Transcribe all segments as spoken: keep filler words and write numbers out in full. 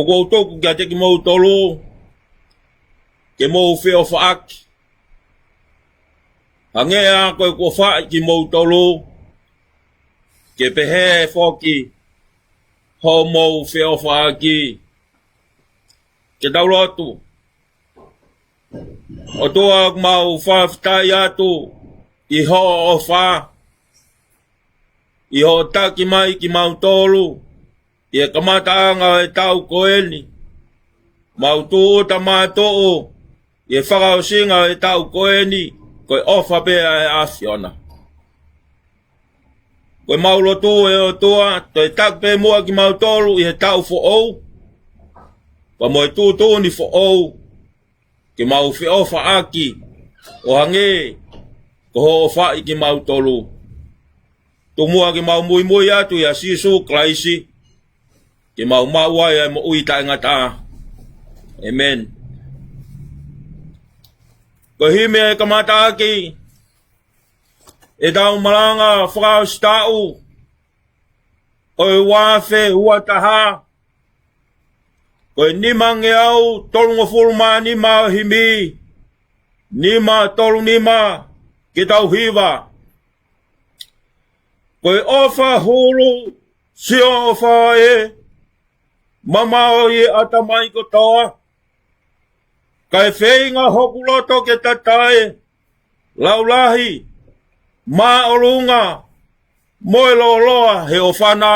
ʻOku ou tuku kiate kimoutolu ke mou feʻofaʻaki, hangē ʻa ko ʻeku ʻofaʻi kimoutolu, ke pehē foki hoʻomou feʻofaʻaki. Ke tau lotu. ʻOtua, ʻoku mau fakafetaʻi atu ʻi hoʻo ʻofa, ʻi hoʻo taki mai kimautolu ʻi he kamataʻanga ʻo e taʻu ko eni. Mau tūʻuta mātoʻo ʻi he fakaʻosinga ʻo e taʻu ko eni, ko e ʻofa pē ʻa e ʻAfiona. Ko ʻemau lotu, ʻe ʻOtua, toe taki pē muʻa kimautolu ʻi he taʻu foʻou, pea mo e tuʻutuʻuni foʻou, ke mau feʻofaʻaki ʻo hangē ko hoʻo ʻofaʻi kimautolu. Tomuʻa ke mau muimui atu ʻia Sīsū Kalaisi, ke mau maʻu ai ʻa e moʻui taʻengata. ʻĒmeni. Ko e himi ʻe kamataʻaki ʻetau malanga fakaʻosi taʻu ʻo e ua afe ua taha, ko e nimangeau tolungofulu mā nima ʻo e himi, nima tolu nima, ke tau hiva. Ko e ʻofa hulu, sio ʻofa ē, mamaʻo ʻi he ʻatamai kotoa, kae feinga hoku loto ke tatae, laulahi, māʻolunga, mo e lōloa he ʻofa na.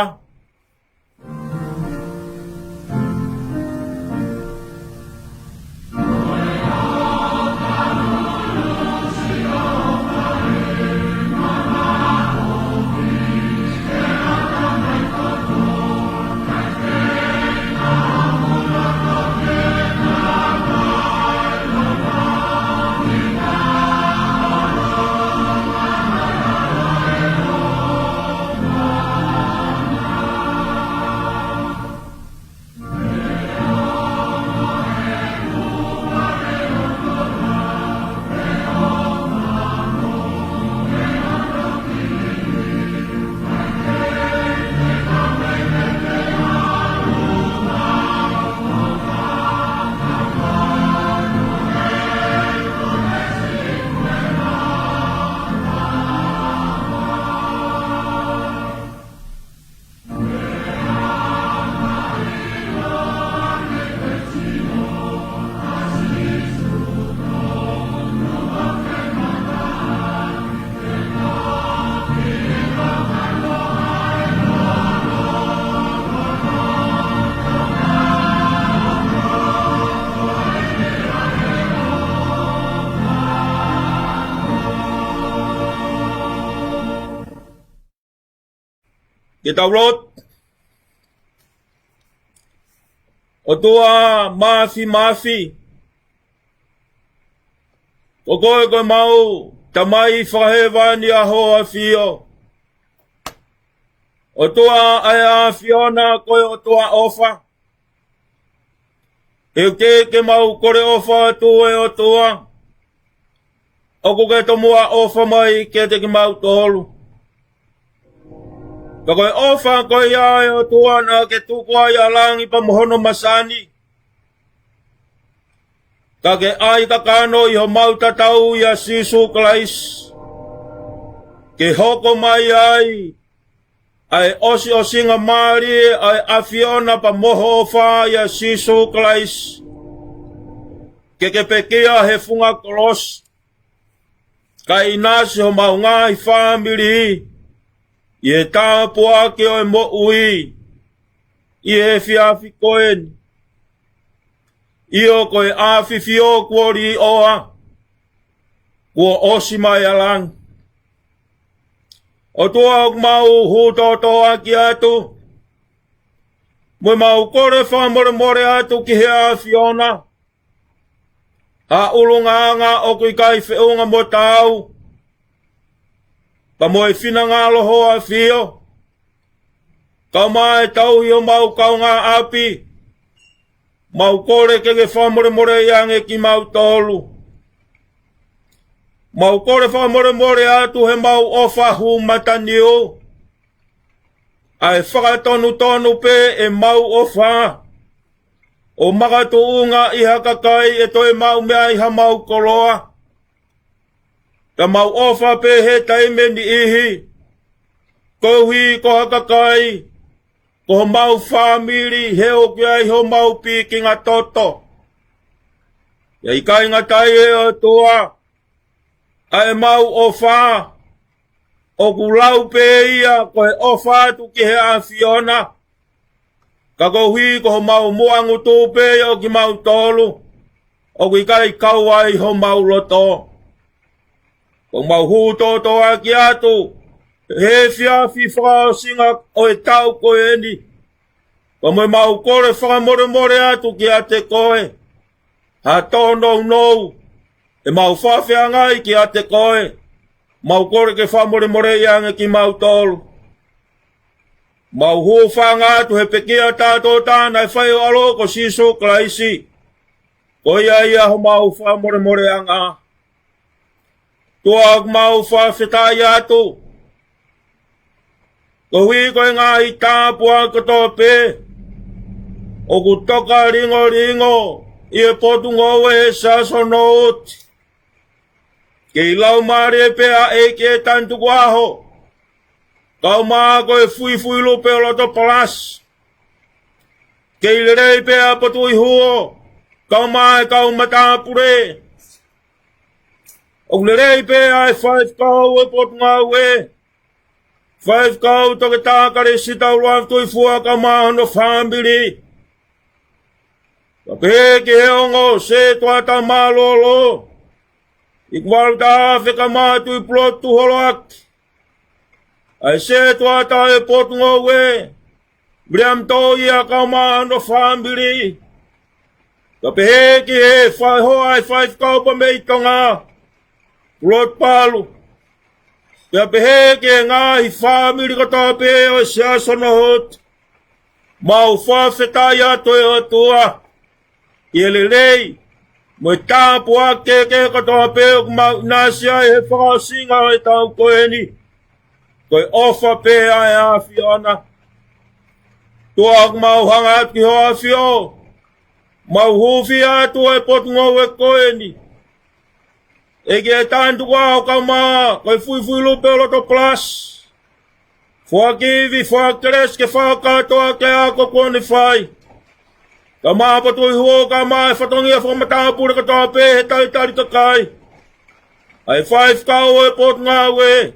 Ke tau lotu. ʻOtua Māfimafi, ko koe ko ʻemau Tamai Fakahēvani ʻa hoʻo ʻAfio. ʻOtua ʻa e ʻAfiona, ko e ʻOtua ʻofa. ʻOku ke, ke mau kole ʻofa atu, ʻe ʻOtua, ʻoku ke tomuʻa ʻofa mai kiate kimautolu. Ka ko e ʻofa ko ia, ʻe ʻOtua, naʻa ke tuku ai ʻa langi pea mo hono masani, ka ke ʻai kakano ʻi homau tatau ʻia Sīsū Kalaisi, ke hoko mai ai ʻa e ʻosiʻosingamālie ʻa e ʻAfiona pea mo hoʻo ʻofa ʻia Sīsū Kalaisi, ke ke pekia he funga kolosi, kae ʻinasi homau ngaahi fāmili ʻi he tāpuaki ʻo e moʻui ʻi he efiafi ko eni. ʻIo, ko e ʻAfifio kuo līʻoa, kuo ʻosi mai ʻa langi. ʻOtua, ʻoku mau hūtōtōʻaki atu, mo ʻemau kole fakamolemole atu ki he ʻAfiona ʻa e ʻulungaanga ʻoku ʻikai feʻunga mo taau, pea mo e finangalo hoʻo ʻAfio, kae ʻumaʻā e tauhi homau kaungāʻapi. Mau kole ke ke fakamolemoleʻi ange kimautolu. Mau kole fakamolemole atu heʻemau ʻofa hū mataniu, ʻa e fakatonutonu pē ʻemau ʻofa, ʻo makatuʻunga ʻi ha kakai ʻe toe maʻu mei ai hamau koloa. Ka mau ʻofa pē he taimi ʻe niʻihi, koeʻuhi ko ha kakai ko homau fāmili he ʻoku ʻi ai homau pikinga toto. ʻIkai ngata ai, ʻe ʻOtua, ʻa ʻemau ʻofa ʻoku lau pē ia ko e ʻofa atu ki he ʻAfiona. Ka koeʻuhi ko homau muʻa ngutu pē ʻo kimautolu, ʻoku ʻikai kau ai homau loto. ʻOku mau hū tōtōaki atu he efiafi fakaʻosinga ʻo e taʻu ko eni, pea mo ʻemau kole fakamolemole atu kiate koe. Ha tōnounou ʻemau fakafeangai kiate koe, mau kole ke fakamolemoleʻi ange kimautolu. Mau hūfanga atu he pekia tātōtā naʻe fai ʻe ho ʻAlo ko Sīsū Kalaisi, ko ia ia homau fakamolemoleʻanga. ʻOtua, ʻoku mau fakafetaʻi atu koeʻuhi ko e ngaahi tāpuaki kotoa pē ʻoku toka lingolingo ʻi he potungāue he Siasi ʻo Nōuti. Kei laumālie pē ʻa e ʻEiki ʻe Tane Tukuʻaho, kaeʻumaʻā ko e fuifui lupe ʻo loto palasi. Kei lelei pē ʻa Potuʻihuo, kaeʻumaʻā e kau matāpule. ʻOku lelei pē ʻa e faifekau ʻo e potungāue, Faifekau Toketā Kalesita ʻUluafe Tuʻifua kaeʻumaʻā hono fāmili. Pea pehē ki he ongo sētuata mālōlō, ʻIkuvalu Taʻafe kaeʻumaʻā Tuʻipulotu Holoaki. ʻA e sētuata ʻo e potungāue, Viliami Toʻoia kaeʻumaʻā hono fāmili. Pea pehē ki he fai hoa ʻa e faifekau pea mei Tonga, Lord Palu. Pea pehē ki he ngaahi fāmili kotoa pē ʻo e Siasi ʻo Nōuti. Mau fakafetaʻi atu, ʻe ʻOtua, ʻi he lelei mo e tāpuaki kehekehe kotoa pē ʻoku mau ʻinasi ai he fakaʻosinga ʻo e taʻu ko eni. Ko e ʻofa pē ʻa e ʻAfiona. ʻOtua, ʻoku mau hanga atu ki Hoʻo ʻAfio, mau hūfia atu e potungāue ko eni. ʻEiki ʻe Tane Tukuʻaho kaeʻumaʻā ko e fuifui lupe ʻo loto palasi. Foaki ivi, foaki kelesi ke fakakātoa ki he ako kuo ne fai. Kaeʻumaʻā Potuʻihuo, kaeʻumaʻā e fatongia fakamatāpule kotoa pē he talitali kakai ʻa e faifekau ʻo e potungāue.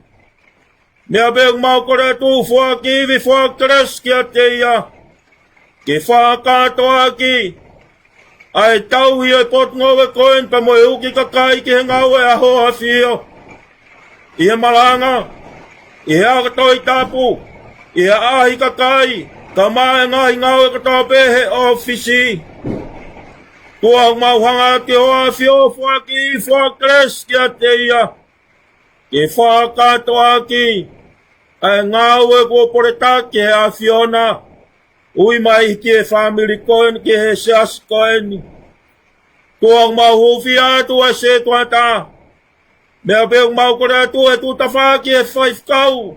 Meʻa pē ʻoku mau kole atu, foaki ivi, foaki kelesi kiate ia ke fakakātoaʻaki ʻa e tauhi ʻo e potungāue ko eni pea mo e uki kakai ki he ngāue ʻa Hoʻo ʻAfio. ʻI he malanga, ʻi he ako Tohi Tapu, ʻi he ʻaʻahi kakai, kaeʻumaʻā e ngaahi ngāue kotoa pē he ʻōfisi. ʻOtua, ʻoku mau hanga atu ki Hoʻo ʻAfio, foaki, foaki kelesi kiate ia ke fakakātoaʻaki ʻa e ngāue kuo poletaki ʻe he ʻAfiona, ui mai ki he fāmili ko eni, ki he Siasi ko eni. ʻOtua, ʻoku mau hūfia atu ʻa e sētuata. Meʻa pē ʻoku mau kole atu, ʻe tuʻu tafaʻaki e faifekau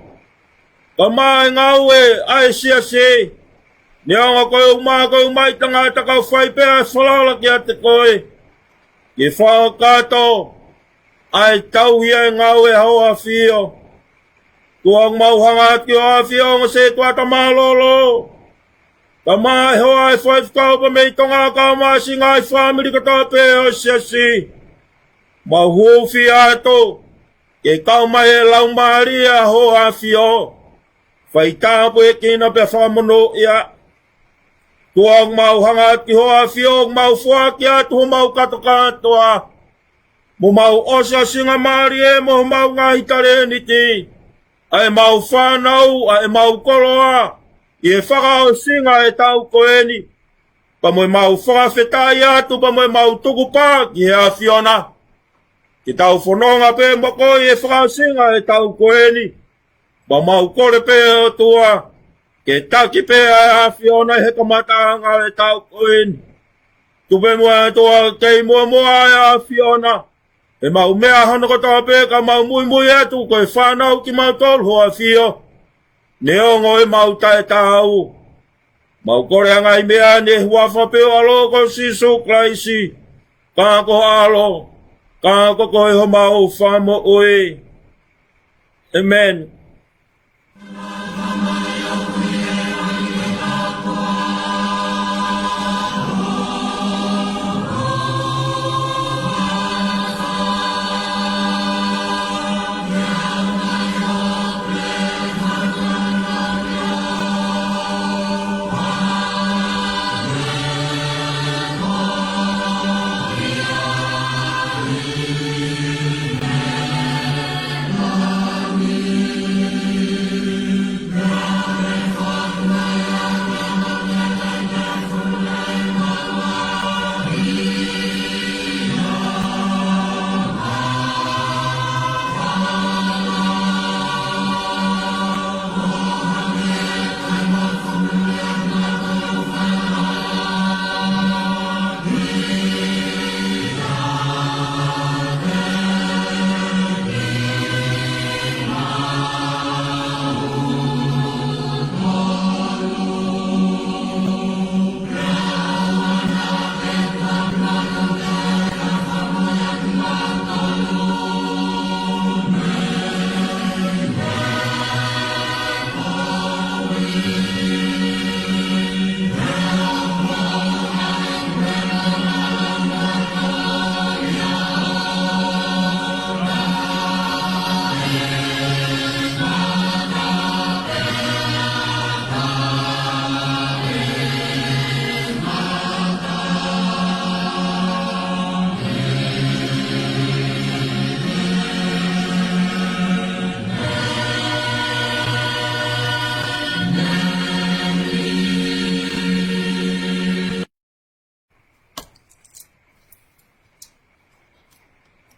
kaeʻumaʻā e ngāue ʻa e Siasi. Neongo ko e ʻumaʻā, ko e ʻumaʻā e tangata, ka ʻoku fai pē ʻa e falala kiate koe ke fakakakato ʻa e tauhi ʻa e ngāue ʻa Hoʻo ʻAfio. ʻOtua, ʻoku mau hanga atu ki Hoʻo ʻAfio, ongo sētuata mālōlō, kaeʻumaʻā e hoa ʻa e faifekau pea mei Tonga, kaeʻumaʻā siʻi ngaahi fāmili kotoa pē ʻo e Siasi. Mau hūfia atu ke kau mai e Laumālie ʻa Hoʻo ʻAfio, fai tāpuekina pea fakamonūʻia. ʻOtua, ʻoku mau hanga atu ki Hoʻo ʻAfio, ʻoku mau foaki atu homau kātokātoa mo homau ʻosiʻosingamālie mo homau ngaahi talēniti, ʻa ʻemau fānau, ʻa ʻemau koloa, ʻi he fakaʻosinga ʻo e taʻu ko eni, pea mo ʻemau fakafetaʻi atu, pea mo ʻemau tukupā ki he ʻAfiona ke tau fononga pē mo koe ʻi he fakaʻosinga ʻo e taʻu ko eni. Pea mau kole pē, ʻOtua, ke taki pē ʻa e ʻAfiona he kamataʻanga ʻo e taʻu ko eni. Tuku pē muʻa, ʻOtua, kei muʻomuʻa ʻa e ʻAfiona, ʻemau meʻa hono kotoa pē, ka mau muimui atu ko e fānau kimautolu Hoʻo ʻAfio, neongo ʻemau taʻetaau. Mau kole ʻa e ngaahi meʻa ni ʻi he huafa pē ʻo ho ʻAlo ko Sīsū Kalaisi, ka ko ho ʻAlo, ka ko homau Fakamoʻui. ʻĒmeni.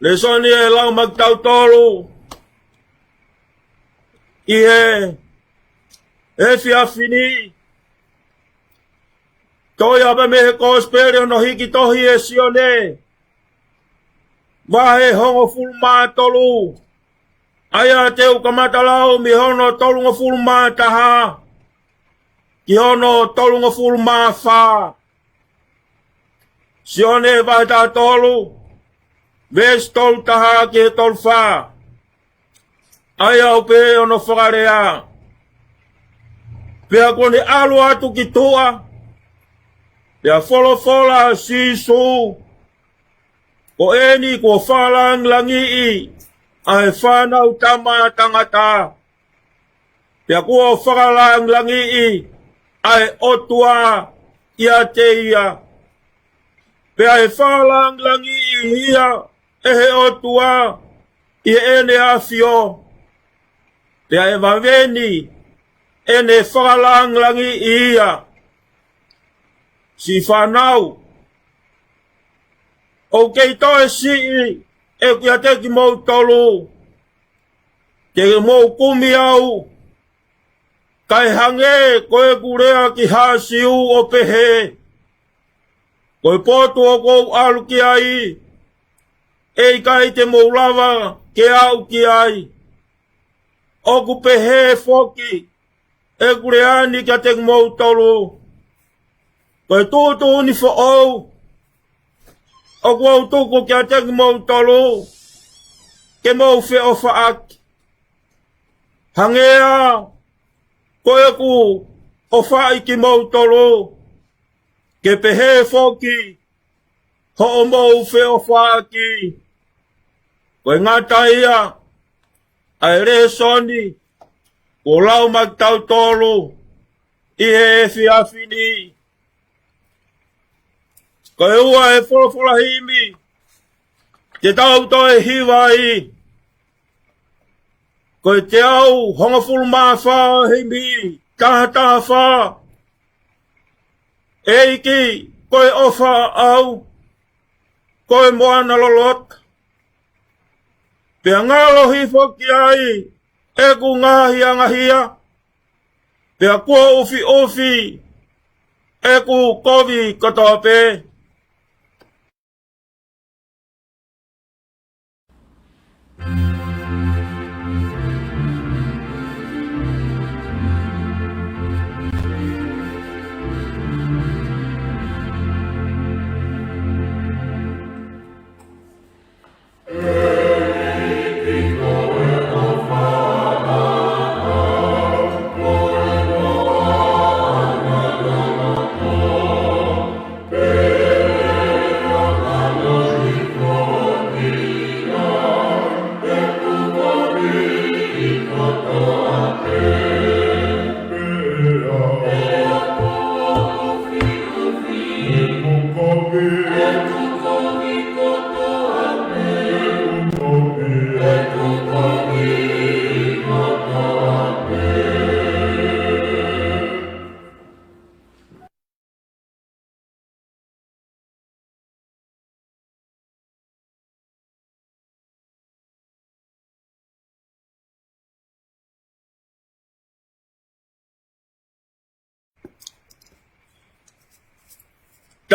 Lēsoni ʻe lau maʻa kitautolu ʻi he efiafi ni, toʻo ia pē mei he Kosipeli hono hiki tohi ʻe Sione, vahe hongofulu mā tolu, ʻa ia te u kamata lau mei hono tolungofulu mā taha ki hono tolungofulu mā fā. Sione vahe taha tolu, veesi tolu taha ki he tolu fā. ʻA ia ʻoku pehē hono fakalea: Pea kuo ne ʻalu atu ki tuʻa, pea folofola ʻa Sīsū, Ko eni kuo fakalāngilangiʻi ʻa e Fānautama ʻa Tangata, pea kuo fakalāngilangiʻi ʻa e ʻOtua ʻiate ia. Pea ʻe fakalāngilangiʻi ia ʻe he ʻOtua ʻi heʻene ʻAfio, pea ʻe vave ni ʻene fakalāngilangiʻi ia. Siʻi fānau, ʻoku kei toe siʻi ʻeku ʻiate kimoutolu, ke mou kumi au, kae hangē ko ʻeku lea ki ha Siu ʻo pehē, Ko e potu ʻoku ou ʻalu ki ai, ʻe ʻikai te mou lava ke aʻu ki ai. ʻOku pehē foki ʻeku lea ni kiate kimoutolu, ko e tuʻutuʻuni foʻou ʻoku ou tuku kiate kimoutolu, ke mou feʻofaʻaki. Hangē ko ʻeku ʻofaʻi kimoutolu, ke pehē foki hoʻomou feʻofaʻaki. Ko e ngata ia ʻa e lēsoni kuo lau maʻa kitautolu ʻi he efiafi ni. Ko e ua ʻo e folofola himi te tau toe hiva ai, ko e teau hongofulu mā fā, himi taha taha fā. ʻEiki, ko e ʻofa au, ko e moana loloto, pea ngalo hifo ki ai ʻeku ngaahi angahia, pea kuo ʻufiʻufi ʻeku kovi kotoa pē.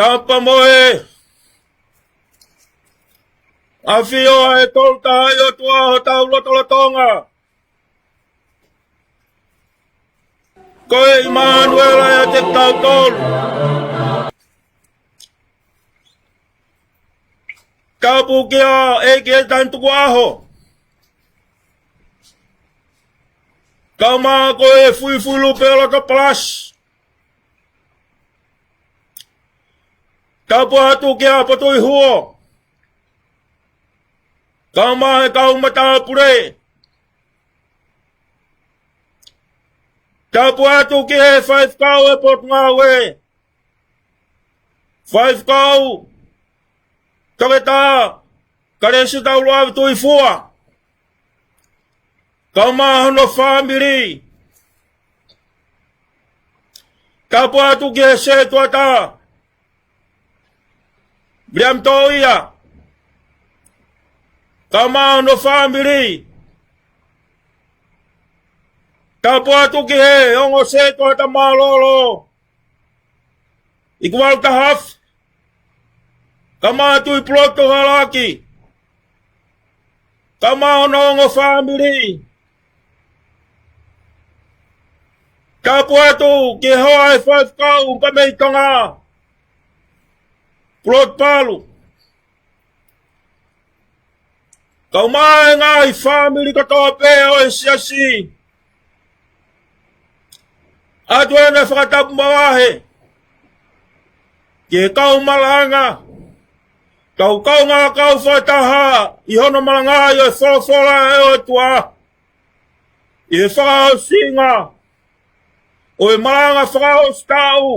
Tapa mo e ʻafio ʻa e Tolu Tahaʻi ʻOtua ʻi hotau lotolotonga. Ko e ʻImanuela ʻiate kitautolu. Tapu kia ʻEiki ʻi he taimi tukuʻaho. Kae ʻumaʻā ko e fuifui lupe ʻo Laka Palasi. Tapu atu kia Potuʻi Huo. Kae ʻumaʻā e kau matāpule. Tapu atu ki he faifekau ʻo e Potungāue. Faifekau Toketā Kalesi Taulua Tuifua. Kae ʻumaʻā hono fāmili. Tapu atu ki he setuata Viliami Toʻia. Kae ʻumaʻā hono fāmili. Tapu atu ki he ongo setuata mālōlō. ʻIkuvalu Tahafe. Kae ʻumaʻā Tuʻipulotu Halaki. Kae ʻumaʻā hono ongo fāmili. Tapu atu ki he hoa ʻo e faifekau pea mei Tonga. Pulotu Palu. Kae ʻumaʻā e ngaahi fāmili kotoa pē ʻo e siasi. ʻOatu ʻa e fakatapu makehe ki he kau malanga, kau kaungā kau fakataha ʻi hono malangaʻi ʻo e folofola ʻa e ʻOtua, ʻi he fakaʻosinga ʻo e malanga fakaʻosi taʻu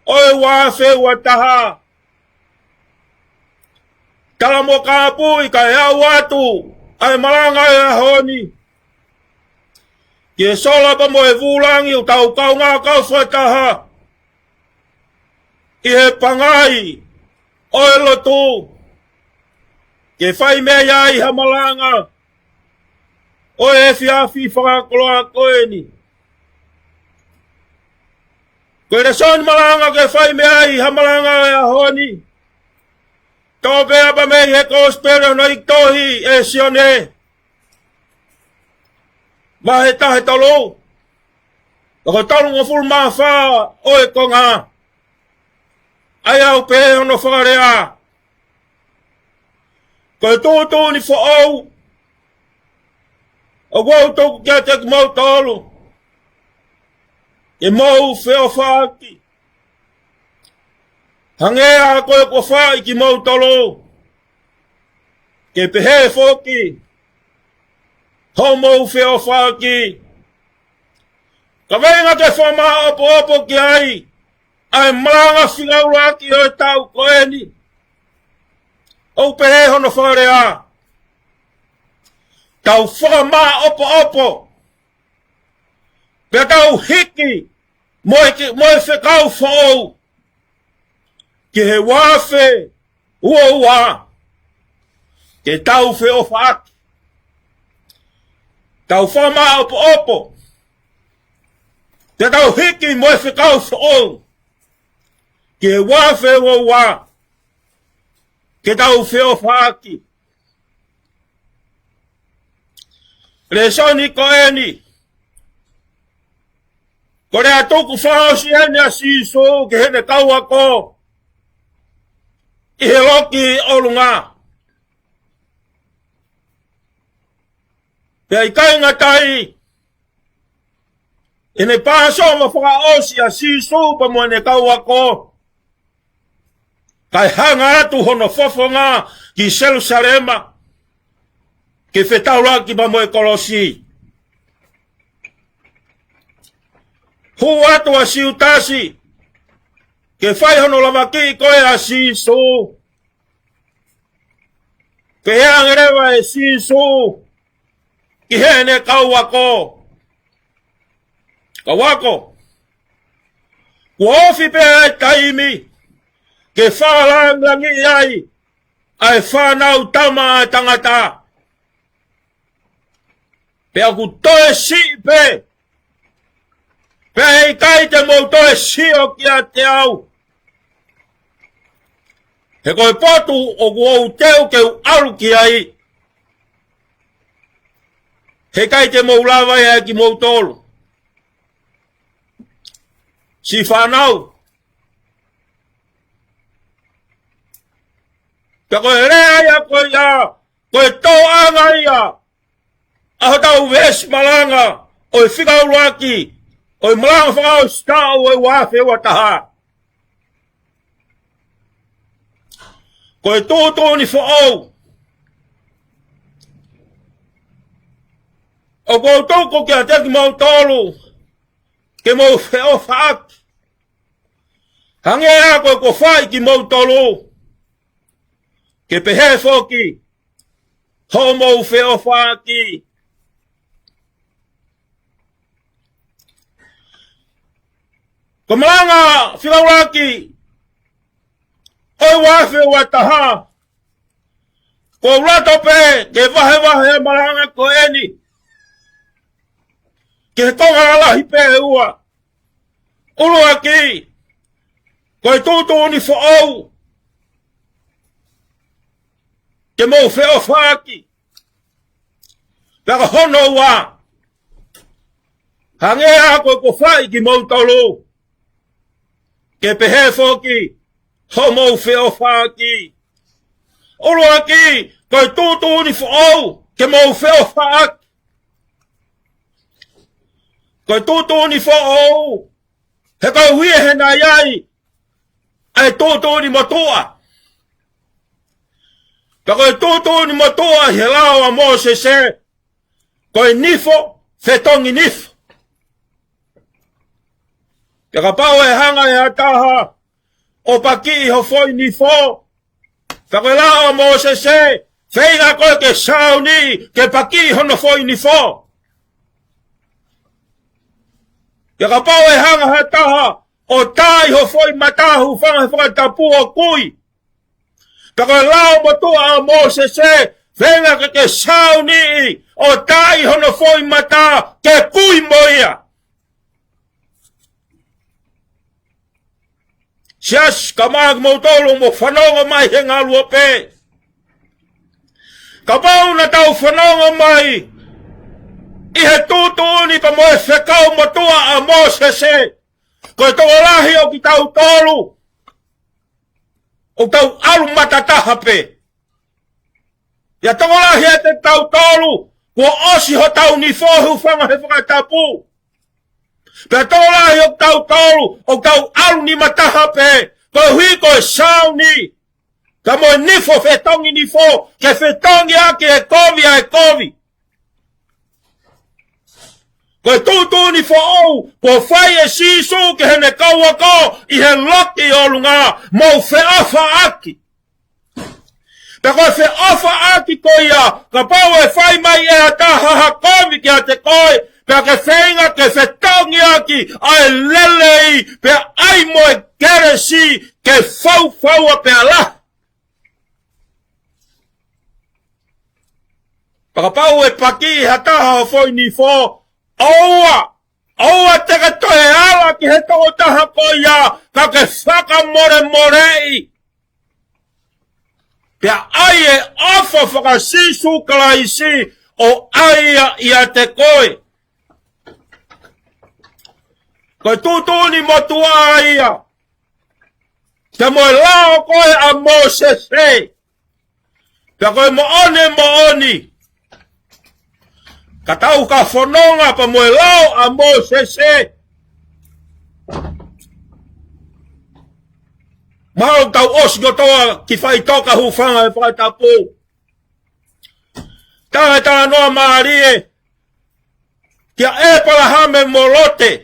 ʻo e ua afe ua taha. Tala mo kāpui kae ʻoatu ʻa e malanga ʻo e ʻaho ni ki he sola pea mo e vūlangi ʻo ʻetau kaungā kau fakataha ʻi he pangai ʻo e lotu, ke fai mei ai ha malanga ʻo e efiafi fakakoloa ko eni. Ko e lēsoni malanga ke fai mei ai ha malanga ʻo e ʻaho ni, toʻo pē pea mei he Kosipeli ʻa hono ʻEiki tohi ʻe Sione, vahe taha tolu, ʻa e tolungofulu mā fā ʻo e konga. ʻA ia ʻoku pehē hono fakalea: Ko e tuʻutuʻuni foʻou ʻoku ou tuku kiate kimoutolu, ke mou feʻofaʻaki, hangē ʻa ko e ʻoku ou fai kimoutolu, ke pehē foki hoʻomou feʻofaʻaki. Kaveinga ke fakamaʻopoʻopo ki ai ʻa e malanga fika ʻuluaki ʻo e taʻu ko eni. ʻOku pehē hono fakalea: Tau fakamaʻopoʻopo, pea tau hiki mo e, mo e fekau foʻou ki he ua afe ua ua, ke tau feʻofaʻaki. Tau fakamaʻopoʻopo, pea tau hiki mo e fekau foʻou ki he ua afe ua ua, ke tau feʻofaʻaki. Lēsoni ko eni, ko e lea tuku fakaʻosi eni ʻa Sīsū ki heʻene kau ako ʻi he loki ʻolunga. Pea ʻikai ngata ai, ʻi heʻene Pāsova fakaʻosi ʻa Sīsū pea mo ʻene kau ako, kae hanga atu hono fofonga ki Selusalema, ke fetaulaki pea mo e kolosi. Hū atu ʻa Siutasi ke fai hono lavakiʻi ko ē ʻa Sīsū. Pehē ange leva ʻe Sīsū ki heʻene kau ako, Kau ako, kuo ofi pē ʻa e taimi ke fakalangilangiʻi ai ʻa e Fānautama ʻa Tangata. Pea ʻoku toe siʻi pē, pea ʻe ʻikai te mou toe sio kiate au. He ko e potu ʻoku ou teu ke u ʻalu ki ai, he ʻikai te mou lava ia ʻe kimoutolu. Siʻi fānau, pea ko e lea ia ko ia, ko e tōʻanga ia ʻa hotau veesi malanga ʻo e fika ʻuluaki ʻo e malanga fakaʻosi taʻu ʻo e ua afe ua taha. Ko e tuʻutuʻuni foʻou ʻoku ou tuku kiate kimoutolu ke mou feʻofaʻaki, hangē ʻa ko ʻeku fai kimoutolu, ke pehē foki hoʻomou feʻofaʻaki. Ko e malanga fika ʻuluaki ʻo e ua afe ua taha, ʻoku ou loto pē ke vahevahe ʻa e malanga ko eni ki he konga lalahi pē ʻe ua. ʻUluaki, ko e tuʻutuʻuni foʻou ke mou feʻofaʻaki. Pea ko hono ua, hangē ʻa ko ʻeku fai kimoutolu, ke pehē foki hoʻomou feʻofaʻaki. ʻUluaki, ko e tuʻutuʻuni foʻou ke mou feʻofaʻaki. Ko e tuʻutuʻuni foʻou, he koeʻuhi he naʻe ʻi ai ʻa e tuʻutuʻuni motuʻa. Pea ko e tuʻutuʻuni motuʻa ʻi he lao ʻa Mōsese, ko e nifo fetongi nifo. Pea kapau ʻe hanga ʻe ha taha ʻo pakiʻi ho foʻi nifo, pea ko e lao ʻa Mōsese, feinga koe ke sāuni ke pakiʻi hono foʻi nifo. Pea kapau ʻe hanga ha taha ʻo taaʻi ho foʻi mata, hūfanga he fakatapu, ʻo kui, pea ko e lao motuʻa ʻa Mōsese, feinga ke ke sāuni ʻo taaʻi hono foʻi mata ke kui mo ia. Siasi, ka mā kimoutolu mo fanongo mai he ngaluope. Kapau naʻa tau fanongo mai ʻi he tuʻutuʻuni pea mo e fekau motuʻa ʻa Mōsese, ko e tokolahi ʻo kitautolu ʻoku tau ʻalu matataha pē. ʻIo, tokolahi ʻiate kitautolu kuo ʻosi hotau nifo, hūfanga he fakatapu. Pea tokolahi ʻo kitautolu ʻoku tau ʻalu nimataha pē, koeʻuhi ko e sāuni, ka mo e nifo fetongi nifo, ke fetongi ʻaki e kovi ʻa e kovi. Ko e tuʻutuʻuni foʻou kuo fai ʻe Sīsū ki heʻene kau ako ʻi he loki ʻolunga, mou feʻofaʻaki. Pea ko e feʻofaʻaki ko ia, kapau ʻe fai mai ʻe ha taha ha kovi kiate koe, pea ke feinga ke fetongi ʻaki ʻa e lelei, pea ʻai mo e kelesi ke faufaua pea lahi. Pea kapau ʻe pakiʻi ha taha ho foʻi nifo, ʻoua, ʻoua te ke toe ala ki he tokotaha ko ia, ka ke fakamolemoleʻi, pea ʻai e ʻofa faka-Sīsū Kalaisi ʻo ʻai ia ʻiate koe. Ko e tuʻutuʻuni motuʻa ia, pea mo e lao ko ē ʻa Mōsese, pea ko e moʻoni, moʻoni, ka tau ka fononga pea mo e lao ʻa Mōsese, mahalo tau ʻosi kotoa ki faʻitoka, hūfanga he fakatapu. Tala e talanoa mālie kia ʻĒpalahame mo Lote.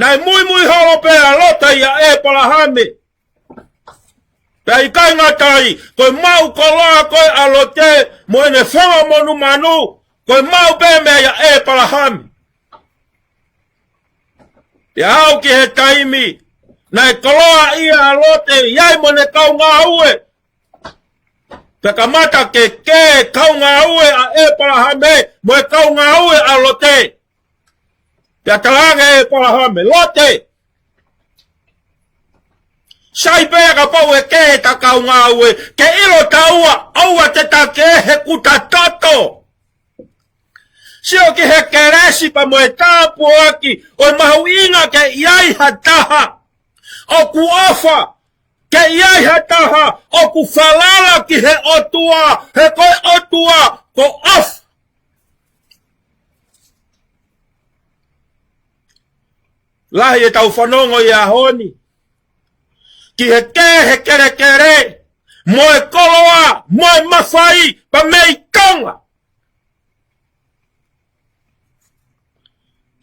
Naʻe muimui holo pē ʻa Lote ʻia ʻĒpalahame. Pea ʻikai ngata ai, ko e maʻu koloa ko ē ʻa Lote mo ʻene fanga monumanu, ko e maʻu pē meia ʻĒpalahame. Pea aʻu ki he taimi naʻe koloaʻia ʻa Lote ʻi ai mo ʻene kau ngāue, pea kamata ke kē e kau ngāue ʻa ʻĒpalahame mo e kau ngāue ʻa Lote. Pea talaange ʻe ʻĒpalahame, Lote, sai pē kapau ʻe kē ʻeta kau ngāue, ke ʻilo taua, ʻoua te ta kē he kuta toto. Sio ki he kelesi pea mo e tāpuaki ʻo e mahuʻinga ke ʻi ai ha taha ʻoku ʻofa, ke ʻi ai ha taha ʻoku falala ki he ʻOtua, he ko e ʻOtua ko ʻofa. Lahi ʻetau fanongo ʻi he ʻaho ni ki he kē he kelekele, mo e koloa, mo e mafai, pea mei Tonga.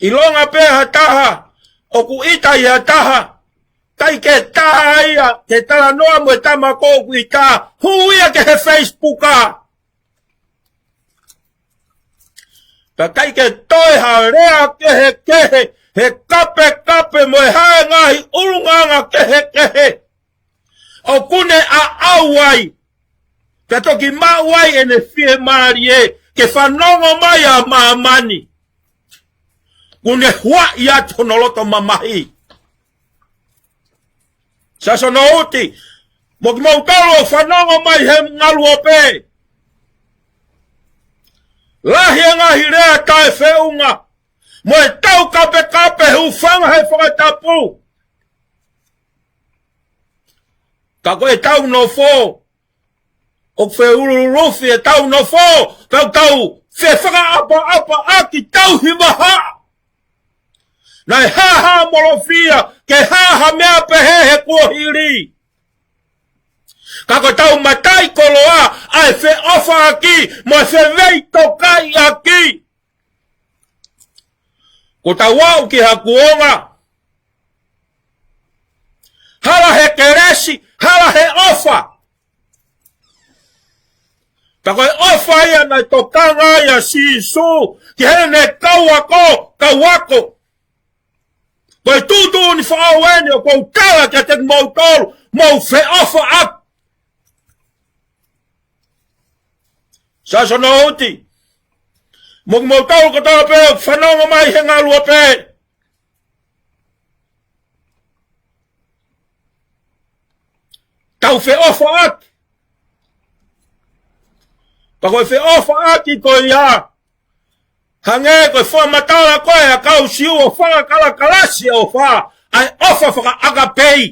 ʻIlonga pē ha taha ʻoku ʻita ʻi ha taha, ʻikai ke tā ia ke talanoa mo e tama ko ē ʻoku ʻita, hū ia ki he Facebook. Pea ʻikai ke toe ha lea kehekehe, he kapekape mo e hā e ngaahi ʻulungaanga kehekehe ʻoku ne aʻau ai, pea toki maʻu ai ʻene fiemālie ke fanongo mai ʻa māmani. ʻOku ne huaʻi atu hono loto mamahi. Sāsono Uti, mo kimoutolu ʻoku fanongo mai he ngaluope, lahi e ngaahi lea taʻefeʻunga mo e tau kapekape, hūfanga he fakatapu. Ka ko ʻetau nofo, ʻoku feululufi ʻetau nofo, tau tau fefakaʻapaʻapaʻaki tauhi maha. Naʻe hāhāmolofia ke hā ha meʻa pehē he kuohili. Ka ko ʻetau mataʻikoloa ʻa e feʻofaʻaki mo e feveitokaʻiʻaki. Ko ʻetau aʻu ki ha kuonga, hala he kelesi, hala he ʻofa. Pea ko e ʻofa ia naʻe tokanga ai ʻa Sīsū ki heʻene kau ako, kau ako. Ko e tuʻutuʻuni foʻou eni ʻoku ou tala kiate kimoutolu, mou feʻofaʻaki. Sāsono Uti, mo kimoutolu kotoa pē ʻoku fanongo mai he ngaluope, tau feʻofaʻaki. Pea ko e feʻofaʻaki ko ia, hangē ko e fakamatala ko ē ʻa e kau Siu ʻo fakakalakalasi ʻofa, ʻa e ʻofa fakaʻakapei.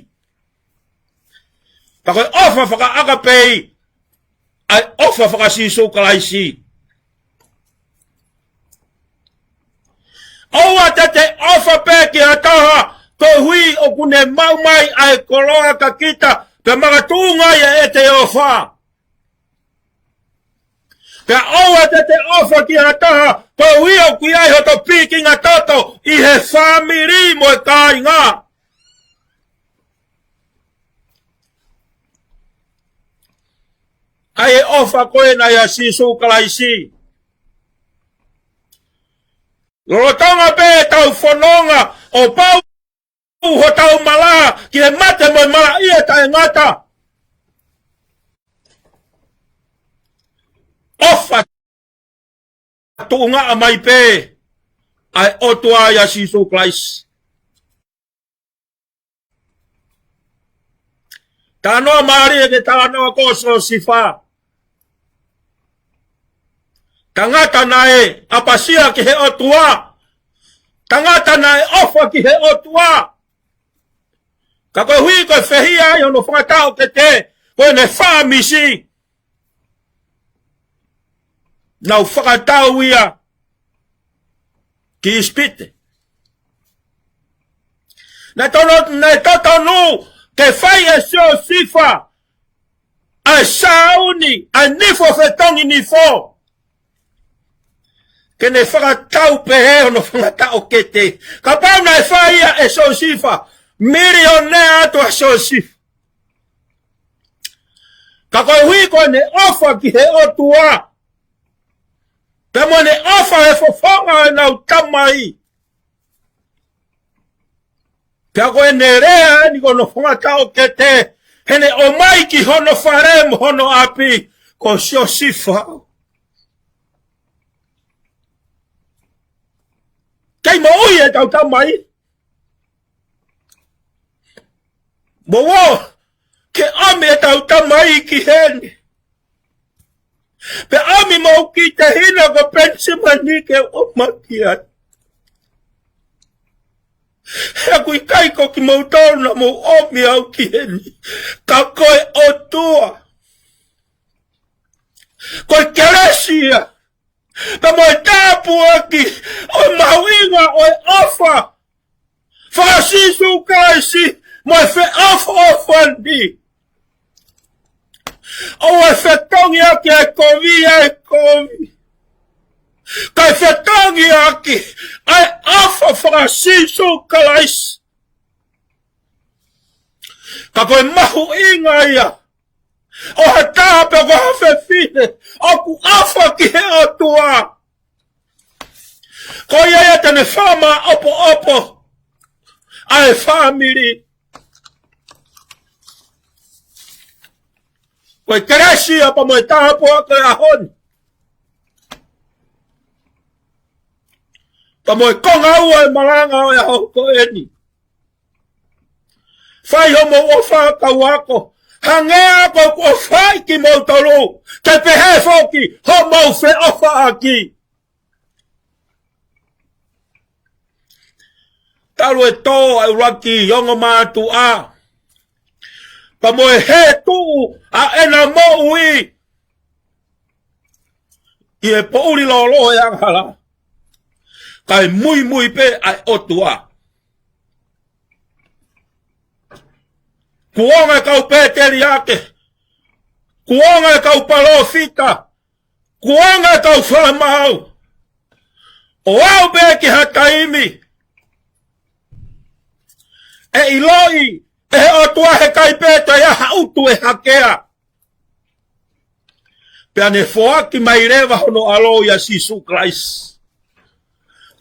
Pea ko e ʻofa fakaʻakapei ʻa e ʻofa faka-Sīsū Kalaisi. ʻOua te te ʻofa pē ki ha taha koeʻuhi ʻoku ne maʻu mai ʻa e koloa ka kita, pea makatuʻunga ia ʻete ʻofa. Pea ʻoua te te ʻofa ki ha taha koeʻuhi ʻoku ʻi ai hoto pikinga toto ʻi he fāmili mo e kāinga. ʻA e ʻofa ko ena ʻia Sīsū Kalaisi. Lolotonga pē ʻetau fononga, ʻo pau hotau mala ki he mate mo e malaʻia taʻengata. ʻOfa tuʻungaʻa mai pē ʻa e ʻOtua ʻia Sīsū Kalaisi. Talanoa mālie ʻa e talanoa ko ē ʻo Siosifa. Tangata naʻe ʻapasia ki he ʻOtua. Tangata naʻe ʻofa ki he ʻOtua. Ka koeʻuhi ko e fehiʻa ai hono fakataʻokete, ko ʻene fāmisi, naʻa nau fakatau ia ki ʻIsipite. Naʻe tono, naʻe totonu ke fai ʻe Siosifa ʻa e sāuni, ʻa e nifo fetongi nifo, ke ne fakatau pehē hono fakataʻokete. Kapau naʻe fai ia ʻe Siosifa, milionea atu ʻa Siosifa. Ka koeʻuhi ko ʻene ʻofa ki he ʻOtua, pea mo ʻene ʻofa he fofonga ʻenau tamai, pea ko ʻene lea eni ko hono fanga taʻokete, heʻene ʻomai ki hono fale mo hono ʻapi, ko Siosifa. Kei moʻui ʻetau tamai. Mou ō ke ʻomi ʻetau tamai ki heni. Pea ʻomi moʻoku ki he hina ko Penisimani ke ʻomai ki ai. He ʻoku ʻikai ko kimoutolu naʻa mou ʻomi au ki heni, ka ko e ʻOtua. Ko e kelesi ia, pea mo e tāpuaki ʻo e mahuʻinga ʻo e ʻofa faka-Sīsū Kalaisi mo e feʻofoʻofani. ʻOua ʻe fetongi ʻaki ʻa e kovi ʻa e kovi, kae fetongi ʻaki ʻa e ʻofa faka-Sīsū Kalaisi. Ka ko e mahuʻinga ia ʻo ha taha pe ko ha fefine ʻoku ʻofa ki he ʻOtua, ko ia ia te ne fakamaʻopoʻopo ʻa e fāmili. Ko e kelesi ia pea mo e tāpuaki ʻo e ʻaho ni, pea mo e konga ua ʻo e malanga ʻo e ʻaho ko eni. Fai homou ʻofa kau ako, hangē ko ʻeku ʻofa ʻi kimoutolu, ke pehē foki homou feʻofaʻaki. Talu e tō ʻa e ʻuluaki ongo mātuʻa, pea mo e hē tuʻu ʻa ʻena moʻui ʻi he poʻuli lōloa ʻo e angahala, kae muimui pē ʻa e ʻOtua. Kuonga e kau pēteliake, kuonga e kau palōfita, kuonga e kau fakamaau, ʻo aʻu pē ki ha taimi ʻe ʻiloʻi ʻe he ʻOtua he kai pē toe ʻi ai ha ʻutu ʻe hakea. Pea ne foaki mai leva hono ʻAlo ia Sīsū Kalaisi,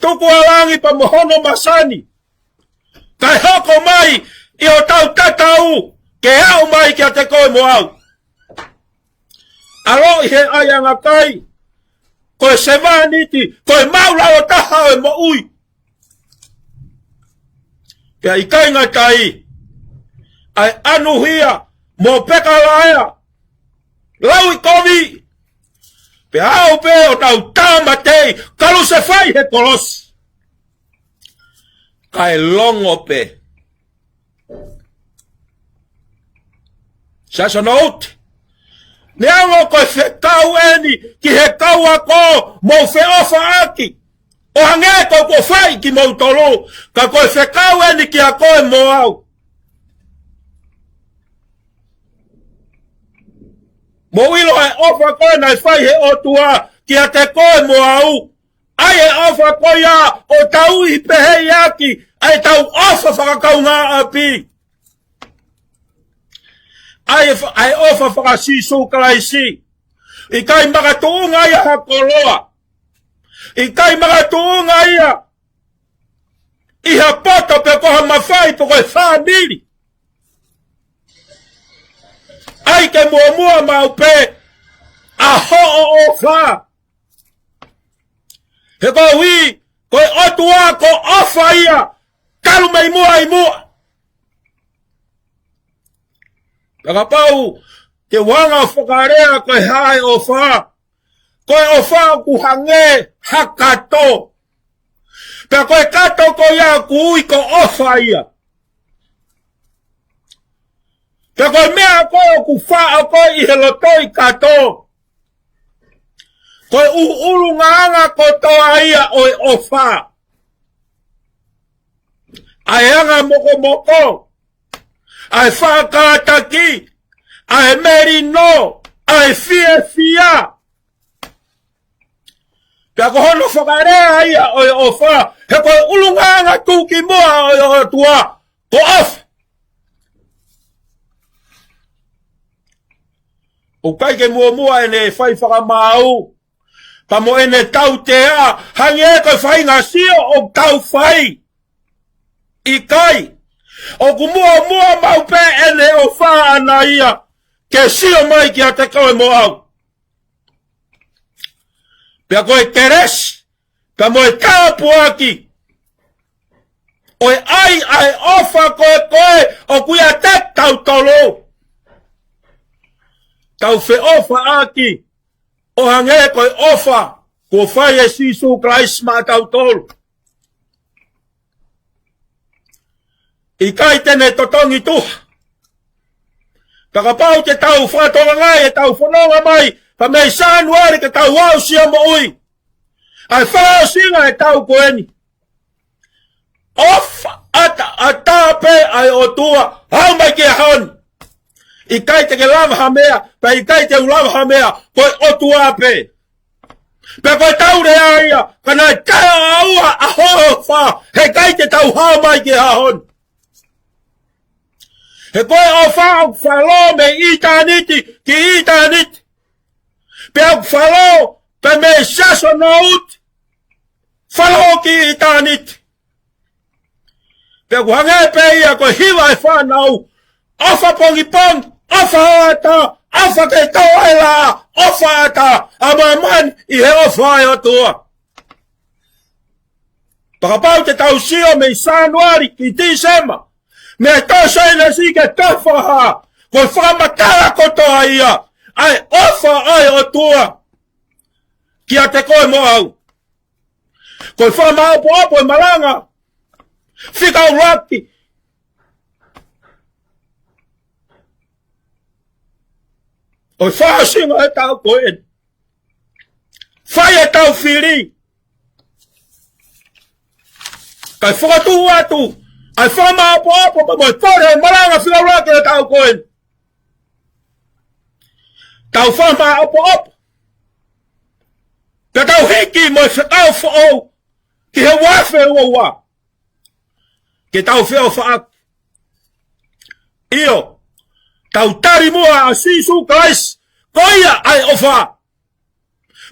tuku ʻa langi pea mo hono masani, kae hoko mai ʻi hotau tatau ke aʻu mai kiate koe mo au. ʻAloʻi he ʻaiʻanga kai, ko e sevāniti, ko e maʻulalo taha ʻo e moʻui. Pea ʻikai ngata ai, ʻa e ʻanuhia mo Pekalaia, lauʻikovi, pea aʻu pē ʻo nau tāmateʻi, kalusefai he kolosi, kae longo pē. Sasanout, neongo ko e fekau eni ki he kau ako mou feʻofaʻaki, ʻo hangē ko ʻeku ʻofa ʻi kimoutolu, ka ko e fekau eni kiate koe mo au. Mou ʻilo ʻa e ʻofa ko ē naʻe fai he ʻOtua kiate koe mo au. ʻA ia ʻofa ko ia ʻoku tau ʻi pehē ʻaki ʻa ʻetau ʻofa fakakaungāʻapi. ʻA ia fa-, ʻa e ʻofa faka-Sīsū Kalaisi. ʻIkai makatuʻunga ia ha koloa. ʻIkai makatuʻunga ia ʻi ha poto pe ko ha mafai pe ko e fāmili. ʻAi ke muʻomuʻa maʻu pē ʻa hoʻo ʻofa. He koeʻuhi ko e ʻOtua ko e ʻofa ia, talu mei muʻa ʻi muʻa. Pea kapau te u hanga ʻo fakalea ko e hā e ʻofa, ko e ʻofa ʻoku hangē ha kato. Pea ko e kato ko ia ʻoku ui ko ʻofa ia. Pea ko e meʻa ko ē ʻoku faʻo ko ē ʻi he loto ʻo e kato, ko e ʻulungaanga kotoa ia ʻo e ʻofa. ʻA e anga mokomoko, ʻa e faʻa kātaki, ʻa e melino, ʻa e fiefia. Pea ko hono fakalea ia ʻo e ʻofa, he ko e ʻulungaanga tuʻukimuʻa ʻo e ʻOtua ko e ʻofa. ʻOku ʻikai ke muʻomuʻa ʻene fai fakamaau pea mo ʻene tautea, hangē ko e faʻahinga sio ʻoku tau fai. ʻIkai. ʻOku muʻomuʻa maʻu pē ʻene ʻofa ʻaʻana ia ke sio mai kiate koe mo au. Pea ko e kelesi, pea mo e tāpuaki ʻo e ʻai ʻa e ʻofa ko ē ko ē ʻoku ʻiate kitautolu. Tau feʻofaʻaki ʻo hangē ko e ʻofa kuo fai ʻe Sīsū Kalaisi maʻatautolu. ʻIkai te ne totongi tuha. Pea kapau te tau fakatokangaʻi ʻetau fononga mai pea mei Sānuali ke tau aʻusia moʻui, ʻa e fakaʻosinga ʻetau ko eni. ʻOfa ʻataʻatā pē ʻa e ʻOtua, haʻu mai ki he ʻaho ni. ʻIkai te ke lava ha meʻa, pea ʻikai te u lava ha meʻa, ko e ʻOtua pē. Pea ko ʻetau lea ia, ka naʻe taʻeʻaua ʻa hoʻo ʻofa, heʻikai te tau haʻu mai ki he ʻaho ni. He ko e ʻofa ʻoku fakalō mei ʻitāniti ki ʻitāniti. Pea ʻoku fakalō pē mei siasi ʻo Nauti, fakalō ki ʻitāniti. Pea ʻoku hangē pē ia ko e hiva ʻa e fānau, ʻofa pongipongi, ʻofa hoʻatā, ʻofa ke tau ai la, ʻofa ʻatā, ʻa māmani ʻi he ʻofa ʻa e ʻOtua. Pea kapau te tau sio mei Sānuali ki Tīsema, mei he tohi Sēnesi ki he tohi Fakahā, ko e fakamatala kotoa ia ʻa e ʻofa ʻa e ʻOtua kiate koe mo au. Ko e fakamāʻopoʻopo e malanga fika ʻuluaki ʻo e fakaʻosinga ʻetau ko eni. Fai ʻetau fili, kae fokotuʻu atu ʻa e fakamāʻopoʻopo pea mo e pole ʻo e malanga fika ʻuluaki ʻetau ko eni. Tau fakamāʻopoʻopo, pea tau hiki mo e fekau foʻou ki he uaafe uaua, ke tau feʻofaʻaki. ʻIo, tau tali muʻa ʻa Sīsū Kalaisi, ko ia ʻa e ʻofa.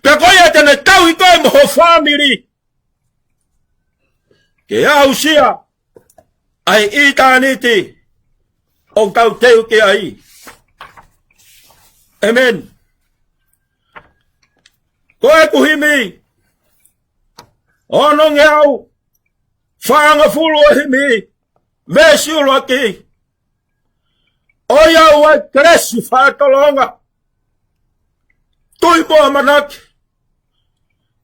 Pea ko ia te ne tauhi koe mo ho fāmili ke aʻusia ʻa e ʻitāniti ʻoku tau teu ki ai. ʻĒmeni. Ko ʻeku himi onongeau fāngofulu ʻo e himi, veesi ʻuluaki. ʻOiauē kelesi, fakatolonga, tui mo ʻamanaki,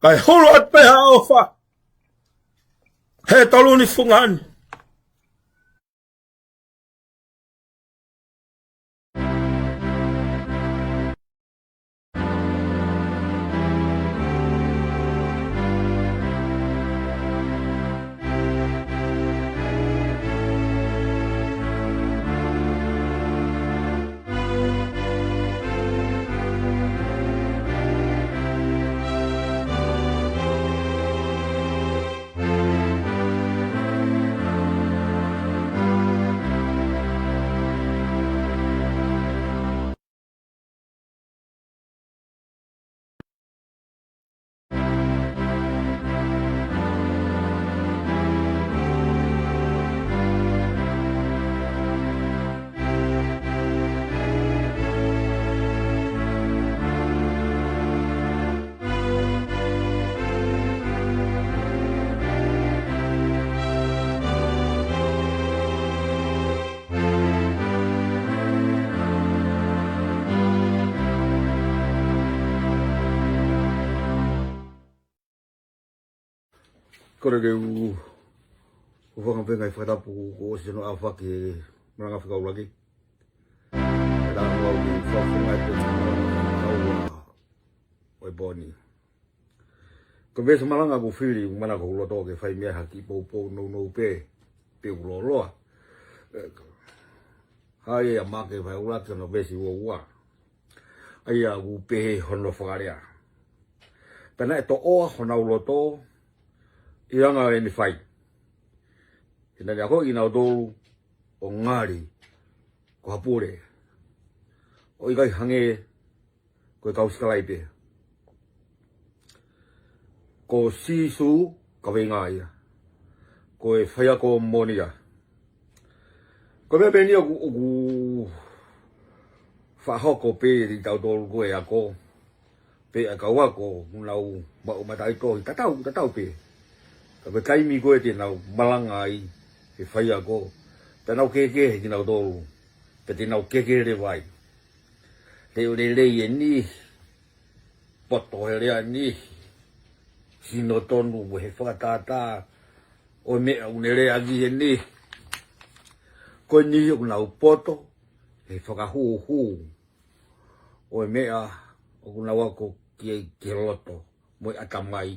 kae hulu atu pē ha ʻofa he tolú ni fungani. Kole ke u, u fakapenga ʻi he fakatapu kuo ʻosi hono ʻaofaki he malanga fika ʻuluaki. Ka tau lau ki he fakafofonga ʻi he malanga fika ua ʻo e pō ni. Ko e veesi malanga ʻoku fili, ʻoku manako hoku loto ke fai mei ai ha kiʻi poupou nounou pē, pe ʻoku lōloa. Hā ia ʻa Maʻake vahe ʻuluaki hono veesi uaua. ʻA ia ʻoku pehē hono fakalea: Pea naʻe toʻoa honau loto ʻi he anga ʻo ʻene fai. He naʻa ne akoʻi kinautolu ʻo ngali ko ha pule, ʻo ʻikai hangē Ko e kau sikalaipe. Ko Sīsū, kaveinga ia. Ko e faiako moʻoni ia. Ko e meʻa pē eni ʻoku, ʻoku fakahoko pē ʻe kitautolu ko e ako. Pea ʻa e kau ako, ʻoku nau maʻu mataʻitohi, tatau, tatau pē. Ka ko e taimi ko ē te nau malanga ai, he faiako. Te nau kehekehe kinautolu. Pea te nau kehekehe leva ai. Leʻo lelei eni, poto he lea ni, sino tonu mo e fakatātā ʻo e meʻa ʻoku ne leaʻaki eni. Ko eni ʻoku nau poto he fakahūhū ʻo e meʻa ʻoku nau ako ki ai ki he loto mo e ʻatamai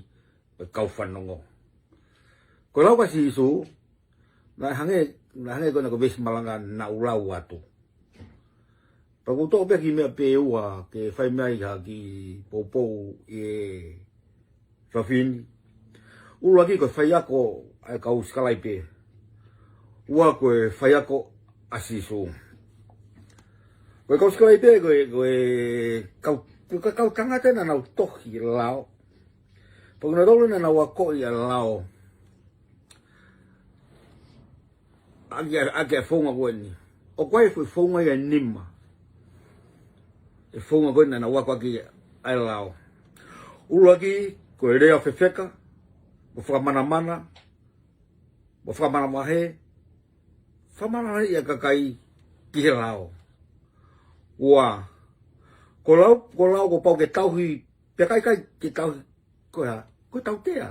ʻo e kau fanongo. Ko e lau ʻa Sīsū, naʻe hangē, naʻe hangē ko ena ko e veesi malanga naʻa ku lau atu. Pea ʻoku ou toʻo pē ha kiʻi meʻa pē ʻe ua ke fai mai ha kiʻi poupou ʻi he efiafi ni. ʻUluaki ko e faiako ʻa e kau sikalaipe. Ua ko e faiako ʻa Sīsū. Ko e kau sikalaipe ko e, ko e kau, ko e kau tangata naʻa nau tohi e lao. Pea ko kinautolu naʻa nau akoʻi ʻa e lao. ʻAki, ʻaki e founga ko eni. ʻOku ʻi ai e foʻi founga ia ʻe nima. E founga ko eni naʻa nau akoʻi ʻa e lao. ʻUluaki, ko e lea fefeka, mo fakamanamana, mo fakamanavahē, fakamanavahē ʻa e kakai ki he lao. Ua, ko e lao, ko e lao kuo pau ke tauhi, pea ʻikai ke tauhi, ko e hā, ko e tautea.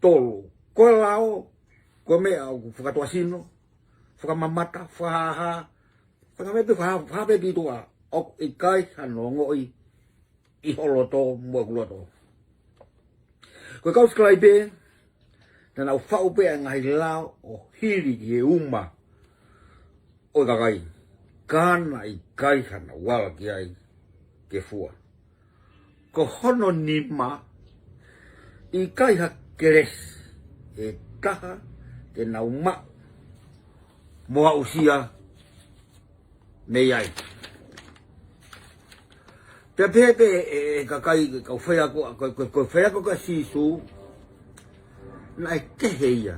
Tolu, ko e lao, ko e meʻa ʻoku fakatuʻasino, fakamamata, fakahāhā, fakameʻa pē, fakahā, fakahā pē ki tuʻa, ʻoku ʻikai hano ongoʻi ʻi ho loto mo ʻeku loto. Ko e kau sikalaipe, naʻa nau faʻu pē ʻa e ngaahi lao ʻo hili ki he uma ʻo e kakai. Ka naʻe ʻikai hano ala ki ai ke fua. Ko hono nima, ʻikai ha kelesi ʻe taha te nau maʻu mo aʻusia mei ai. Pea pehē pē ʻe, ʻe kakai, kau faiako, ko, ko, ko e faiako ʻa Sīsū, naʻe kehe ia.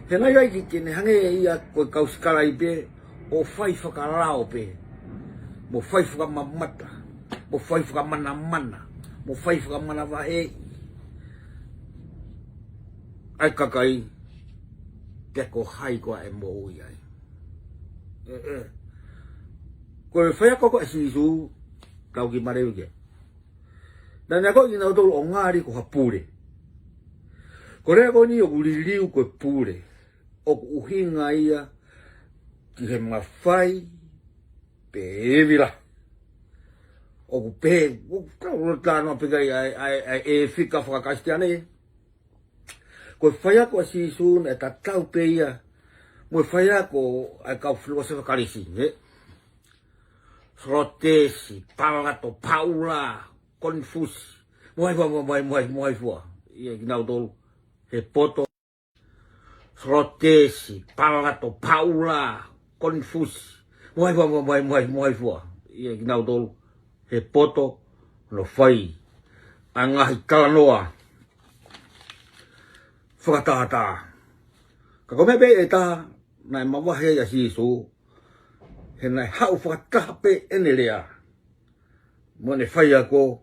He naʻe ʻikai ke ne hangē ia ko e kau sikalaipe ʻo fai fakalao pē, mo fai fakamamata, mo fai fakamanamana, mo fai fakamanavahē ʻa e kakai, pea ko hai koā ʻe moʻui ai. ʻE, ʻe. Ko e faiako ko ē ʻa Sīsū, tau ki Mātiu ke. Naʻa ne akoʻi kinautolu ʻo ngali ko ha pule. Ko e lea ko eni ʻoku liliu ko e pule. ʻOku ʻuhinga ia ki he mafai pe ʻe vila. ʻOku pehē, ʻoku tau lota noa pē ki ai ʻa e, ʻa e, ʻa e, e fika fakakalisitiane. Ko e faiako ʻa Sīsū naʻe tatau pē ia mo e faiako ʻa e kau filōsefa Kalisi, ē? Sōkilesi, Palato, Paula, Konifusi. Mo hai fua, mo hai, mo hai, mo hai fua. ʻIa kinautolu he poto. Sōkilesi, Palato, Paula, Konifusi. Mo hai fua, mo hai, mo hai, mo hai fua. ʻIa kinautolu he poto, hono fai ʻa e ngaahi talanoa fakatātā. Ka ko e meʻa pē ʻe taha naʻe mavahe ai ʻa Sīsū, he naʻe haʻu fakataha pē ʻene lea, mo ʻene faiako,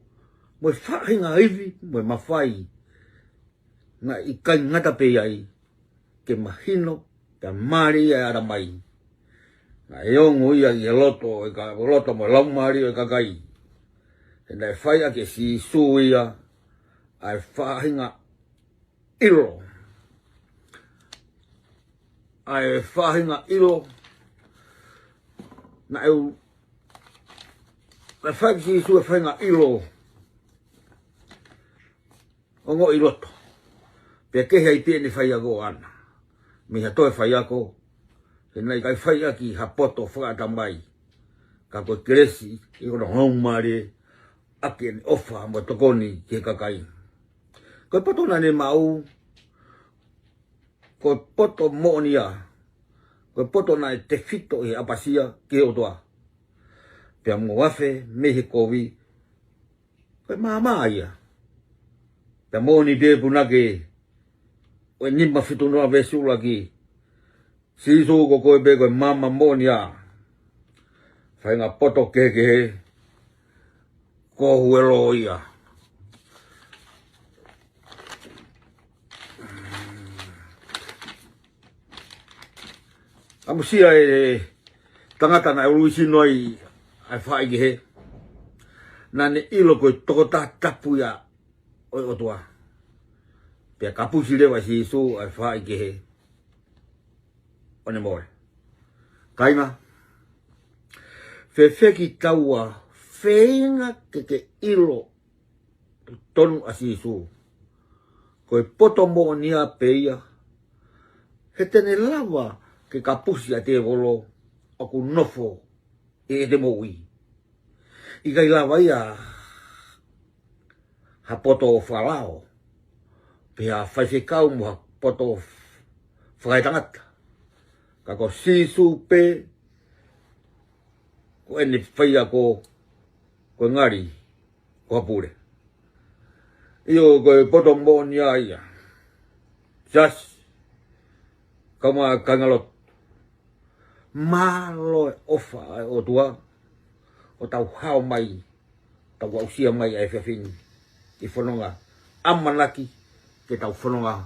mo e faʻahinga ivi, mo e mafai, naʻe ʻikai ngata pē ai ke mahino pea mālie ʻa e ʻatamai. Naʻe ongo ia ʻi he loto, ʻi he ka-, loto mo e laumālie ʻo e kakai. He naʻe fai ʻaki ʻe Sīsū ia ʻa e faʻahinga ʻilo. ʻA e faʻahinga ʻilo. Naʻe u-, naʻe fai ʻe Sīsū e faʻahinga ʻilo. Ongoʻi loto. Pea kehe ai pē ʻene faiako ʻana mei ha toe faiako, he naʻe ʻikai fai ʻaki ha poto fakaʻatamai. Ka ko e kelesi ʻi hono laumālie ʻaki ʻene ʻofa mo tokoni ki he kakai. Ko e poto naʻa ne maʻu, ko e poto moʻoni ia. Ko e poto naʻe tefito ʻi he ʻapasia ki he ʻOtua. pea mo afe mei he kovi, ko e maama ia. Pea moʻoni pē punake ʻo e nima fitu noa veesi ʻuluaki, Sīsū, ko koe pē ko e maama moʻoni ʻa e faʻahinga poto kehekehe, ko e huelo ia. ʻAmusia e tangata naʻe ʻuluisino ai ʻa e faʻahikehe. Naʻa ne ʻilo ko e tokotaha tapu ia ʻo e ʻOtua. Pea kapusi leva ʻe Sīsū ʻa e faʻahikehe ʻo ne mole. Kāinga, fēfē kitaua, feinga ke ke ʻilo tonu ʻa Sīsū ko e poto moʻoni ia pē ia, he te ne lava ke kapusi ʻa e tēvolo ʻoku nofo ʻi heʻete moʻui. ʻIkai lava ia ha poto fakalao, pe ha faifekau mo ha poto fakaetangata. Ka ko Sīsū pē, ko ʻene faiako, ko e ngali ko ha pule. ʻIo, ko e poto moʻoni ia ia. Siasi, kae ʻumaʻā kāinga lotu, mālō e ʻofa ʻa e ʻOtua ʻo tau hao mai, tau aʻusia mai ʻa e efiafi ni ʻi he fononga ʻamanaki ke tau fononga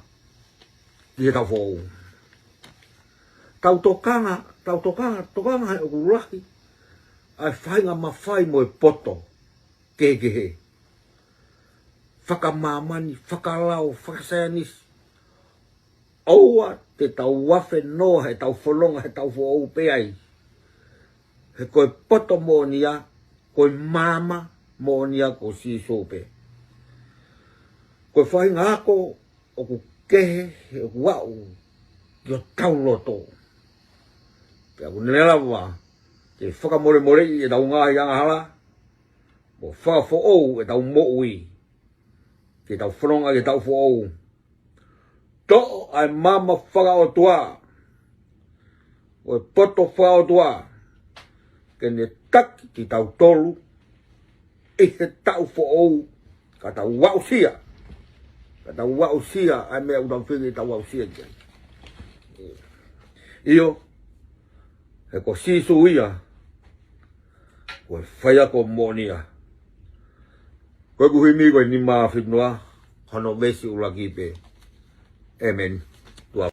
ki heʻetau foʻou. Tau tokanga, tau tokanga, tokanga he ʻoku lahi ʻa e faʻahinga mafai mo e poto kehekehe, fakamāmani, fakalao, fakasaienisi. ʻOua te tau afe noa heʻetau fononga heʻetau foʻou pē ai. He ko e poto moʻoni ia, ko e maama moʻoni ia ko Sīsū pē. Ko e faʻahinga ako ʻoku kehe, he ʻoku aʻu ki hotau loto. Pea ʻoku ne lava ke fakamolemoleʻi ʻetau ngaahi angahala, mo fakafoʻou ʻetau moʻui, ke tau fononga ke tau foʻou. Toʻo ʻa e maama fakaʻotua, ʻo e poto fakaʻotua, ke ne taki kitautolu ʻi he taʻu foʻou, ka tau aʻusia, ka tau aʻusia ʻa e meʻa ʻoku tau feinga ke tau aʻusia ki ai. ʻIo, he ko Sīsū ia, ko e faiako moʻoni ia. Ko ʻeku himi ko e nima fitu noa, hono veesi ʻuluaki pē. ʻĒmeni. Tuʻa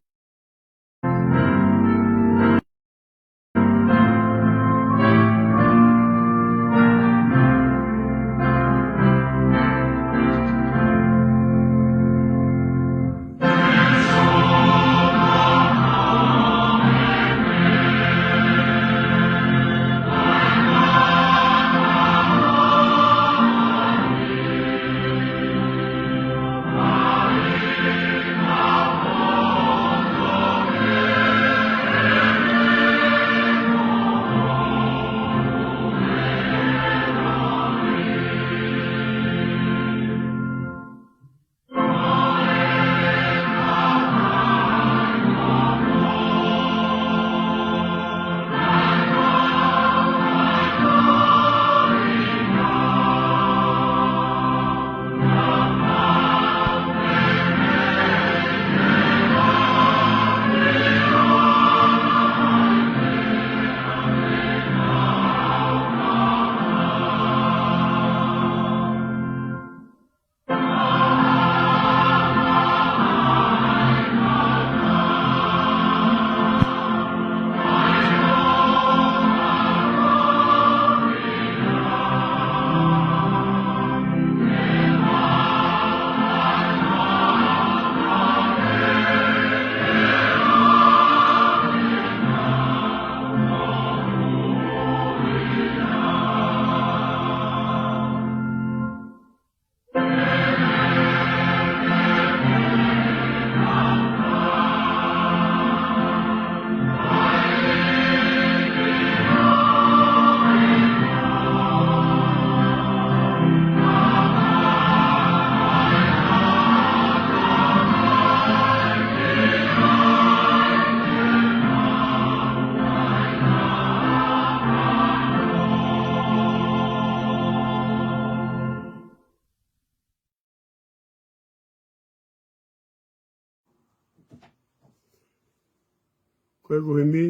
Ko ʻeku himi,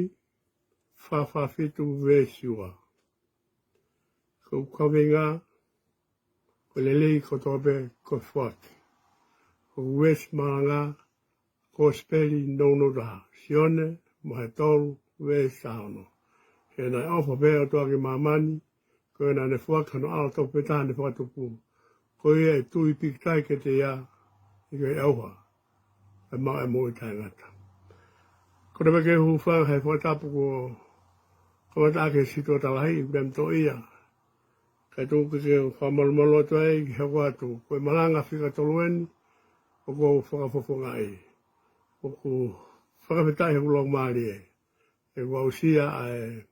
fā fā fitu veesi ua. Ko ʻeku kaveinga, ko e lelei kotoa pē ko e foaki. Ko ʻeku veesi malanga, Kosipeli nounou taha, Sione, vahe tolu, veesi taha ono. He naʻe ʻofa pehē ʻa e ʻOtua ki māmani, ko ia naʻa ne foaki hono ʻAlo tofu pē taha ne fakatupu. Ko ia ʻe tui pīkitai kiate ia, ʻikai ʻauha, kae maʻu ʻa e moʻui taʻengata. Ko e meʻa ke u hūfanga he fakatapu kuo kamata ʻaki e situʻa talahi, meʻa mito ia. Kae tuku ke u fakamalumalu atu ai ki he hoko atu, ko e malanga fika tolu eni, ʻoku ou fakafofongaʻi. ʻOku fakafetaʻi he ʻoku lau mālie. ʻE ua usia ʻa e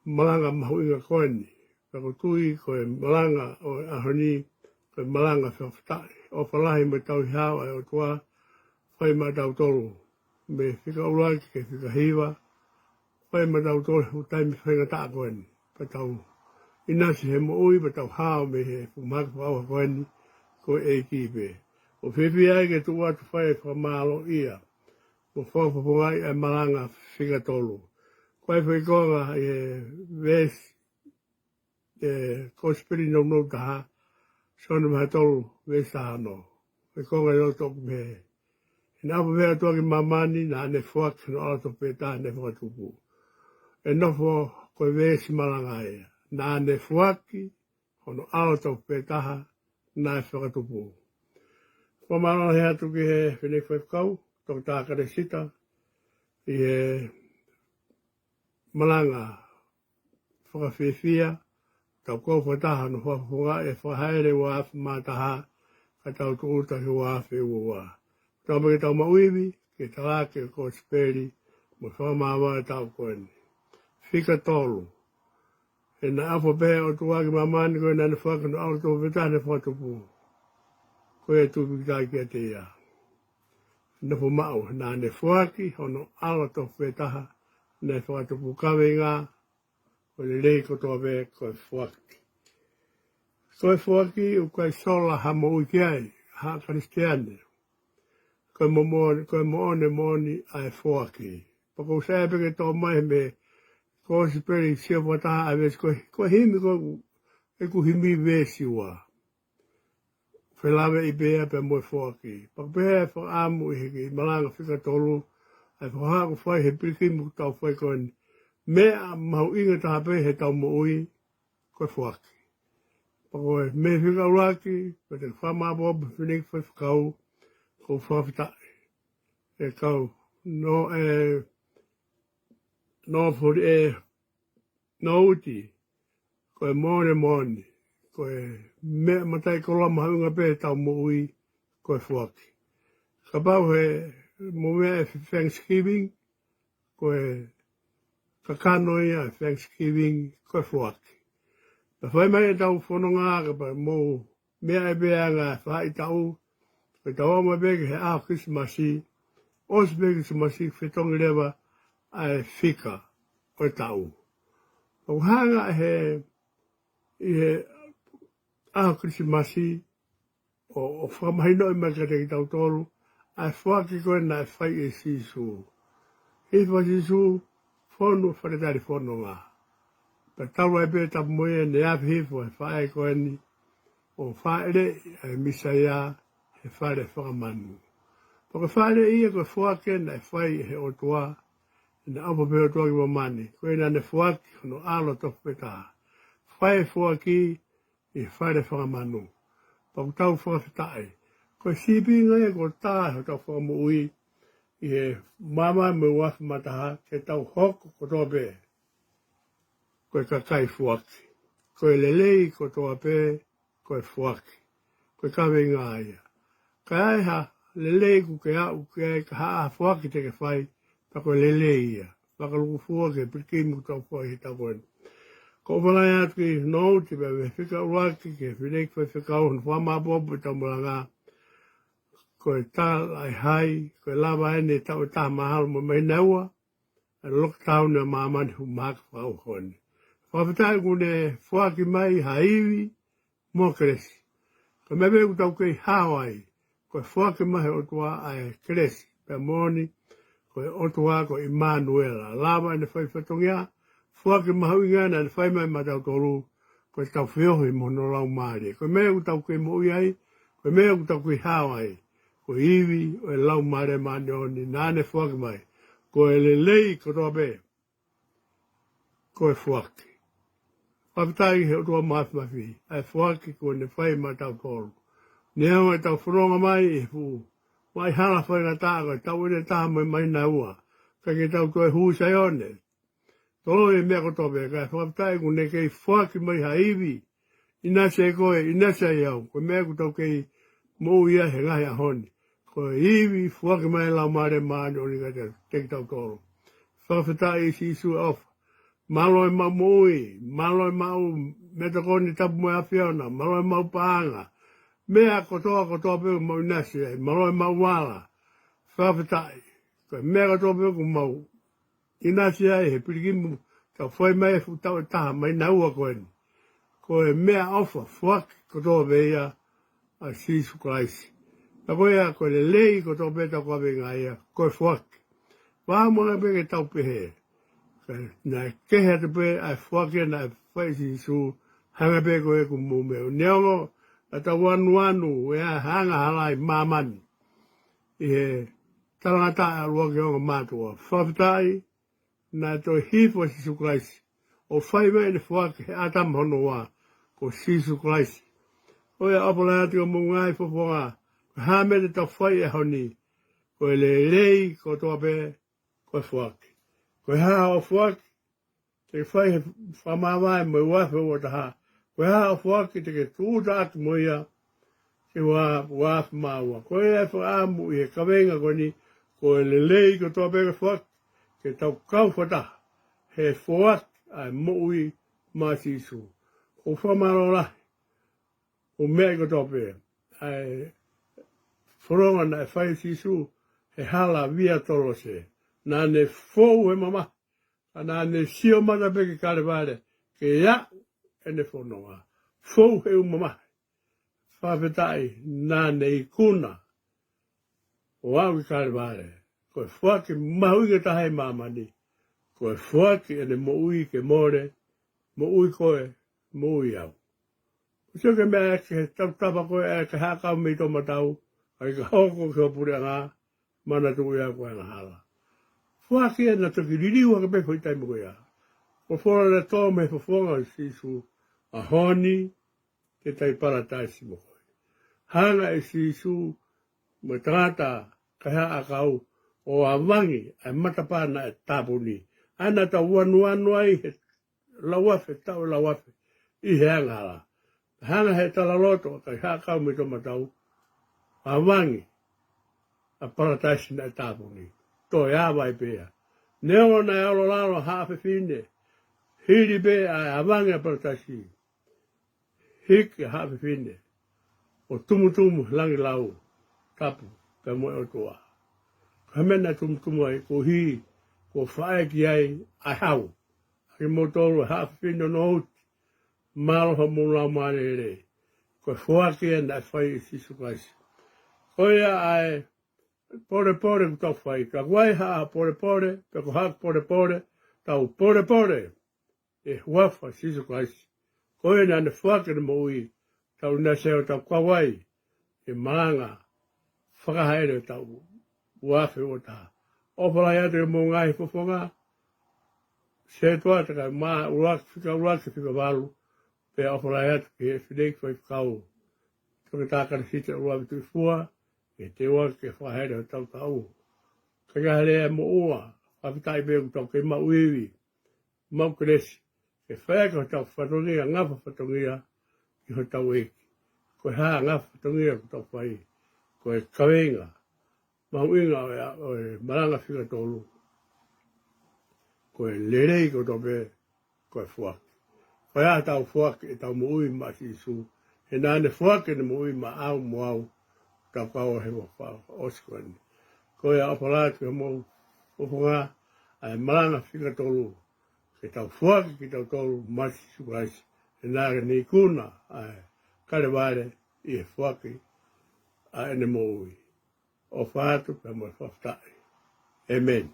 malanga mahuʻinga ko eni. Ka ʻoku ou tui ko e malanga ʻo e ʻaho ni, ko e malanga fakafetaʻi. ʻOfa lahi mo e tauhi hao ʻa e ʻOtua, fai maʻatautolu. Mei he fika ʻuluaki ki he fika hiva, fai maʻatautolu he taimi faingataʻa ko eni. Pea tau ʻinasi he moʻui, pea tau hao mei he fuʻu mahaki fakaʻauha ko eni, ko e ʻEiki pē. ʻOku ou fiefia ai ke tuʻu atu fai e fakamālōʻia mo fakafofongaʻi ʻa e malanga fika tolu. Ko e foʻi konga ʻi he veesi, ʻe, Kosipeli nounou taha, Sione vahe tolu, veesi taha ono. Ko e konga ʻi loto ʻoku pehē: He naʻe ʻofa pehē ʻa e ʻOtua ki māmani, naʻa ne foaki hono ʻAlo tofu pē taha ne fakatupu. ʻE nofo ko e veesi malanga ia. Naʻa ne foaki hono ʻAlo tofu pē taha naʻe fakatupu. Fakamālō lahi atu ki he fineʻeiki faifekau, Toketā Kalesita, ʻi he malanga fakafiefia, tau kau fakataha hono fakafofongaʻi e Fakahēlē ua afe mā taha, ka tau tūʻuta ki he ua afe ua ua. Tau maʻu ke tau maʻu ivi ke tala ʻaki e Kosipeli mo e fakamaama ʻo e taʻu ko eni. Fika tolu. He naʻe ʻofa pehē ʻa e ʻOtua ki māmani, ko ia naʻa ne foaki hono ʻAlo tofu pē taha ne fakatupu. Ko ia ʻe tui pīkitai kiate ia, nofo maʻu, naʻa ne foaki hono ʻAlo tofu pē taha ne fakatupu. Kaveinga, ko e lelei kotoa pē ko e foaki. Ko e foaki ʻoku ʻikai sola ha moʻui ki ai ha Kalisitiane. Ko e mo-, mo-, ko e moʻoni moʻoni ʻa e foaki. Pea ʻoku ou saiʻia pē ke tō mai mei he Kosipeli sio fakataha ʻa e veesi ko e, ko e himi ko ʻeku himi, veesi ua. Felāveʻi pē ia pea mo e foaki. Pea ʻoku pehē ʻa e fakaʻamu ʻi he kiʻi malanga fika tolu, ʻa e fakahā ʻoku fai he pilikimi ʻoku tau fai ko eni. Meʻa mahuʻinga taha pē heʻetau moʻui, ko e foaki. Pea ko e meʻa fika ʻuluaki, pea te u fakamāopoopo he fineʻeiki faifekau, ʻoku ou fakafetaʻi. ʻE kau, no, ʻe, no fori ʻe, no uti, ko e moʻoni moʻoni, ko e meʻa mataʻikoloa mahuʻinga pē heʻetau moʻui, ko e foaki. Kapau he mou meʻa e Thanksgiving, ko e kakano ia e Thanksgiving, ko e foaki. Pea fai mai ʻetau fononga, kapau mou meʻa e pē ʻa e ngaahi faʻahitaʻu, ko ʻetau ō mai pē ki he ʻaho Kilisimasi, ʻosi pē Kilisimasi, fetongi leva ʻa e fika ʻo e taʻu. ʻOku hanga he, ʻi he ʻaho Kilisimasi, ʻo, ʻo fakamahinoʻi mai kiate kitautolu ʻa e foaki ko ē naʻe fai ʻe Sīsū. Hifo ʻa Sīsū, fonu he fale talifononga. Pea talu ai pē tapu mo ia ne afe hifo ʻa e faʻē ko eni, ʻo fāʻeleʻi ʻa e Mīsaia he fale fakamanu. Pea ko e fāʻeleʻi ia ko e foaki naʻe fai ʻe he ʻOtua, naʻe ʻofa pehē ʻa e ʻOtua ki māmani, ko ia naʻa ne foaki hono ʻAlo tofu pē taha. Fai e foaki ʻi he fale fakamanu. Pea ʻoku tau fakafetaʻi. Ko e sīpinga ia kuo tā ʻe hotau Fakamoʻui ʻi he māmani mei he ua afe mā taha, ke tau hoko kotoa pē ko e kakai foaki. Ko e lelei kotoa pē ko e foaki. Ko e kaveinga ia. Ka ai ha lelei ʻoku ke aʻu ki ai, ka ha foaki te ke fai, pea ko e lelei ia. Fakalūkufua ki he pilikimi ʻoku tau fai he taʻu ko eni. Ko e ʻofa lahi atu ki he nouti pea mei he fika ʻuluaki ki he fineʻeiki faifekau hono fakamāopoopo ʻetau malanga. Ko e talaʻehai, ko e lava eni e taʻu ʻe taha mahalo mo e māhina ʻe ua ʻa e lockdown ʻa māmani he fuʻu mahaki fakaʻauha ko eni. Fakafetaʻi kuo ne foaki mai ha ivi mo e kelesi. Ko e meʻa pē ʻoku tau kei hao ai, ko e foaki mai ʻe he ʻOtua ʻa e kelesi. Pea moʻoni, ko e ʻOtua ko ʻImanuela. Lava ʻene fai fatongia, foaki mahuʻinga naʻa ne fai mai maʻatautolu, ko ʻetau feohi mo hono Laumālie. Ko e meʻa ʻoku tau kei moʻui ai, ko e meʻa ʻoku tau kei hao ai, ko e ivi ʻo e Laumālie Māʻoniʻoni naʻa ne foaki mai. Ko e lelei kotoa pē, ko e foaki. Fakafetaʻi he ʻOtua Māfimafi, ʻa e foaki kuo ne fai maʻatautolu. Neongo ʻetau fononga mai he fuʻu maʻi hala faingataʻa, ko e taʻu ʻeni ʻe taha mo e māhina ua, ka ke tau toe hū Saione. Toloi e meʻa kotoa pē, kae fakafetaʻi kuo ne kei foaki mai ha ivi. ʻInasi ai koe, ʻinasi ai au, ko e meʻa ʻoku tau kei moʻui ai he ngaahi ʻaho ni. Ko e ivi foaki mai ʻe he Laumālie Māʻoniʻoni kiate kitautolu. Fakafetaʻi Sīsū ʻofa. Mālō e maʻu moʻui, mālō e maʻu meʻatokoni tapu mo e ʻAfiona, mālō e maʻu paʻanga. Meʻa kotoa, kotoa pē ʻoku mau ʻinasi ai, mālō e maʻu vala. Fakafetaʻi. Ko e meʻa kotoa pē ʻoku mau ʻinasi ai he pilikimu, tau fai mai he fuʻu taʻu ʻe taha, māhina ua ko eni. Ko e meʻaʻofa, foaki kotoa pē ia ʻa Sīsū Kalaisi. Pea ko ia, ko e lelei kotoa pē ʻetau kaveinga ia, ko e foaki. Pea mo e meʻa pē ke tau pehē, naʻe kehe atu pē ʻa e foaki naʻe fai ʻe Sīsū, hangē pē ko ē ʻoku mou meʻa. Neongo naʻa tau anuanu ʻe ʻi ai ha angahala ʻi māmani ʻi he talangataʻa ʻa e ʻUluaki Ongo Mātuʻa. Fakafetaʻi, naʻe toe hifo ʻa Sīsū Kalaisi ʻo fai mai ʻene foaki he ʻĀtama hono ua, ko Sīsū Kalaisi. ʻOiauē, ʻofa lahi atu ki homou ngaahi fofonga, ko e hā e meʻa te tau fai he ʻaho ni, ko e lelei kotoa pē, ko e foaki. Ko e hā hoʻo foaki, te ke fai he fakamāvae mo e ua afe ua taha. Ko e hā hoʻo foaki, te ke tūʻuta atu mo ia ki he ua, ua afe mā ua. Ko ia e fakaʻamu ʻi he kaveinga ko eni, ko e lelei kotoa pē ko e foaki, ke tau kau fakataha he foaki ʻa e moʻui maʻa Sīsū. ʻOku fakamālō lahi, ʻoku meʻa kotoa pē ʻa e fononga naʻe fai ʻe Sīsū he hala Via Tolose. Naʻa ne fou he mamahi, ka naʻa ne sio mata pē ki Kalevale, ke aʻu ʻene fononga. Fou he ʻū mamahi. Fakafetaʻi, naʻa ne ikuna ʻo aʻu ki Kalevale. Ko e foaki mahuʻinga taha ʻi māmani. Ko e foaki ʻene moʻui ke mole, moʻui koe, moʻui au. Ko e sio ki he meʻa ʻe ke tautapa koe ʻe ke haʻakau mei tomatau, ʻa ia ka hoko ki ho puleʻanga, manatuʻi ʻa e ko e angahala. Foaki ʻena toki liliu hake pē foʻi taimi ko ia. Ko e folofola naʻe tō mei he fofonga ʻo Sīsū, ʻAho ni te tai Palataisi mo koe. Hanga ʻe Sīsū mo e tangata kaihaʻa ʻakau ʻo avangi ʻa e matapā naʻe tāpuni. ʻA ia naʻa tau anuanu ai he lauafe, taʻu lauafe, ʻi he angahala. Hanga he talaloto ʻa e kaihaʻa ʻakau mei tomatau, avangi ʻa Palataisi naʻe tāpuni. Toe ava ai pē ia. Neongo naʻe ʻalu lalo ha fefine, hili pē ʻa e avangi ʻa Palataisi, hiki ʻa e fefine ʻo tumutumu he langi lau tapu pea mo e ʻOtua. Ko e meʻa naʻe tumutumu ai, ko e hā, ko e faʻē ki ai ʻa e hau. ʻA kimoutolu ʻa e fefine ʻo Nouti, mālō hoʻomou laumālie lelei. Ko e foaki ʻena naʻe fai ʻe Sīsū Kalaisi. Ko ia ʻa e polepole ʻoku tau fai. Ka ʻoku ʻi ai ha polepole, pe ko ha polepole, tau polepole ʻi he huafa ʻo Sīsū Kalaisi. Ko ia naʻa ne foaki ʻene moʻui, tau ʻinasi ai ʻo tau kau ai he malanga fakahaʻele ʻo e taʻu ua afe ua taha. ʻOfa lahi atu ki homou ngaahi fofonga, Sētuata kae ʻumaʻā ʻUluaki, Fika ʻUluaki, Fika Valu, pea ʻofa lahi atu ki he fineʻeiki faifekau, Toketā Kalisita ʻUluavi Tuʻifua, ʻi he teuaki ki he fakahaʻele ʻo hotau taʻu. Ka ʻi ai ha lea ʻe moʻua, fakafetaʻi pē ʻoku tau kei maʻu ivi, maʻu kelesi, ke fai ʻaki hotau fatongia, ngafa fatongia ki hotau ʻEiki. Ko e hā e ngafa fatongia ʻoku tau fai? Ko e kaveinga mahuʻinga ʻo e, ʻo e malanga fika tolu. Ko e lelei kotoa pē, ko e foaki. Ko ia ʻa ʻetau foaki ʻetau moʻui maʻa Sīsū. He naʻa ne foaki ʻene moʻui maʻau mo au, tau kau he ua fa ʻosi ko eni. Ko ia ʻofa lahi atu ki homou fofonga, ʻa e malanga fika tolu, ke tau foaki kitautolu maʻa Sīsū Kalaisi. He naʻa ne ikuna ʻa e Kalevale ʻi he foaki ʻa ʻene moʻui. ʻOfa atu pea mo e fakafetaʻi. ʻĒmeni.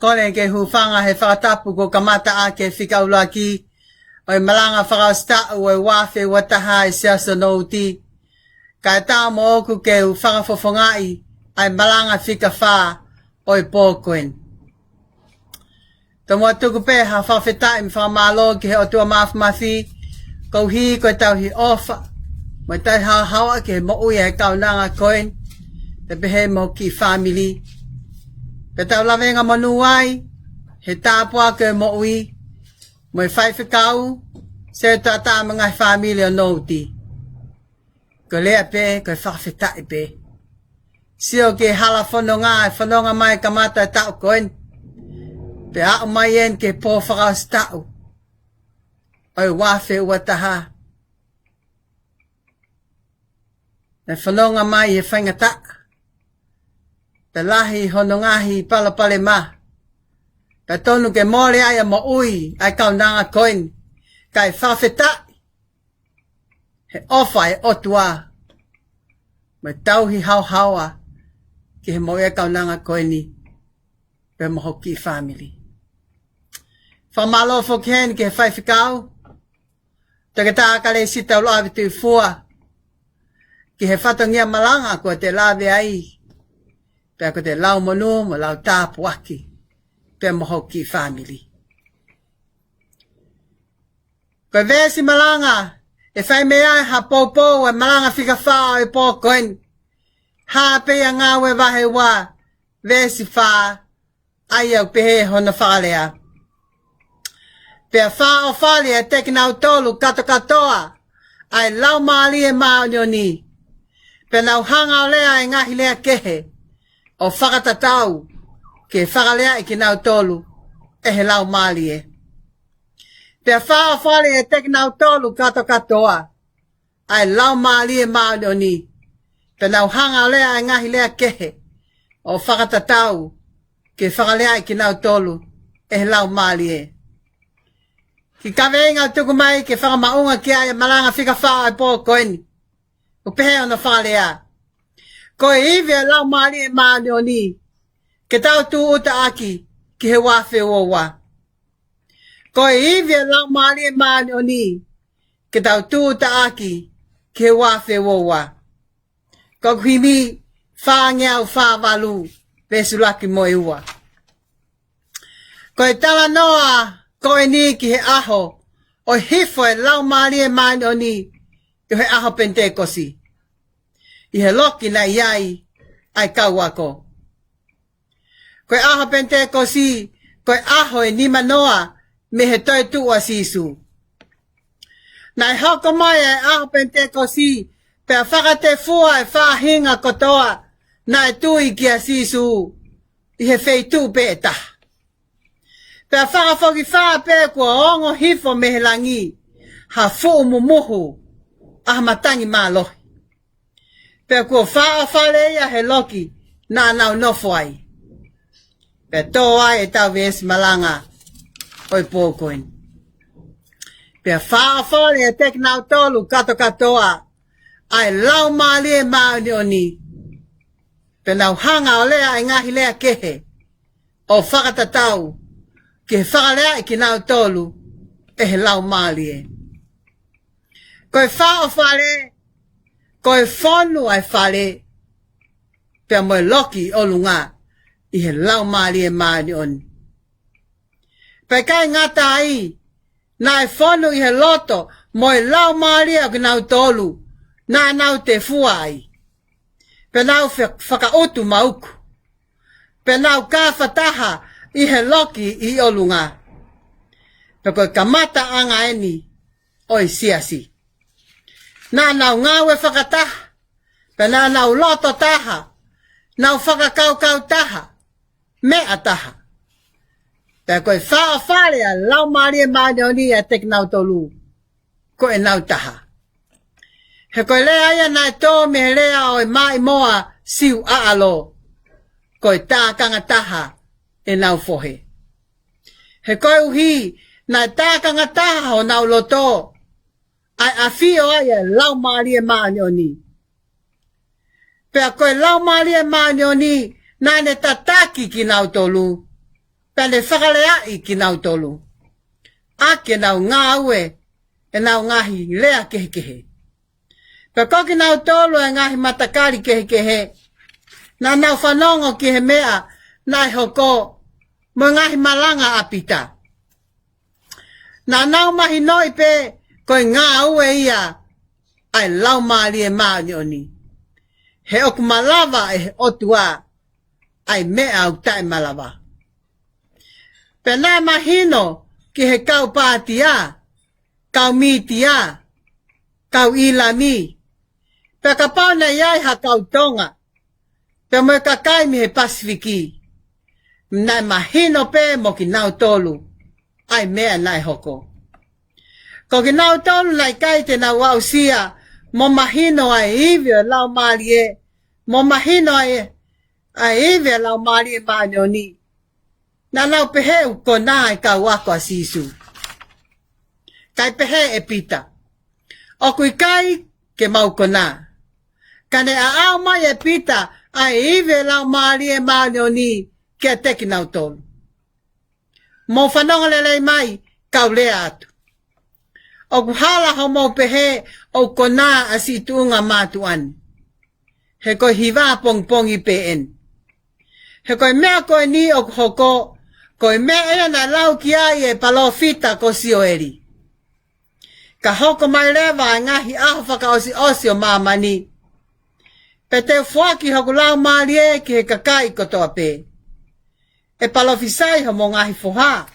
Kole ke u hūfanga he fakatapu kuo kamata ʻaki e fika ʻuluaki ʻo e malanga fakaʻosi taʻu ʻo e ua afe ua taha ʻi he Siasi ʻo Nouti. Kae ʻatā moʻoku ke u fakafofongaʻi ʻa e malanga fika fā ʻo e pō ko eni. Tomuʻa tuku pē ha fakafetaʻi mo e fakamālō ki he ʻOtua Māfimafi, koeʻuhi ko e tauhi ʻofa mo e tauhi haohaoa ki he moʻui ʻa e kaunanga ko eni, pea pehē mo e kiʻi fāmili. Pea tau lavengamonū ai he tāpuaki ʻo e moʻui mo e faifekau, Setuata mo e ngaahi fāmili ʻo Nouti. Ko e lea pē, ko e fakafetaʻi pē. Sio ki he hala fononga, ʻa e fononga mai kamata e taʻu ko eni, pea aʻu mai eni ki he pō fakaʻosi taʻu ʻo e ua afe ua taha. Naʻe fononga mai he faingataʻa, pea lahi hono ngaahi palopalema, pea tonu ke mole ai ʻa e moʻui ʻa e kaunanga ko eni. Kae fakafetaʻi he ʻofa ʻa e ʻOtua mo e tauhi haohaoa ki he moʻui ʻa e kaunanga ko eni, pea mo hoku kiʻi fāmili. Fakamālō foki heni ki he faifekau, Toketā Kalesi Taulaʻevalu Tuʻifua, ki he fatongia malanga kuo te lave ai, pea ko e lau monū mo e lau tāpuaki, pea mo hoku kiʻi fāmili. Ko e veesi malanga ʻe fai mei ai ha poupou ʻa e malanga fika fā ʻo e pō ko eni, hā pē ia Ngāue vahe ua, veesi fā, ʻa ia ʻoku pehē hono fakalea: Pea fakaʻofaʻi ʻiate kinautolu kātokātoa ʻa e Laumālie Māʻoniʻoni, pea nau hanga ʻo lea ʻa e ngaahi lea kehe, ʻo fakatatau ke fakaleaʻi kinautolu ʻe he Laumālie. Pea fakaʻofaʻi ʻiate kinautolu kātokātoa ʻa e Laumālie Māʻoniʻoni, pea nau hanga ʻo lea ʻa e ngaahi lea kehe, ʻo fakatatau ke fakaleaʻi kinautolu ʻe he Laumālie. Kiʻi kaveinga ʻoku tuku mai ke fakamaʻunga ki ai ʻa e malanga fika fā ʻo e pō ko eni, ʻoku pehē hono fakalea: Ko e ivi ʻo e Laumālie Māʻoniʻoni ke tau tūʻuta ʻaki ki he ua afe ua ua. Ko e ivi ʻo e Laumālie Māʻoniʻoni ke tau tūʻuta ʻaki ki he ua afe ua ua. Ko hoku himi fāngeau fā valu, veesi ʻuluaki mo e ua. Ko e talanoa ko eni ki he ʻaho ʻo e hifo ʻa e Laumālie Māʻoniʻoni, ʻi he ʻaho Penitekosi, ʻi he loki naʻe ʻi ai ʻa e kau ako. Ko e ʻaho Penitekosi, ko e ʻaho ʻe nimanoa mei he toetuʻu ʻa Sīsū. Naʻe hoko mai ʻa e ʻaho Penitekosi, pea fakatefua ʻa e faʻahinga kotoa naʻe tui kia Sīsū ʻi he feituʻu pē ʻe taha. Pea fakafokifā pē kuo ongo hifo mei he langi ha fuʻu mumuhu ʻa ha matangi mālohi. Pea kuo faʻofale ia he loki naʻa nau nofo ai. Pea tō ai ʻetau veesi malanga ʻo e pō ko eni. Pea faʻofale ʻiate kinautolu kātokātoa ʻa e Laumālie Māʻoniʻoni. Pea nau hanga ʻo lea ʻa e ngaahi lea kehe ʻo fakatatau ke fakaleaʻi kinautolu ʻe he Laumālie. Ko e faʻofale, ko e fonu ʻa e fale, pea mo e loki ʻi ʻolunga ʻi he Laumālie Māʻoniʻoni. Pea ʻikai ngata ai, naʻe fonu ʻi he loto mo e Laumālie ʻo kinautolu naʻa nau tefua ai. Pea nau fe-, fakaʻutu mauku. Pea nau kāfataha ʻi he loki ʻi ʻolunga. Pea ko e kamataʻanga eni ʻo e siasi. Naʻa nau ngāue fakataha, pea naʻa nau loto taha, nau fakakaukau taha, meʻa taha. Pea ko e faʻofale ʻa e Laumālie Māʻoniʻoni ʻiate kinautolu ko ʻenau taha. He ko e lea ia naʻe tō mei he lea ʻo e maʻimoa Siu ʻaʻalo, ko e tākanga taha ʻenau fohe. He koeʻuhi naʻe tākanga taha honau loto, ʻa e ʻafio ai ʻa e Laumālie Māʻoniʻoni. Pea ko e Laumālie Māʻoniʻoni naʻa ne tataki kinautolu, pea ne fakaleaʻi kinautolu ʻaki ʻenau ngāue ʻenau ngaahi lea kehekehe. Pea ko kinautolu ʻa e ngaahi matakali kehekehe, naʻa nau fanongo ki he meʻa naʻe hoko mo e ngaahi malanga ʻa Pita. Naʻa nau mahinoʻi pē ko e ngāue ia ʻa e Laumālie Māʻoniʻoni. He ʻoku malava ʻe he ʻOtua ʻa e meʻa ʻoku taʻemalava. Pea naʻe mahino ki he kau Pātia, kau Mītia, kau ʻĪlami, pea kapau naʻe ʻi ai ha kau Tonga, pea mo e kakai mei he Pasifiki, naʻe mahino pē mo kinautolu ʻa e meʻa naʻe hoko. Ko kinautolu naʻe ʻikai te nau aʻusia mo mahino ʻa e ivi ʻo e Laumālie, mo mahino ʻa e, ʻa e ivi ʻo e Laumālie Māʻoniʻoni, naʻa nau pehē ʻoku konā e kau ako ʻa Sīsū. Kae pehē ʻe Pita, ʻoku ʻikai ke mau konā. Ka ne ʻaʻau mai ʻe Pita ʻa e ivi ʻo e Laumālie Māʻoniʻoni kiate kinautolu. Mou fanongo lelei mai, kau lea atu. ʻOku hala hoʻomou pehē ʻoku konā ʻa siʻi tuʻunga mātuʻa ni. He ko e hiva pongipongi pē eni. He ko e meʻa ko eni ʻoku hoko, ko e meʻa ia naʻe lau ki ai ʻe palōfita ko Sioeli. Ka hoko mai leva ʻa e ngaahi ʻaho fakaʻosiʻosi ʻo māmani, pea te u foaki hoku Laumālie ki he kakai kotoa pē. ʻE palōfisai homou ngaahi foha,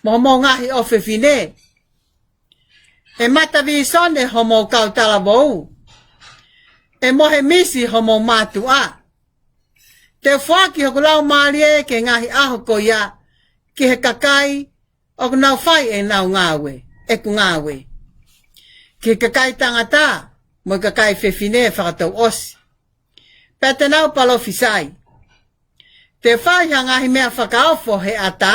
mo homou ngaahi ʻofefine. ʻE mata vīsone homou kau talavou. ʻE mohe misi homou mātuʻa. Te u foaki hoku Laumālie ki he ngaahi ʻaho ko ia ki he kakai ʻoku nau fai ʻenau ngāue, ʻeku ngāue. Ki he kakai tangata mo e kakai fefine fakatouʻosi. Pea te nau palōfisai. Te u fai ha ngaahi meʻa fakaofo he ʻatā,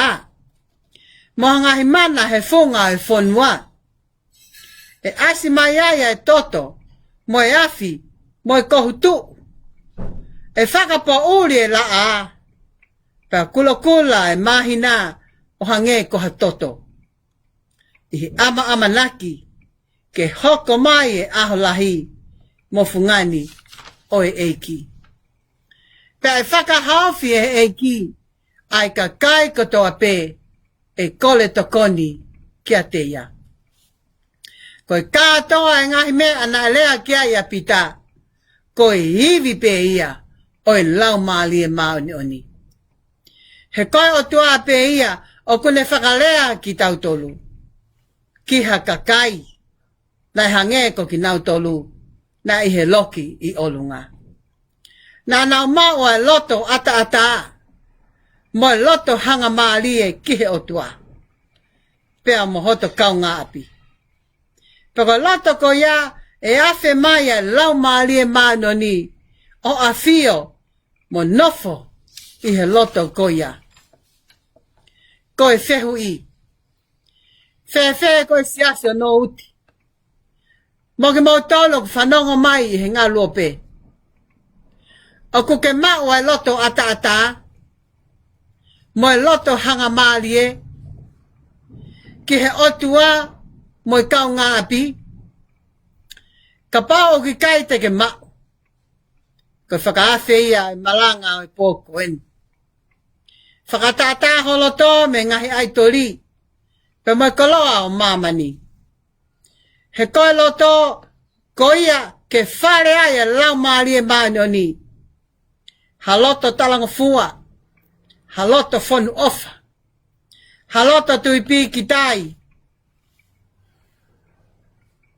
mo ha ngaahi mana he funga ʻo e fonua. ʻE ʻasi mai ai ʻa e toto, mo e afi, mo e kohu tuʻu. ʻE fakapoʻuli e laʻā, pea kulokula e māhina ʻo hangē ko ha toto, ʻi he ʻamaʻamanaki ke hoko mai e ʻaho lahi mo fungani ʻo e ʻEiki. Pea ʻe fakahaofi ʻe he ʻEiki ʻa e kakai kotoa pē ʻe kole tokoni kiate ia. Ko e kātoa e ngaahi meʻa naʻe lea ki ai ʻa Pita, ko e ivi pē ia ʻo e Laumālie Māʻoniʻoni. He ko e ʻOtua pē ia ʻoku ne fakalea kitautolu ki ha kakai naʻe hangē ko kinautolu naʻe ʻi he loki ʻi ʻolunga. Naʻa nau maʻu ʻa e loto ʻataʻatā, mo e loto hangamālie ki he ʻOtua, pea mo hoto kaungāʻapi. Pea ko e loto ko ia ʻe afe mai ʻa e Laumālie Māʻoniʻoni ʻo ʻafio mo nofo ʻi he loto ko ia. Ko e fehuʻi, fēfē ko e siasi ʻo Nouti mo kimoutolu ʻoku fanongo mai ʻi he ngaluope? ʻOku ke maʻu ʻa e loto ʻataʻatā mo e loto hangamālie ki he ʻOtua mo e kaungāʻapi? Kapau ʻoku ʻikai te ke maʻu, ko e fakaafe ia ʻa e malanga ʻo e pō ko eni. Fakatātā ho loto mei he ngaahi ʻaitoli pea mo e koloa ʻo māmani. He ko e loto ko ia ke fale ai ʻa e Laumālie Māʻoniʻoni. Ha loto talangofua, ha loto fonu ʻofa, ha loto tui pīkitai,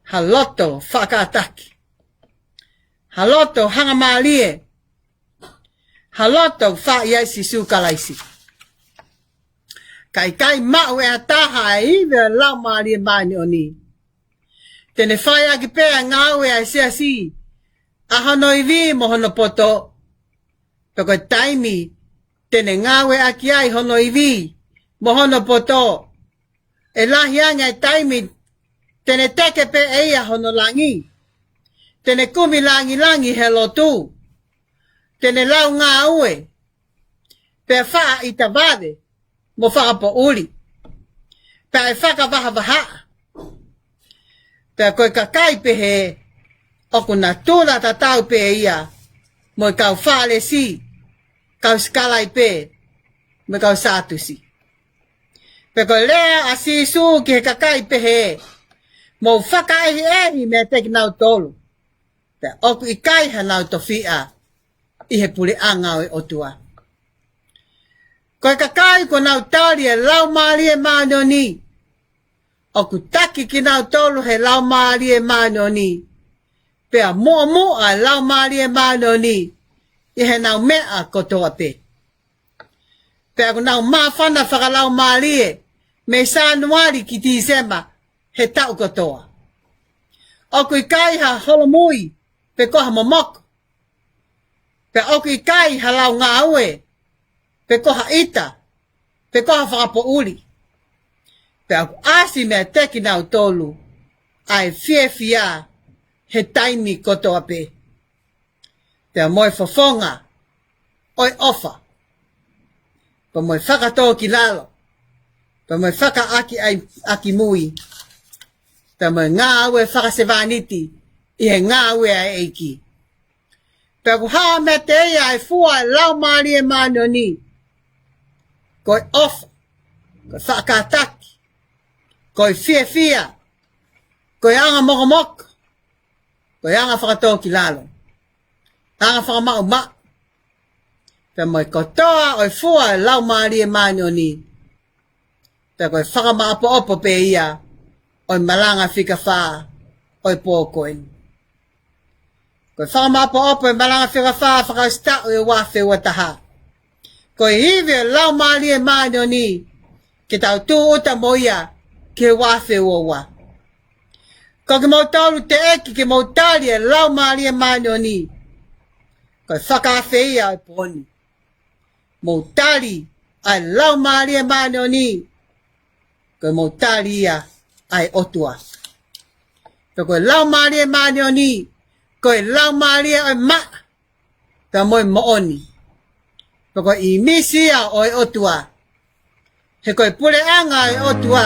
ha loto faʻa kātaki, ha loto hangamālie, ha loto fai ai Sīsū Kalaisi. Ka ʻikai maʻu ʻe ha taha ʻa e ivi ʻo e Laumālie Māʻoniʻoni, te ne fai ʻaki pē ʻa e ngāue ʻa e siasi ʻa hono ivi mo hono poto. Pea ko e taimi te ne ngāue ʻaki ai hono ivi mo hono poto, ʻe lahi ange ʻa e taimi te ne teke pē ʻe ia hono langi, te ne kumi langilangi he lotu, te ne lau ngāue, pea faʻa ʻita vave mo fakapoʻuli, pea ʻe fakavahavaha. Pea ko e kakai pehē ʻoku natula tatau pē ia mo e kau Fālesi, kau Sikalaipe, mo e kau Sātusi. Pea ko e lea ʻa Sīsū ki he kakai pehē, mou fakaʻehiʻehi meiate kinautolu, pea ʻoku ʻikai hanau tofiʻa ʻi he puleʻanga ʻo e ʻOtua. Ko e kakai kuo nau tali ʻa e Laumālie Māʻoniʻoni, ʻoku taki kinautolu ʻe he Laumālie Māʻoniʻoni, pea muʻomuʻa ʻa e Laumālie Māʻoniʻoni ʻi heʻenau meʻa kotoa pē. Pea ʻoku nau māfana fakalaumālie mei Sānuali ki Tīsema he taʻu kotoa. ʻOku ʻikai ha holomui pe ko ha momoko, pea ʻoku ʻikai ha lau ngāue pe ko ha ʻita pe ko ha fakapoʻuli. Pea ʻoku ʻasi meiate kinautolu ʻa e fiefia he taimi kotoa pē, pea mo e fofonga ʻo e ʻofa, pea mo e fakatōkilalo, pea mo e fakaʻaki ʻai, ʻaki mui, pea mo e ngāue fakasevāniti ʻi he ngāue ʻa e ʻEiki. Pea ʻoku hā meiate ia ʻa e fua ʻo e Laumālie Māʻoniʻoni, ko e ʻofa, ko e faʻa kātaki, ko e fiefia, ko e anga mokomoko, ko e anga fakatōkilalo, anga fakamaʻumaʻu, pea mo e kotoa ʻo e fua ʻo e Laumālie Māʻoniʻoni. Pea ko e fakamāʻopoʻopo pē ia ʻo e malanga fika fā ʻo e pō ko eni. Ko e fakamāʻopoʻopo ʻo e malanga fika fā fakaʻosi taʻu ʻe ua afe ua taha. Ko e ivi ʻo e Laumālie Māʻoniʻoni ke tau tūʻuta mo ia ki he ua afe ua ua. Ko kimoutolu teʻeki ke mou tali ʻa e Laumālie Māʻoniʻoni, ko e fakaafe ia ʻo e pō ni. Mou tali ʻa e Laumālie Māʻoniʻoni, ko e mou tali ia ʻa e ʻOtua. Pea ko e Laumālie Māʻoniʻoni, ko e laumālie ʻo e maʻa pea mo e moʻoni. Pea ko e ʻīmisi ia ʻo e ʻOtua. He ko e puleʻanga ʻo e ʻOtua,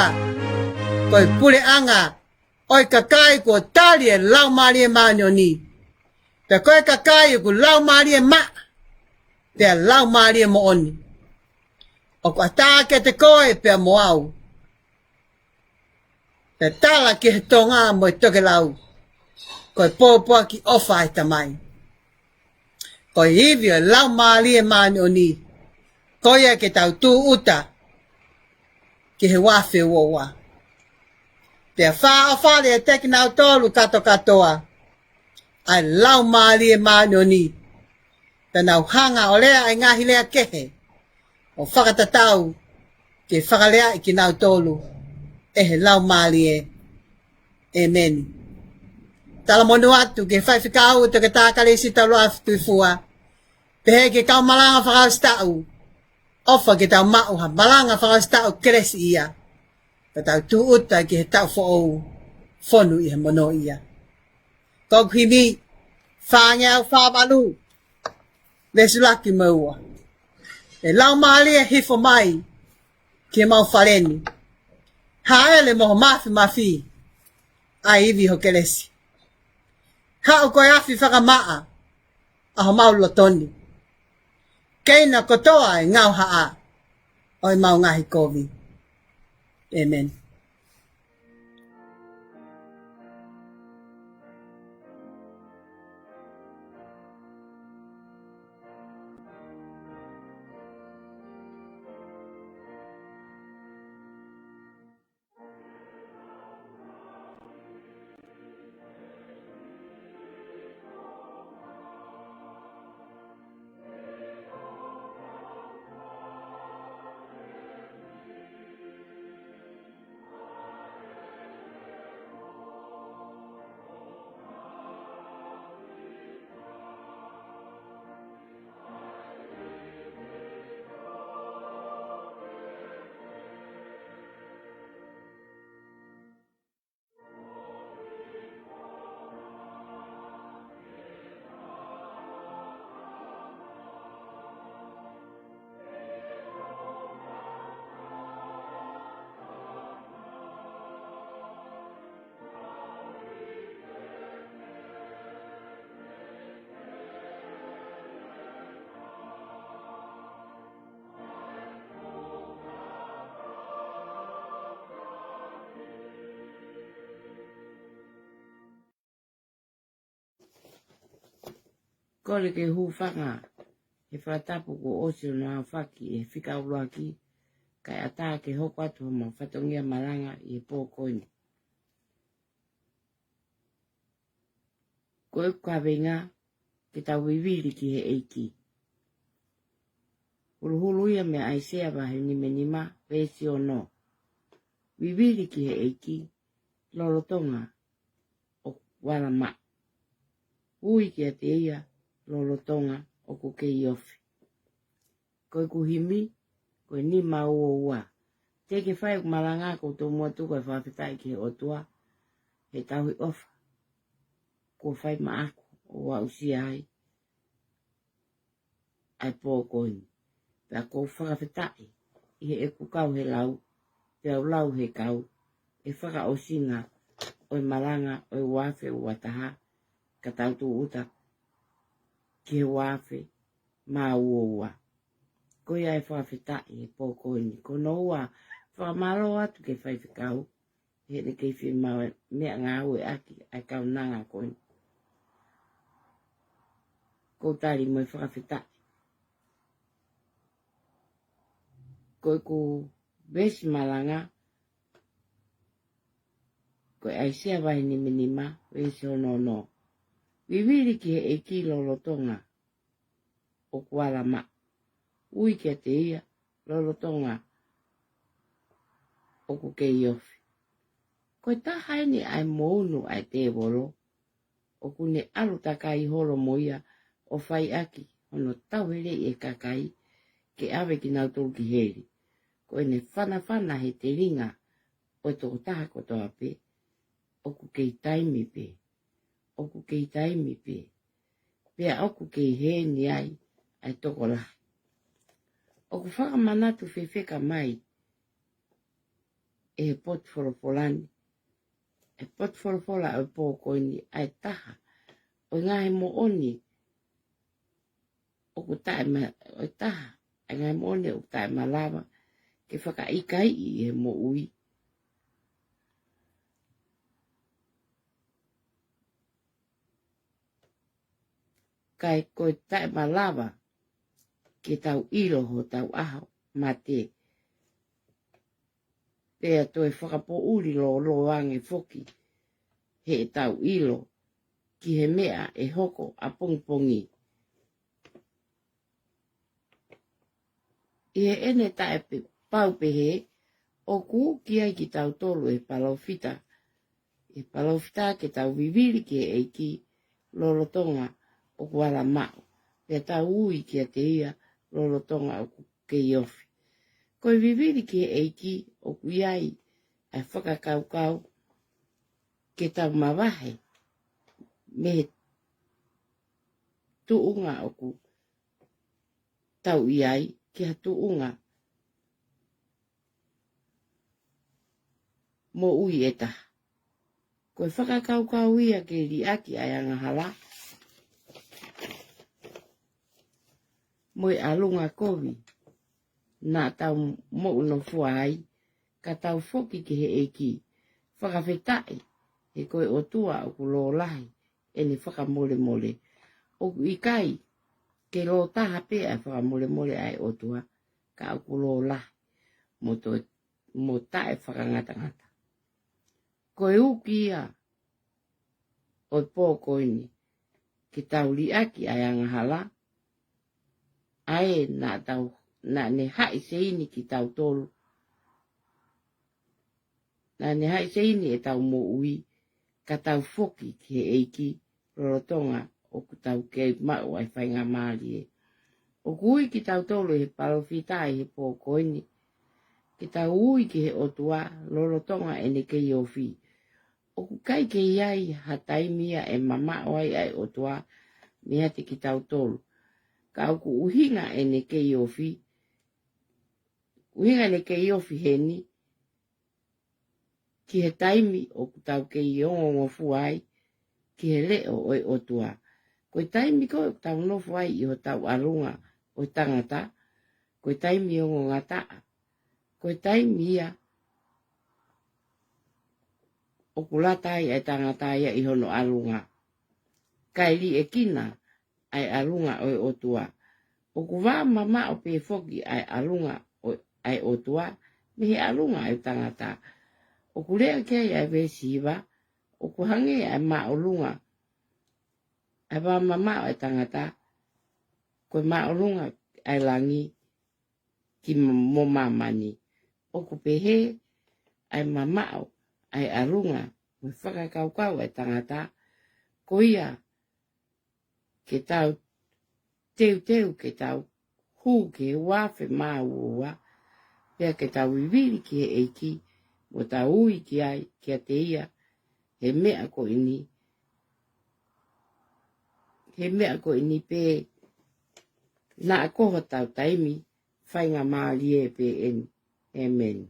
ko e puleʻanga ʻo e kakai kuo tali ʻa e Laumālie Māʻoniʻoni. Pea ko e kakai ʻoku laumālie maʻa, pea laumālie moʻoni. ʻOku ʻatā kiate koe pea mo au. Pea tala ki he Tonga mo e tokelau, ko e pōpoaki ʻofa ʻa e Tamai. Ko e ivi ʻo e Laumālie Māʻoniʻoni, ko ia ke tau tūʻuta ki he ua afe ua ua. Pea fāʻofale ʻiate kinautolu kātokātoa ʻa e Laumālie Māʻoniʻoni, pea nau hanga ʻo lea ʻa e ngaahi lea kehe, ʻo fakatatau ke fakaleaʻi kinautolu ʻe he Laumālie. ʻĒmeni. Talamonū atu ki he faifekau ʻo Toketā Kalisi Taulaʻevalu Tuʻifua, pehē ki he kau malanga fakaʻosi taʻu, ʻofa ke tau maʻu ha malanga fakaʻosi taʻu kelesiʻia, ka tau tūʻuta ki he taʻu foʻou, fonu ʻi he monūʻia. Ko hoku himi, fāngeau fāvalu, veesi ʻuluaki mo e ua. ʻE Laumālie, hifo mai ki heʻemau fale ni. Hāʻele mo ho māfimafi, ʻa e ivi ho kelesi. Haʻu ko e afi fakamaʻa ʻa homau loto ni. Keina kotoa e ngaahi haʻa ʻo ʻemau ngaahi kovi. ʻĒmeni. Kole ke hūfanga he fakatapu kuo ʻosi hono aofaki ʻe he fika ʻuluaki, kae ʻatā ke hoko atu homau fatongia malanga ʻi he pō ko eni. Ko ʻeku kaveinga, ke tau vivili ki he ʻEiki. Huluhulu ia mei ʻAisea vahe nimanima, veesi ono. Vivili ki he ʻEiki lolotonga ʻoku ala maʻa. Ui kiate ia lolotonga ʻoku kei ofi. Ko ʻeku himi, ko e nima ua ua. Teʻeki ke fai ʻeku malanga kuo u tomuʻa tuku e fakafetaʻi ki he ʻOtua he tauhi ʻofa kuo fai maʻaku ʻo aʻusia ai ʻa e pō ko eni. Pea ʻoku ou fakafetaʻi ʻi heʻeku kau he lau, pea u lau he kau, ʻa e fakaʻosinga ʻo e malanga ʻo e ua afe ua taha, ka tau tūʻuta ki he ua afe mā ua ua. Ko ia e fakafetaʻi he pō ko eni. Ko hono ua, fakamālō atu ki he faifekau heʻene kei fiemaʻu e meʻangāueʻaki ʻa e kaunanga ko eni. Ko u tali mo e fakafetaʻi. Ko ʻeku veesi malanga, ko ʻAisea vahe nimanima, veesi ono ono. Vivili ki he ʻEiki lolotonga ʻoku ala maʻa. Ui kiate ia lolotonga ʻoku kei ofi. Ko e taha eni ʻa e mounu ʻa e tēvolo, ʻoku ne ʻalu takai holo mo ia ʻo fai ʻaki hono tauheleʻi e kakai ke ʻave kinautolu ki heli. Ko ʻene fanafana he telinga ʻo e tokotaha kotoa pē, ʻoku kei taimi pē, ʻoku kei taimi pē, pea ʻoku kei heni ai ʻa e tokolahi. ʻOku fakamanatu fefeka mai ʻe he potu folofola ni, ʻe he potu folofola ʻo e pō ko eni, ʻa e taha ʻo e ngaahi moʻoni ʻoku taʻema-, ʻo e taha ʻa e ngaahi moʻoni ʻoku taʻemalava ke fakaʻikaiʻi ʻi he moʻui. Kae ʻikai taʻemalava ke tau ʻilo hotau ʻaho mate, pea toe fakapoʻuli lōlō ange foki heʻetau ʻilo ki he meʻa ʻe hoko ʻapongipongi. ʻI heʻene taʻepau pehē, ʻoku ui ai kitautolu ʻe he palōfita, ʻe he palōfita ke tau vivili ki he ʻEiki lolotonga ʻoku ala maʻu, pea tau ui kiate ia lolotonga ʻoku kei ofi. Ko e vivili ki he ʻEiki ʻoku ʻi ai ʻa e fakakaukau ke tau mavahe mei he tuʻunga ʻoku tau ʻi ai ki ha tuʻunga moʻui ʻe taha. Ko e fakakaukau ia ke liʻaki ʻa e angahala mo e ʻalunga kovi naʻa tau moʻunofua ai, ka tau foki ki he ʻEiki, fakafetaʻi he ko e ʻOtua ʻoku lōlahi ʻene fakamolemole. ʻOku ʻikai ke lōtaha pē ʻa e fakamolemole ʻa e ʻOtua, ka ʻoku lōlahi mo toe, mo taʻefakangatangata. Ko e uki ia ʻo e pō ko eni, ke tau liʻaki ʻa e angahala, ʻa ē naʻa tau, naʻa ne haʻi seini kitautolu, naʻa ne haʻi seini ʻetau moʻui, ka tau foki ki he ʻEiki lolotonga ʻoku tau kei maʻu ʻa e faingamālie. ʻOku ui kitautolu ʻe he palōfita ʻi he pō ko eni, ke tau ui ki he ʻOtua lolotonga ʻene kei ofi. ʻOku ʻikai ke ʻi ai ha taimi ia ʻe mamaʻo ai ʻa e ʻOtua meiate kitautolu. Ka ʻoku ʻuhinga ʻene kei ofi, ʻuhinga ʻene kei ofi heni, ki he taimi ʻoku tau kei ongongofua ai ki he leʻo ʻo e ʻOtua. Ko e taimi ko ē ʻoku tau nofo ai ʻi hotau ʻalunga ʻo e tangata, ko e taimi ongongataʻa, ko e taimi ia ʻoku lata ai ʻa e tangata ia ʻi hono ʻalunga, kae liʻekina ʻa e ʻalunga ʻo e ʻOtua. ʻOku vā mamaʻo pē foki ʻa e ʻalunga ʻo, ʻa e ʻOtua mei he ʻalunga ʻo e tangata. ʻOku lea ki ai ʻa e veesi hiva, ʻoku hangē ʻa e māʻolunga, ʻa e vā mamaʻo ʻa e tangata, ko e māʻolunga ʻa e langi ki m-, mo māmani. ʻOku pehē ʻa e mamaʻo ʻa e ʻalunga mo e fakakaukau ʻa e tangata, ko ia ke tau teuteu ke tau hū ki he ua afe mā ua ua, pea ke tau vivili ki he ʻEiki, mo tau ui ki ai, kiate ia, he meʻa ko eni, he meʻa ko eni pē naʻa ko hotau taimi faingamālie pē eni. ʻĒmeni.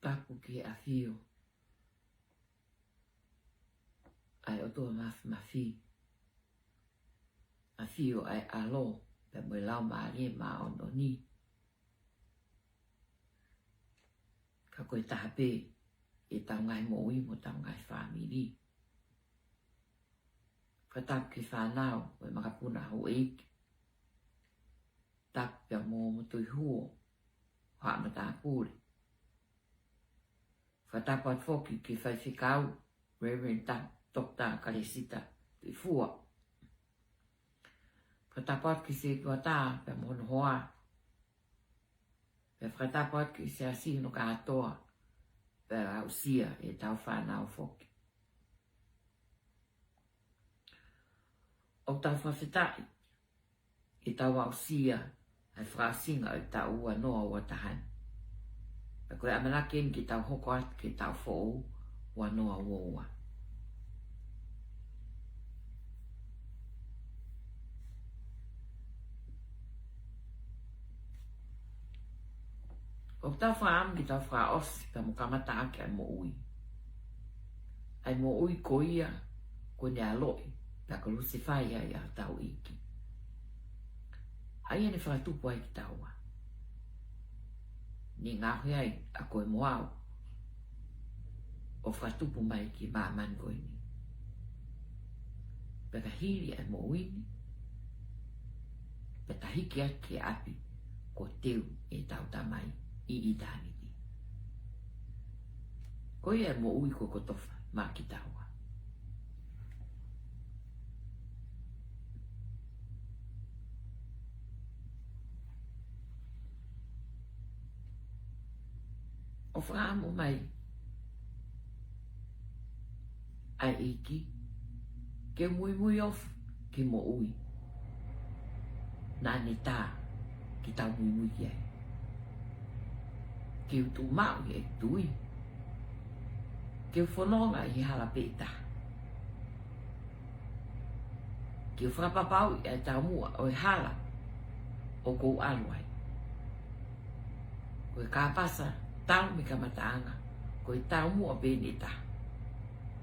Tapu ki he ʻafio ʻa e ʻOtua Mafimafi, ʻafio ʻa e ʻAlo, pea mo e Laumālie Māʻoniʻoni. Ka ko e taha pē ʻetau ngaahi moʻui mo ʻetau ngaahi fāmili. Fakatapu ki he fānau ʻo e makapuna houʻeiki. Tapu pea mo Motuihuo ʻo Haʻa Matāpule. Fakatapu atu foki ki he faifekau, Reverend Ta-, Doctor Kalesita Tuʻifua. Fakatapu atu ki he sētuata pea mo hono hoa. Pea fakatapu atu ki he siasi hono kātoa, pea aʻusia ʻetau fānau foki. ʻOku tau fakafetaʻi ʻi heʻetau aʻusia ʻa e fakaʻosinga ʻo e taʻu ua noa ua taha ni. Pea ko e ʻamanaki eni ke tau hoko atu ki he taʻu foʻou ua noa ua ua. ʻOku tau fakaʻamu ke tau fakaʻosi pea mo kamataʻaki ʻa e moʻui. ʻA e moʻui ko ia kuo ne ʻaloʻi pea kalusefai ai ʻa hotau ʻEiki. ʻA ia ne fakatupu ai kitaua. Ne ngaohi ai ʻa koe mo au ʻo fakatupu mai ki māmani ko eni. Pea ka hili ʻa e moʻui ni, pea ta hiki atu ki he ʻapi kuo teu ʻe heʻetau Tamai ʻi ʻitāniti. Ko ia ʻa e moʻui ko e kotofa maʻa kitaua. ʻO fakaʻamu mai ʻa e ʻEiki ke muimui ofi ki he moʻui naʻa ne tā ke tau muimui ki ai. Ke u tuʻu maʻu ʻi he tui. Ke u fononga ʻi he hala pē ʻe taha. Ke u fakapapauʻi ʻa e taumuʻa ʻo e hala ʻoku ou ʻalu ai. Ko e kāpasa talu mei he kamataʻanga, ko e taumuʻa pē eni ʻe taha,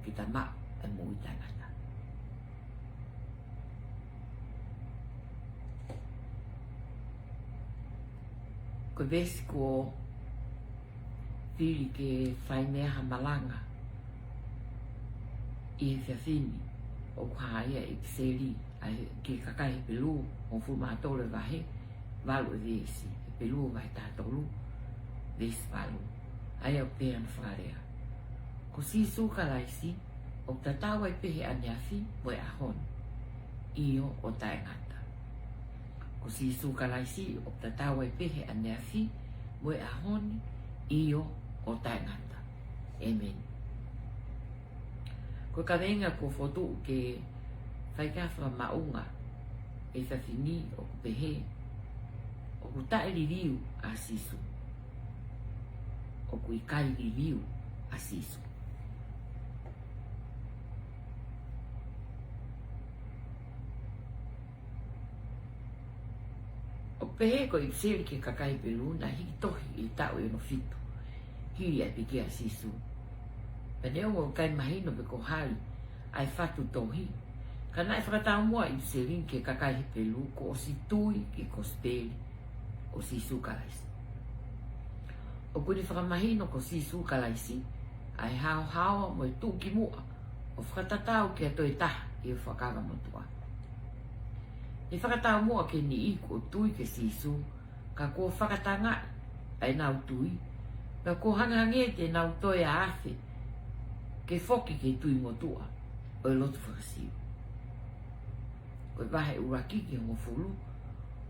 ke ta maʻu ʻa e moʻui taʻengata. Ko e veesi kuo fili ke fai mei ai ha malanga ʻi he efiafi ni, ʻoku hā ia ʻi he ʻipiseli ʻa e, ki he kakai Hepelū, hongofulu mā tolu e vahe, valu e veesi, Hepelū vahe taha tolu, veesi valu. ʻA ia ʻoku pehē hono fakalea: Ko Sīsū Kalaisi, ʻoku tatau ai pē he ʻaneafi mo e ʻaho ni, ʻio ʻo taʻengata. Ko Sīsū Kalaisi, ʻoku tatau ai pē he ʻaneafi mo e ʻaho ni, ʻio ʻo taʻengata. ʻĒmeni. Ko e kaveinga kuo fokotuʻu ke fai ki ai e fakamaʻunga ʻi he efiafi ni ʻoku pehē: ʻOku taʻeliliu ʻa Sīsū. ʻOku ʻikai liliu ʻa Sīsū. ʻOku pehē ko e ʻipiseli ki he kakai Hepelū naʻe hiki tohi ʻi he taʻu ʻe ono fitu hili ʻa e pekia ʻa Sīsū. Pea neongo ʻoku ʻikai mahino pe ko e hā ʻa e fatu tohi, ka naʻe fakataumuʻa ʻa e ʻipiseli ni ki he kakai Hepelū kuo ʻosi tui ki he kosipeli ʻo Sīsū Kalaisi. ʻOku ne fakamahino ko Sīsū Kalaisi ʻa e haohaoa mo e tuʻukimuʻa ʻo fakatatau ki ha toe taha ʻi he Fuakava Motuʻa. Ne fakataumuʻa ki he niʻihi kuo tui kia Sīsū, ka kuo fakatangaʻi ʻa ʻenau tui, pea kuo hangehangē te nau toe afe ke foki ki he tui motuʻa ʻo e lotu faka-Siu. Ko e vahe ʻuluaki ki he hongofulu,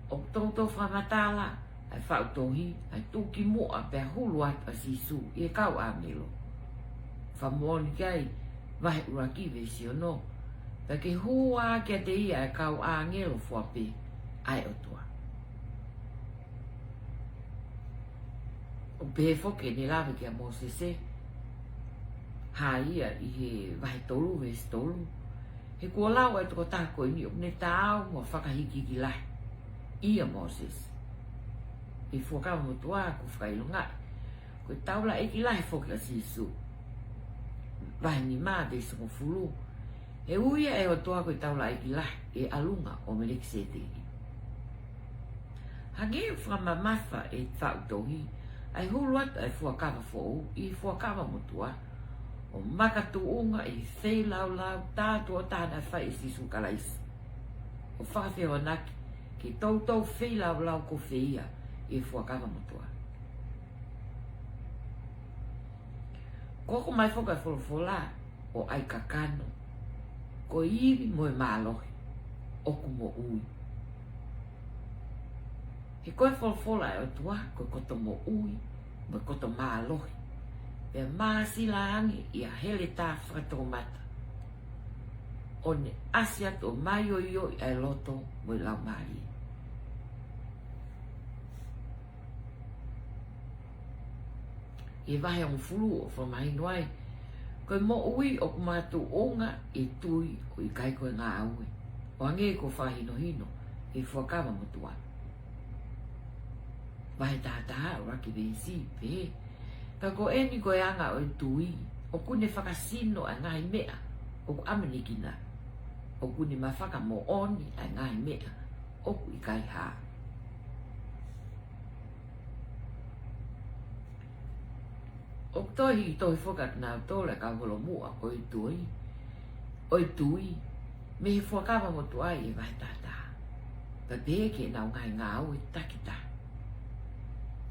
ʻoku toutou fakamatala ʻa e faʻu tohi ʻa e tuʻukimuʻa pea hulu atu ʻa Sīsū ʻi he kau ʻāngelo. Fakamoʻoni ki ai, vahe ʻuluaki veesi ono: Pea ke hū ā kiate ia ʻa e kau ʻāngelo fua pē ʻa e ʻOtua. ʻOku pehē foki ʻene lave kia Mōsese, hā ia ʻi he vahe tolu veesi tolu: He kuo lau ʻa e tokotaha ko eni ʻoku ne taau mo ha fakahīkihiki lahi ʻia Mōsese. ʻI he Fuakava Motuʻa kuo fakaʻilongaʻi ko e taulaʻeiki lahi foki ʻa Sīsū. Vahe nima veesi hongofulu: He ui ia ʻe he ʻOtua ko e taulaʻeiki lahi ʻi he ʻalunga ʻo Melekiseteki. Hangē ʻoku fakamamafa ʻe he faʻu tohi ʻa e hulu atu ʻa e Fuakava Foʻou ʻi he Fuakava Motuʻa ʻo makatuʻunga ʻi he feilaulau tātuʻo taha naʻe fai ʻe Sīsū Kalaisi, ʻo fakafehoanaki ki he toutou feilaulau ko fē ia ʻi he Fuakava Motuʻa. Kuo hoko mai foki ʻa e folofola ʻo ʻai kakano, ko e ivi mo e mālohi ʻoku moʻui. He ko e folofola ʻa e ʻOtua ko e koto moʻui mo e koto mālohi, pea māsila ange ʻi ha heletā fakatoumata. ʻo ne ʻasi atu ʻo maioioʻi ʻa e loto mo e laumālie. ʻI he vahe hongofulu ʻoku fakamahino ai, ko e moʻui ʻoku makatuʻunga ʻi he tui ʻo ʻikai ko e ngāue, ʻo hangē ko e fakahinohino ʻi he Fuakava Motuʻa. Vahe taha taha ʻuluaki veesi, pehē: Ka ko eni ko e anga ʻo e tui, ʻoku ne fakasino ʻa e ngaahi meʻa ʻoku ʻamanekina, ʻoku ne mafakamoʻoni ʻa e ngaahi meʻa ʻoku ʻikai hā. ʻOku tohi, tohi foki ʻa kinautolu ʻa e kau holomuʻa ʻo e tui, ʻo e tui, mei he Fuakava Motuʻa ʻi he vahe taha taha, pea pehē ki heʻenau ngaahi ngāue takitaha.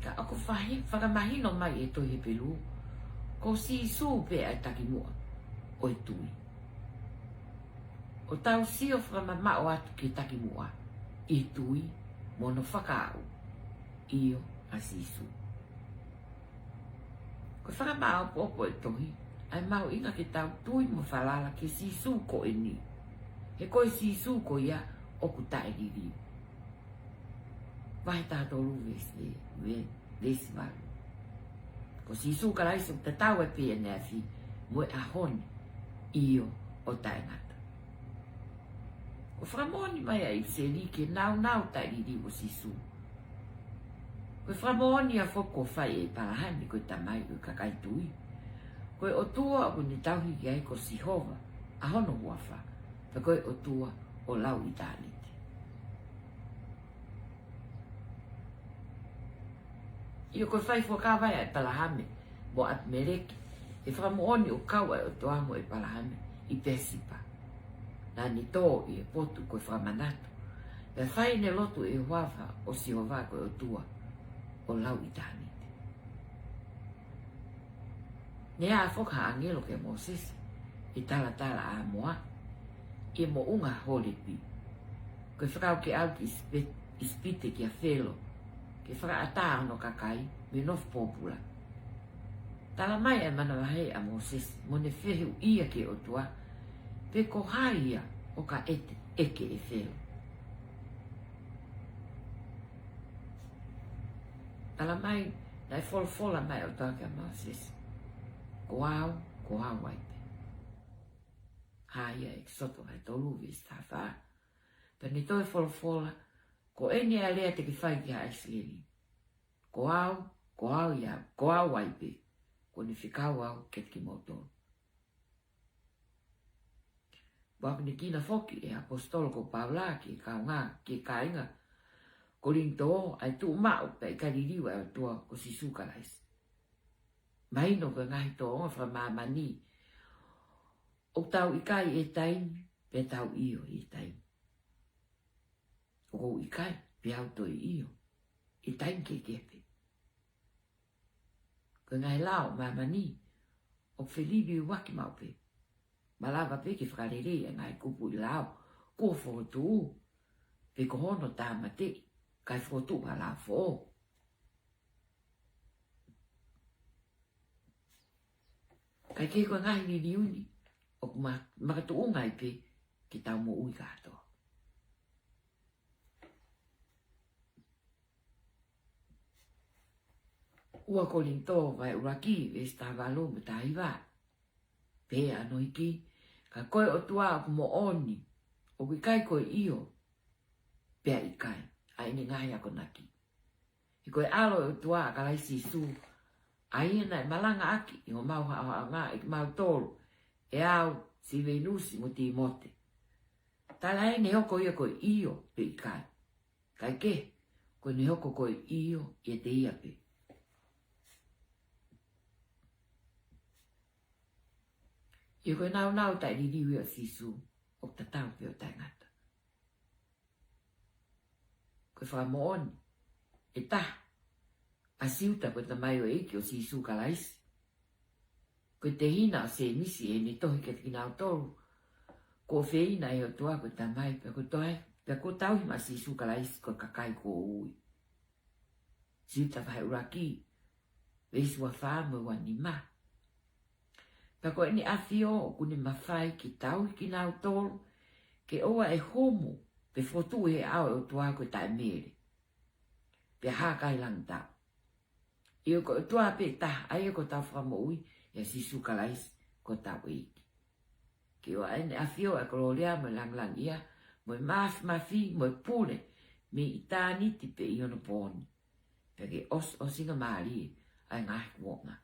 Ka ʻoku fahi-, fakamahino mai ʻe he tohi Hepelū, ko Sīsū pē ʻa e takimuʻa ʻo e tui. ʻO tau sio fakamamaʻo atu ki he takimuʻa ʻi he tui mo hono fakaaʻu, ʻio, ʻa Sīsū. Ko e fakamāʻopoʻopo ʻo e tohi, ʻa e mahuʻinga ke tau tui mo falala kia Sīsū ko eni. He ko e Sīsū ko ia ʻoku taʻeliliu. Vahe taha tolu veesi, ve-, veesi valu. Ko Sīsū Kalaisi ʻoku tatau ai pē ʻaneafi mo e ʻaho ni, ʻio, ʻo taʻengata. Ko e fakamoʻoni mai ʻa ʻIsileli ki he nāunau taʻeliliu ʻo Sīsū. Ko e fakamoʻoni ia foki kuo fai ʻe ʻĒpalahame ko e tamai ʻo e kakai tui, ko e ʻOtua ʻoku ne tauhi ki ai ko Sihova ʻa hono huafa, pea ko e ʻOtua ʻo lauʻitāniti. ʻIo, ko e fai fuakava ʻa ʻĒpalahame mo ʻApimeleki, ʻi he fakamoʻoni ʻoku kau ʻa e ʻOtua mo ʻĒpalahame ʻi Pēsipa. Naʻa ne tō ʻi he potu ko e fakamanatu, pea fai ʻene lotu ʻi he huafa ʻo Sihova ko e ʻOtua ʻo lauʻitāniti. Ne ʻā foki ha ʻāngelo kia Mōsese ʻi he talatalaʻāmoa, ʻi he moʻunga Holepi, ko e fekau ke ʻalu ki ʻIsipe-, ʻIsipite kia Felo, ke fakaʻatā hono kakai mei he nofo pōpula. Talamai ʻe he manavahē ʻa Mōsese, mo ne fehuʻia ki he ʻOtua pe ko hai ia ʻoka ʻete ʻeke ʻe Felo. Talamai naʻe folofola mai ʻa e ʻOtua kia Mōsese, Ko au, ko au ai pē. Hā ia ʻEkisoto vahe tolu veesi taha fā. Pea ne toe folofola, Ko eni ʻa e lea te ke fai ki haʻa ʻIsileli, Ko au, ko au ia, ko au ai pē, kuo ne fekau au kiate kimoutolu. Pea ʻoku ne kina foki ʻe he ʻaposetolo ko Paula ki he kaungā, ki he kāinga Kolinitō, ʻa e tuʻumaʻu pea ʻikai liliu ʻa e ʻOtua ko Sīsū Kalaisi. Mahino ko e ngaahi tōʻonga fakamāmani, ʻoku tau ʻikai ʻi he taimi, pea tau ʻio ʻi he taimi. ʻOku ou ʻikai, pea u toe ʻio ʻi he taimi kehekehe pē. Ko e ngaahi lao ʻo māmani ʻoku feliliuaki maʻu pē. Malava pē ke fakalelei ʻa e ngaahi kupuʻi lao kuo fokotuʻu, pe ko hono tāmateʻi, kae fokotuʻu ha lao foʻou. Kae kehe, ko e ngaahi liliu ni ʻoku ma-, makatuʻunga ai pē ki heʻetau moʻui kātoa. Ua Kolinitō vahe ʻuluaki, veesi taha valu mo e taha hiva. Pehē ʻa hono hiki, ka ko e ʻOtua ʻoku moʻoni, ʻoku ʻikai ko e ʻio pea ʻikai ʻa ʻene ngaahi akonaki. He ko e ʻAlo ʻo e ʻOtua ʻa Kalaisi Sīsū, ʻa ia naʻe malangaʻaki ʻi homau haʻohaʻonga ʻe kimautolu, ʻe au, Silivenusi mo Tīmote. Taʻe ʻi ai hano hoko ia ko e ʻio pe ʻikai. Kae kehe, ko ʻene hoko ko e ʻio ʻiate ia pē. ʻIo, ko e nāunau taʻeliliu ia ʻo Sīsū, ʻoku tatau pē ʻo taʻengata. Ko e fakamoʻoni ʻe taha ʻa Siuta ko e tamaioʻeiki ʻo Sīsū Kalaisi, ko e tehina ʻo Sēmisi, ʻi heʻene tohi kiate kinautolu kuo feina ʻe he ʻOtua ko e Tamai, pea kuo tauhi, pea kuo tauhi maʻa Sīsū Kalaisi ko e kakai kuo ui. Siuta vahe ʻuluaki, veesi ua fā mo e ua nima. Ka ko ʻEne ʻAfio ʻoku ne mafai ke tauhi kinautolu ke ʻoua ʻe humu pe fotu he ʻao ʻo e ʻOtua ko e taʻemele, pea hā kai langitau. ʻIo, ko e ʻOtua pē taha, ʻa ia ko hotau Fakamoʻui, ʻia Sīsū Kalaisi ko hotau ʻEiki. Ke ʻoua ʻEne ʻAfio ʻa e kolōlia mo e langilangiʻia mo e māfimafi mo e pule mei ʻitāniti pē ʻi onopooni, pea ke ʻosiʻosingamālie ʻa e ngaahi kuonga.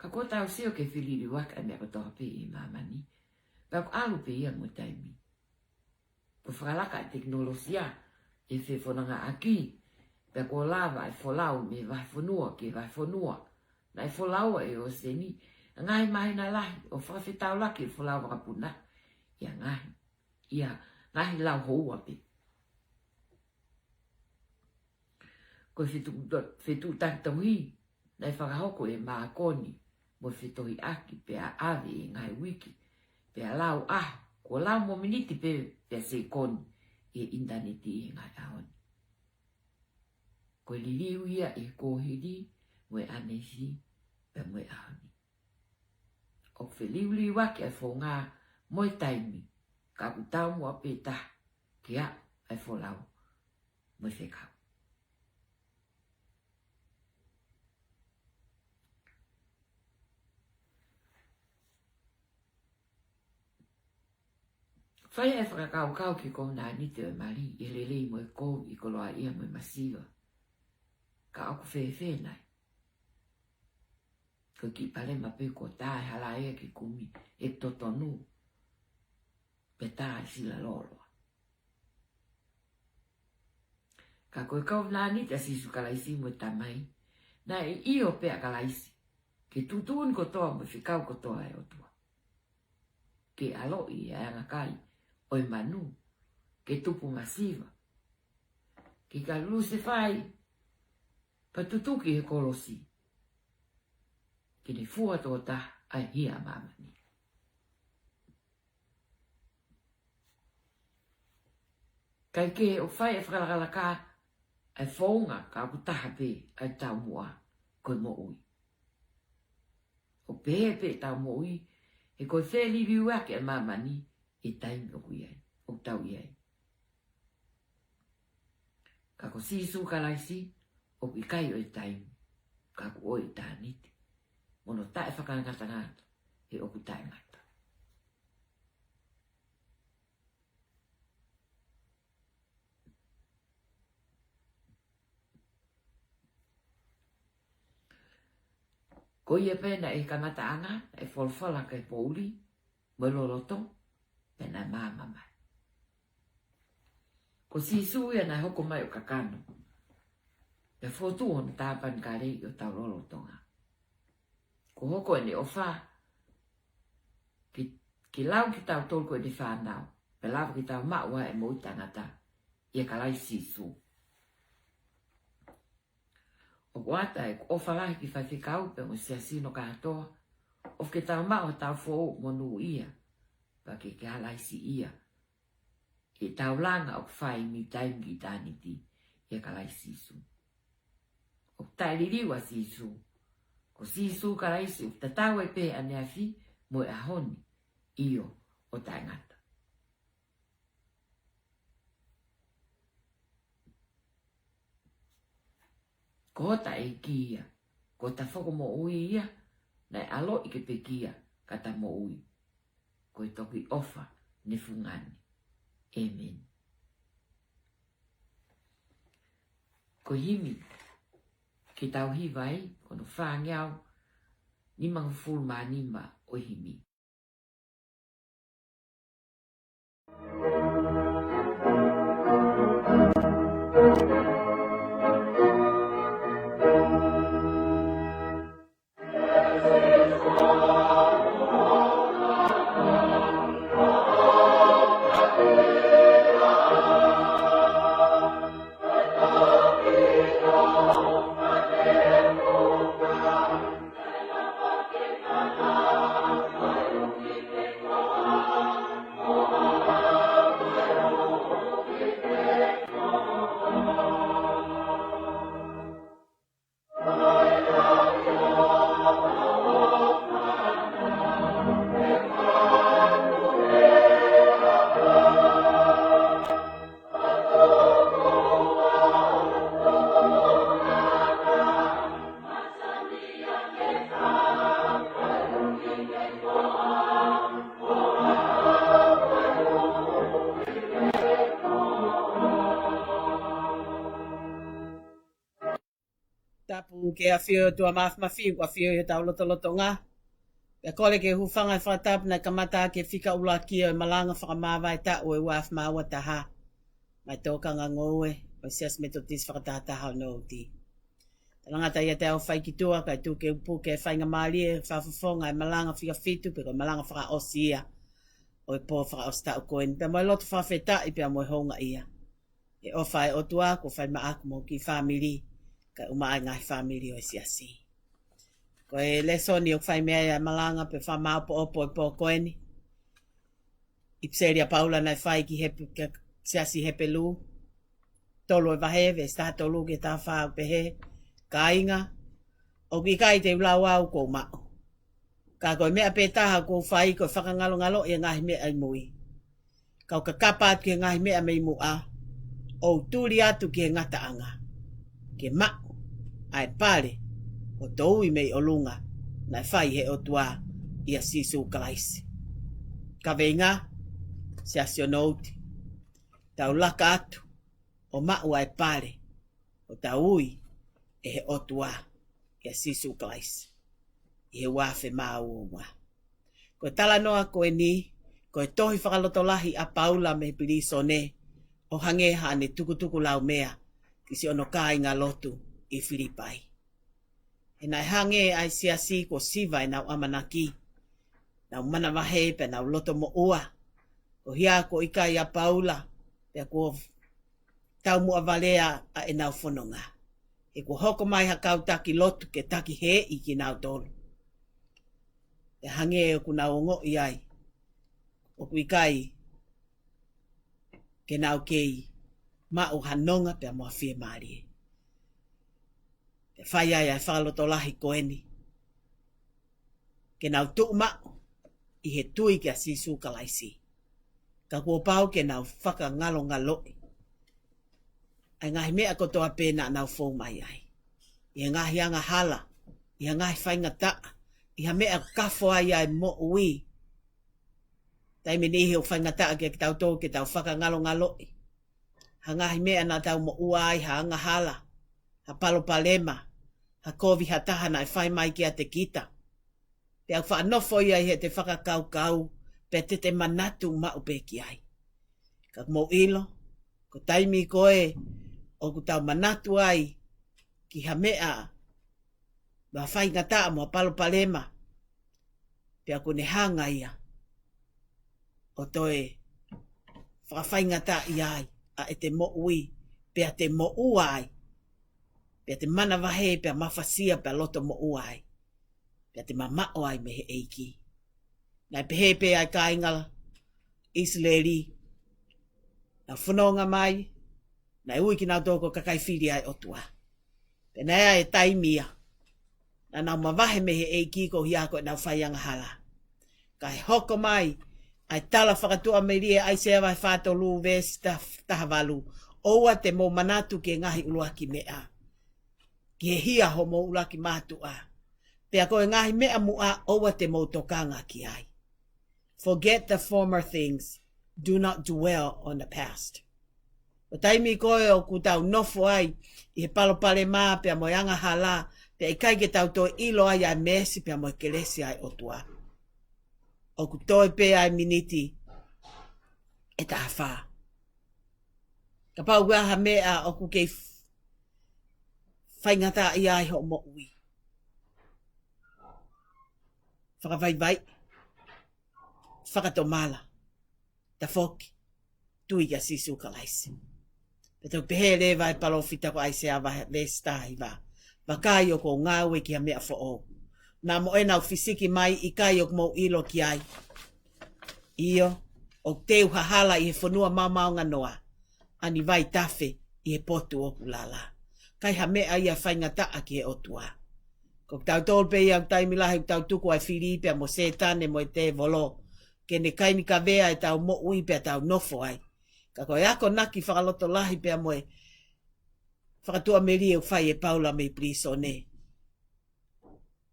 Ka kuo tau sio ki he feliliuaki ʻa e meʻa kotoa pē ʻi māmani, pea ʻoku ʻalu pē ia mo e taimi. Kuo fakalaka ʻa e tekinolosia ʻi he fefonongaʻaki, pea kuo lava ʻa e folau mei he vahefonua ki he vahefonua. Naʻe folau ʻa e ʻōseni ʻi ha ngaahi māhina lahi ʻo fakafetaulaki e folau vakapuna ʻi ha ngaahi, ʻi ha ngaahi lau houa pē. Ko e fetu-, fetuʻutaki tauhi naʻe fakahoko ʻe Mākoni mo e fetohiʻaki pea ʻave ʻi he ngaahi uike pea lau ʻaho, kuo lau mo e miniti pē pea sekoni ʻi he ʻinitaneti ʻi he ngaahi ʻaho ni. Ko e liliu ia ʻi he kuohili mo e ʻanesi pea mo e ʻaho ni. ʻOku feliuliuaki ʻa e founga mo e taimi, ka ʻoku taumuʻa pē taha ke aʻu ʻa e folau mo e fekau. Fai ʻa e fakakaukau ki he kovinānite ʻo e mali, ʻi he lelei mo e kovi, ʻi he koloaʻia mo e masiva. Ka ʻoku fēfē nai? Ko e kiʻi palema pē kuo tā e halaia ke kumi ʻeku totonu, pe tā e sila lōloa. Ka ko e kovinānite ʻa Sīsū Kalaisi mo e Tamai, naʻe ʻio pē ʻa Kalaisi ki he tuʻutuʻuni kotoa mo e fekau kotoa ʻa e ʻOtua. Ke ʻaloʻi ʻa e angakai ʻo e manu, ke tupu masiva, ke ka lusi fai, pea tutuki he kolosi, ke ne fua tokotaha ʻa e hia ʻa māmani. Kae kehe ʻoku fai ʻa e fakalakalaka ʻa e founga, ka ʻoku taha pē ʻa e taumuʻa, ko e moʻui. ʻOku pehē pē ʻetau moʻui he ko e feliliuaki ʻa māmani ʻi he taimi ʻoku ʻi ai, ʻoku tau ʻi ai. Ka ko Sīsū Kalaisi ʻoku ʻikai ʻo e taimi, ka ʻoku ʻo e ʻitāniti, mo hono taʻefakangatangata he ʻoku taʻengata. Ko ia pē naʻe ʻi he kamataʻanga, naʻe folofola ki he poʻuli mo e loloto, pea naʻe maama mai. Ko Sīsū ia naʻe hoko mai ʻo kakano, pea fotu hono tāpanekale ʻi hotau lotolotonga. Ko e hoko ʻene ʻofa ke, ke lau kitautolu ko ʻene fānau, pea lava ke tau maʻu ʻa e moʻui taʻengata ʻia Kalaisi Sīsū. ʻOku ʻoatu ʻa e ʻofa lahi ki he faifekau pea mo e siasi hono kātoa, ʻofa ke tau maʻu ʻa hotau foʻou monūʻia, pea ke Kalaisiʻia ʻi he taulanga ʻoku fai mei taimi ki ʻitāniti ʻia Kalaisi Sīsū. ʻOku taʻeliliu ʻa Sīsū. Ko Sīsū Kalaisi ʻoku tatau ai pē ʻaneafi mo e ʻaho ni, ʻio, ʻo taʻengata. Ko hota ʻEiki ia, ko hota Fakamoʻui ia, naʻe ʻaloʻi ke pekia ka ta moʻui. Ko e toki ʻofa ne fungani. ʻĒmeni. Ko e himi ke tau hiva ai, ko hono fāngeau nimangofulu mā nima ʻo e himi. Tapu ki he ʻafio ʻa e ʻOtua Māfimafi, ʻoku ʻafio ʻi hotau lotolotonga. Pea kole ke u hūfanga he fakatapu naʻe kamata ʻaki e fika ʻuluaki ʻo e malanga fakamāvae taʻu ʻo e ua afe mā ua taha. Mei he tokanga ngoue ʻo e Siasi Metotisi Fakatahataha ʻo Nouti. Talangata ʻiate au ʻa e fai ki tuʻa, kae tuku ke u puke e faingamālie, fakafofonga e malanga fika fitu, pe ko e malanga fakaʻosi ia ʻo e pō fakaʻosi taʻu ko eni. Pea mo e loto fakafetaʻi, pea mo e houngaʻia he ʻofa ʻa e ʻOtua kuo fai maʻaku mo e kiʻi fāmili, kae ʻumaʻā e ngaahi fāmili ʻo e Siasi. Ko e lēsoni ʻoku fai mei ai ʻa e malanga pe fakamāʻopoʻopo ʻo e pō ko eni, ʻIpiseli ʻa Paula naʻe fai ki he, ki he Siasi Hepelū, tolu ʻo e vahe, veesi taha tolu ki he taha fā, ʻoku pehē: Kāinga, ʻoku ʻikai te u lau au kuo u maʻu. Ka ko e meʻa pē taha ʻoku ou fai ko e fakangalongaloʻi ʻa e ngaahi meʻa ʻi mui. Ka u kakapa atu ki he ngaahi meʻa mei muʻa, ʻo u tuli atu ki he ngataʻanga, ke maʻu ʻa e pale ʻo e ui mei ʻolunga naʻe fai ʻe he ʻOtua ʻia Sīsū Kalaisi. Kaveinga, Siasi ʻo Nouti, tau laka atu ʻo maʻu ʻa e pale ʻo e ui ʻe he ʻOtua ʻia Sīsū Kalaisi ʻi he ua afe mā ua. Ko e talanoa ko eni, ko e tohi fakalotolahi ʻa Paula mei he pilīsone, ʻo hangē haʻane tukutukulaumea ki siʻono kāingalotu ʻi Filipai. He naʻe hangē ʻa e Siasi kuo siva ʻenau ʻamanaki, nau manavahē pea nau loto moʻua, ko e hia kuo ʻikai ʻa Paula, pea kuo taumuʻa valea ʻa ʻenau fononga. He kuo hoko mai ha kau taki lotu ke takihēʻi kinautolu. Pea hangē ʻoku nau ongoʻi ai ʻoku ʻikai ke nau kei maʻu ha nonga pea mo ha fiemālie. Pea fai ai ʻa e fakalotolahi ko eni, ke nau tuʻu maʻu ʻi he tui kia Sīsū Kalaisi. Ka kuo pau ke nau fakangalongaloʻi ʻa e ngaahi meʻa kotoa pē naʻa nau fou mai ai, ʻi he ngaahi angahala, ʻi he ngaahi faingataʻa, ʻi ha meʻa kafo ai ʻa e moʻui. Taimi ʻe niʻihi ʻoku faingataʻa kiate kitautolu ke tau fakangalongaloʻi ha ngaahi meʻa naʻa tau moʻua ai, ha angahala, ha palopalema, ha kovi ha taha naʻe fai mai kiate kita. Pea ʻoku faʻa nofo ia ʻi heʻete fakakaukau, pea te te manatu maʻu pē ki ai. Ka mou ʻilo, ko e taimi ko ē ʻoku tau manatu ai ki ha meʻa, ha faingataʻa mo ha palopalema, pea ʻoku ne hanga ia ʻo toe fakafaingataʻaʻia ai ʻa ʻete moʻui, pea te moʻua ai, pea te manavahē, pea mafasia, pea loto moʻua ai, pea te mamaʻo ai mei he ʻEiki. Naʻe pehē pē ʻa e kāinga ʻIsileli, naʻa nau fononga mai, naʻe ui kinautolu ko e kakai fili ʻa e ʻOtua. Pea naʻe ʻi ai e taimi ia naʻa nau mavahe mei he ʻEiki koeʻuhi ko ʻenau fai angahala. Kae hoko mai ʻa e tala fakatuʻamelie ʻa ʻAisea vahe fā tolu veesi ta-, taha valu: ʻOua te mou manatu ki he ngaahi ʻuluaki meʻa, ki he hia homou ʻuluaki mātuʻa. Pea ko e ngaahi meʻa muʻa ʻoua te mou tokanga ki ai. Forget the former things. Do not dwell on the past. Ko e taimi ko ē ʻoku tau nofo ai ʻi he palopalema pea mo e angahala, pea ʻikai ke tau toe ʻilo ai ʻa e meesi pea mo e kelesi ʻa e ʻOtua, ʻoku toe pē ʻa e miniti ʻe taha fā. Kapau ʻoku ʻi ai ha meʻa ʻoku kei f-, faingataʻaʻia ai hoʻo moʻui, fakavaivai, fakatomala, tafoki, tui kia Sīsū Kalaisi. Pea toe pehē leva ʻe he palōfita ko ʻAisea vahe, veesi taha hiva: Vakai, ʻoku ou ngāue ki ha meʻa foʻou. Naʻa mo ʻena ʻoku fisiki mai, ʻikai ʻoku mou ʻilo ki ai. ʻIo, ʻoku teu ha hala ʻi he fonua maomaonganoa, ʻa e vai tafe ʻi he potu ʻoku lala. ʻIkai ha meʻa ia faingataʻa ki he ʻOtua. Ko kitautolu pē ia ʻoku taimi lahi ʻoku tau tuku ʻa e fili pea mo Sētane mo e tēvolo ke ne kaimikavea ʻetau moʻui pea tau nofo ai. Ka ko e akonaki fakalotolahi pea mo e fakatuʻamelie ʻoku fai ʻe Paula mei pilīsone,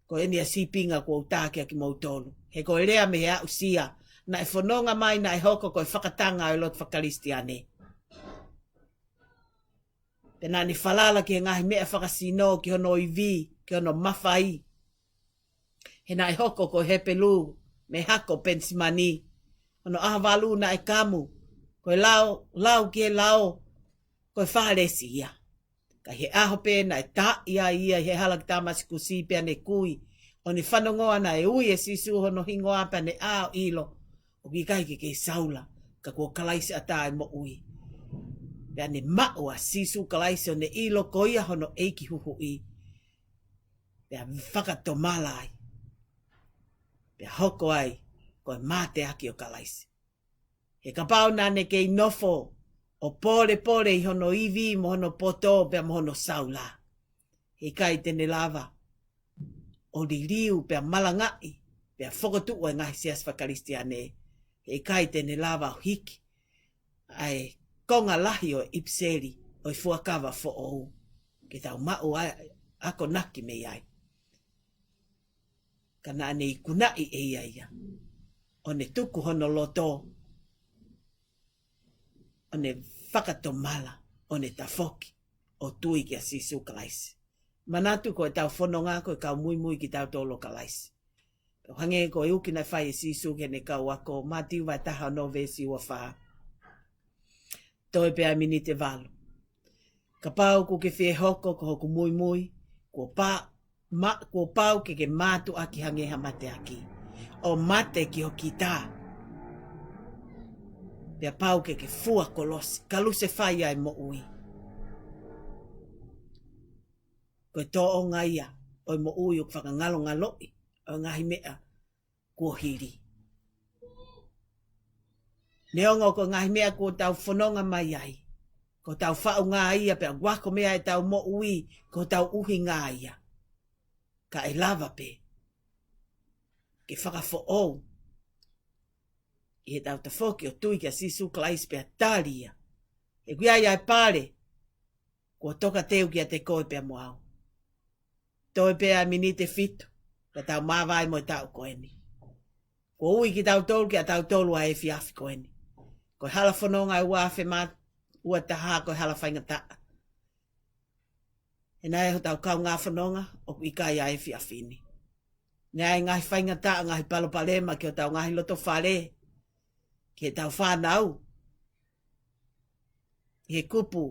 ko eni ʻa e sīpinga ʻoku ou tā kiate kimoutolu. He ko e lea mei he aʻusia, naʻe fononga mai, naʻe hoko ko e fakatanga ʻo e lotu fakakalisitiane. Pea naʻa ne falala ki he ngaahi meʻa fakasino, ki hono ivi, ki hono mafai. He naʻe hoko ko Hepelū mei he hako ʻo Penisimani. Hono ʻaho valu naʻe kamu, ko e lao, lau ki he lao, ko e Fālesi ia. Ka ʻi he ʻaho pē naʻe taaʻi ai ia ʻi he hala ki Tāmasikusi pea ne kui. ʻO ne fanongoa naʻe ui ʻe Sīsū hono hingoa pea ne ʻā ʻo ʻilo, ʻoku ʻikai ke kei Saula, ka ko Kalaisi ʻa e moʻui. Pea ne maʻu ʻa Sīsū Kalaisi ʻo ne ʻilo ko ia hono ʻEiki Huhuʻi. Pea fakatomala ai. Pea hoko ai ko e mateaki ʻo Kalaisi. He kapau naʻa ne kei nofo ʻo pōlepole ʻi hono ivi mo hono poto pea mo hono Saula, heʻikai te ne lava ʻo liliu pea malangaʻi pea fokotuʻu e ngaahi siasi faka-Kalisitiane. Heʻikai te ne lava ʻo hiki ʻa e konga lahi ʻo e ʻipiseli ʻo e Fuakava Foʻou ke tau maʻu ʻa e akonaki mei ai. Ka naʻa ne ikunaʻi ʻe ia ia, ʻo ne tuku hono loto, ʻo ne fakatomala, ʻo ne tafoki ʻo tui kia Sīsū Kalaisi. Manatu ko ʻetau fononga ko e kau muimui kitautolu ʻo Kalaisi. Pea hangē ko e uki naʻe fai ʻe Sīsū ki heʻene kau ako, Mātiu vahe taha ono veesi ua fā. Toe pē ʻa e miniti ʻe valu. Kapau ʻoku ke fie hoko ko hoku muimui, kuo pā, ma, kuo pau ke ke mātuʻaki hangē ha mateaki, ʻo mate ki ho kita. Pea pau ke ke fua kolosi, kalusefai ʻa e moʻui. Ko e tōʻonga ia ʻo e moʻui ʻoku fakangalongaloʻi ʻo e ngaahi meʻa kuo hili. Neongo ko e ngaahi meʻa kuo tau fononga mai ai, ko hotau faʻunga ia pea ʻoku ako mei ai ʻetau moʻui, ko hotau ʻuhinga ia. Ka ʻe lava pē ke fakafoʻou ʻi heʻetau tafoki ʻo tui kia Sīsū Kalaisi pea tali ia. He ʻoku ʻi ai ʻa e pale kuo tokateu kiate koe pea mo au. Toe pē ʻa e miniti ʻe fitu, ka tau māvae mo e taʻu ko eni. Kuo ui kitautolu kia tautolu ʻa e efiafi ko eni. Ko e hala fononga ʻe ua afe mā ua taha ko e hala faingataʻa. He naʻe hotau kaungā fononga ʻoku ʻikai ʻa e efiafi ni. Naʻe ʻi ai ngaahi faingataʻa, ngaahi palopalema ki hotau ngaahi loto fale, ki heʻetau fānau, ʻi he kupu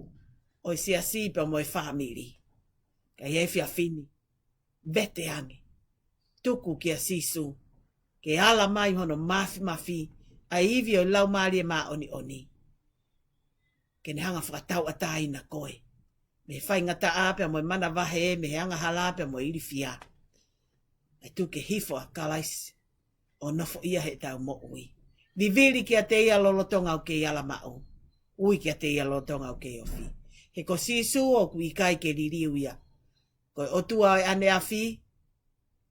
ʻo e siasi pea mo e fāmili. Ka ʻi he efiafi ni, vete ange. Tuku kia Sīsū ke ala mai hono mafimafi ʻa e ivi ʻo e Laumālie Māʻoniʻoni, ke ne hanga fakatauʻatāina koe mei he faingataʻa pea mo e manavahē, mei he angahala pea mo e ilifia. ʻE tuku ke hifo ʻa Kalaisi ʻo nofoʻia heʻetau moʻui. Vivili kiate ia lolotonga ʻoku kei ala maʻu. Ui kiate ia lolotonga ʻoku kei ofi. He ko Sīsū ʻoku ʻikai ke liliu ia. Ko e ʻOtua ʻo e ʻaneafi,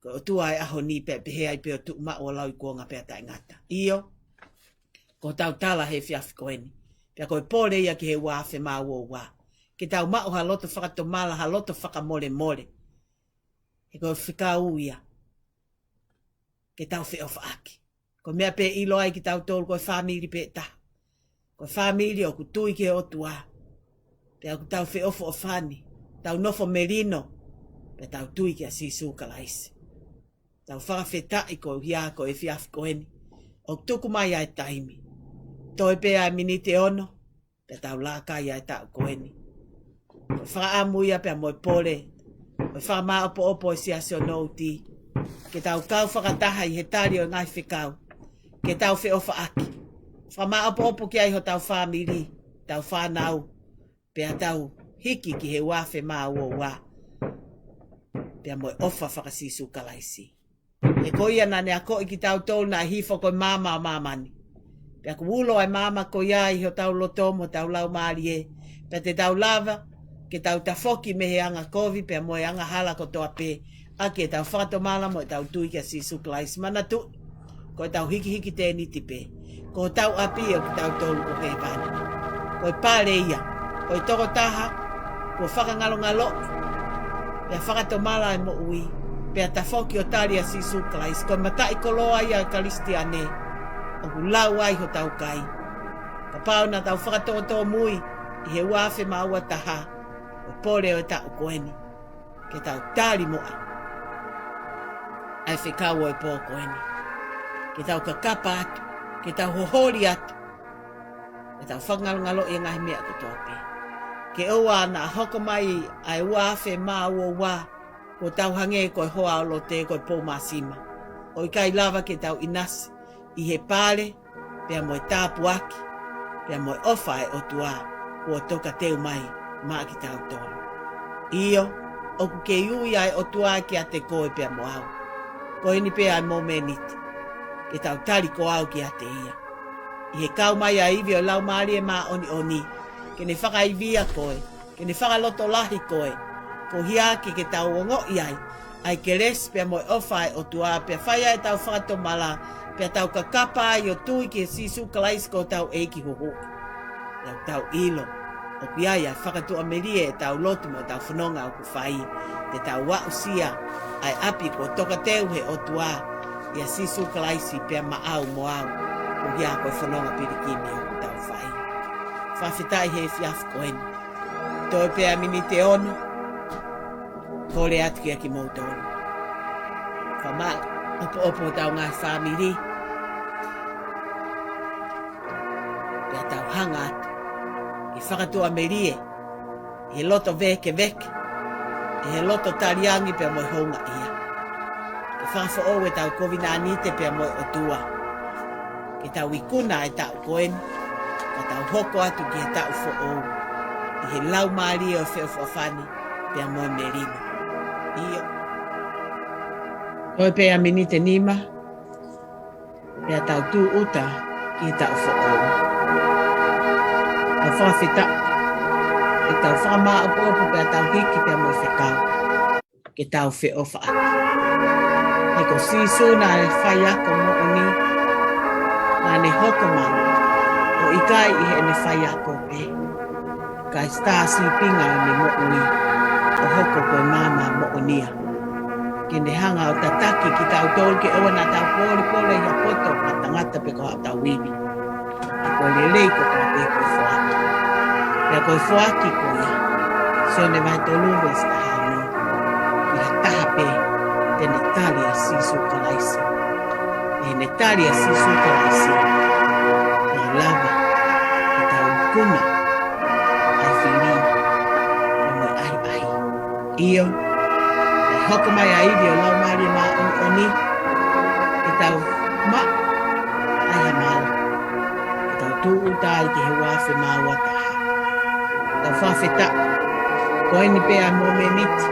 ko e ʻOtua ʻo e ʻaho ni pea pehē ai pē ʻo tuʻu maʻu ʻo lau ʻi kuonga pea taʻengata. ʻIo, ko hotau tala he efiafi ko eni. Pea ko e pole ia ki he ua afe mā ua ua. Ke tau maʻu ha loto fakatomala, ha loto fakamolemole. He ko e fekau ia ke tau feʻofaʻaki. Ko e meʻa pē ʻe ʻilo ai kitautolu ko e fāmili pē taha. Ko e fāmili ʻoku tui ki he ʻOtua. Pea ʻoku tau feʻofoʻofani, tau nofo melino, pea tau tui kia Sīsū Kalaisi. Tau fakafetaʻi koeʻuhi ko e efiafi ko eni ʻoku tuku mai ʻa e taimi. Toe pē ʻa e miniti ʻe ono, pea tau laka ʻi he taʻu ko eni. Ko e fakaʻamu ia pea mo e pole, ko e fakamāʻopoʻopo ʻo e siasi ʻo Nouti, ke tau kau fakataha ʻi he tali ʻo e ngaahi fekau, ke tau feʻofaʻaki. Fakamāʻopoʻopo ki ai hotau fāmili, tau fānau, pea tau hiki ki he ua afe mā ua ua, pea mo e ʻofa faka-Sīsū Kalaisi. He ko ia naʻa ne akoʻi kitautolu naʻe hifo ko e maama ʻo māmani. Pea ʻoku ulo ʻa e maama ko ia ʻi hotau loto mo hotau laumālie. Pea te tau lava ke tau tafoki mei he angakovi pea mo e angahala kotoa pē, ʻaki ʻetau fakatomala mo ʻetau tui kia Sīsū Kalaisi. Manatuʻi, ko ʻetau hikihiki tēniti pē, ko hotau ʻapi ʻo kitautolu ko hēvani. Ko e pale ia ʻo e tokotaha kuo fakangalongaloʻi, pea fakatomala ʻa e moʻui, pea tafoki ʻo tali ʻa Sīsū Kalaisi. Ko e mataʻikoloa ia ʻo e Kalisitiane ʻoku lau ai hotau kai. Kapau naʻa tau fakatōtōmui ʻi he ua afe mā ua taha, Pole ʻo e taʻu ko eni, ke tau tali muʻa ʻa e fekau ʻo e pō ko eni. Ke tau kakapa atu, ke tau hoholi atu, ke tau fakangalongaloʻi e ngaahi meʻa kotoa pē. Ke ʻoua naʻa hoko mai ʻa e ua afe mā ua ua, kuo tau hangē ko e hoa ʻo Lote, ko e pou māsima, ʻo ʻikai lava ke tau ʻinasi ʻi he pale, pea mo e tāpuaki, pea mo e ʻofa ʻa e ʻOtua kuo tokateu mai maʻa kitautolu. ʻIo, ʻoku kei ui ʻa e ʻOtua kiate koe pea mo au. Ko eni pē ʻa e momeniti ke tau tali ko au kiate ia. ʻI he kau mai ʻa e ivi ʻo e Laumālie Māʻoniʻoni, ke ne fakaivia koe, ke ne fakalotolahi koe, koeʻuhi ke ke tau ongoʻi ai ʻa e kelesi pea mo e ʻofa ʻa e ʻOtua, pea fai ai ʻetau fakatomala, pea tau kakapa ai ʻo tui kia Sīsū Kalaisi ko hotau ʻEiki Huhuʻi. Pea tau ʻilo ʻoku ʻi ai ʻa e fakatuʻamelie ʻetau lotu mo ʻetau fononga ʻoku fai, te tau aʻusia ʻa e ʻapi kuo tokateu he ʻOtua ʻia Sīsū Kalaisi pea maʻau mo au, koeʻuhi ko e fononga pilikimi ʻoku tau fai. Fakafetaʻi he efiafi ko eni. Toe pē ʻa e miniti ʻe ono, kole atu kia kimoutolu. Fakamāʻopoʻopo hotau ngaahi fāmili. Pea tau hanga atu ke fakatuʻamelie ʻi he loto vēkeveke, ʻi he loto taliangi pea mo e houngaʻia. Ke fakafoʻou ʻetau kovinānite pea mo e ʻOtua. Ke tau ikuna ʻa e taʻu ko eni, ka tau hoko atu ki he taʻu foʻou ʻi he laumālie ʻo e feʻofoʻofani pea mo e melino. ʻIo. Toe pē ʻa e miniti ʻe nima, pea tau tūʻuta ki he taʻu foʻou. Tau fakafetaʻi ʻetau fakamāʻopoʻopo pea tau hiki pea mo e fekau ke tau feʻofaʻaki. He ko Sīsū naʻe faiako moʻoni, naʻa ne hoko mai ʻo ʻikai ʻi heʻene faiako pē, kae sitāsīpinga ʻene moʻui ʻo hoko ko e maama moʻonia, ke ne hanga ʻo tataki kitautolu ke ʻoua naʻa tau polepole ʻi ha poto ʻa tangata pe ko haʻatau ivi. Ka ko e lelei kotoa pē ko e foaki. Pea ko e foaki ko ia, Sione vahe tolu veesi taha ono, ʻi ha taha pē te ne tali ʻa Sīsū Kalaisi. ʻI heʻene tali ʻa Sīsū Kalaisi, ʻe lava ke tau ikuna ʻa e fili pea mo e ʻahiʻahi. ʻIo, ʻe hoko mai ʻa e ivi ʻo e Laumālie Māʻoniʻoni, ke tau maʻu ai ha mala, ke tau tūʻuta ai ki he ua afe mā ua taha. Tau fakafetaʻi, ko eni pē ʻa e momeniti,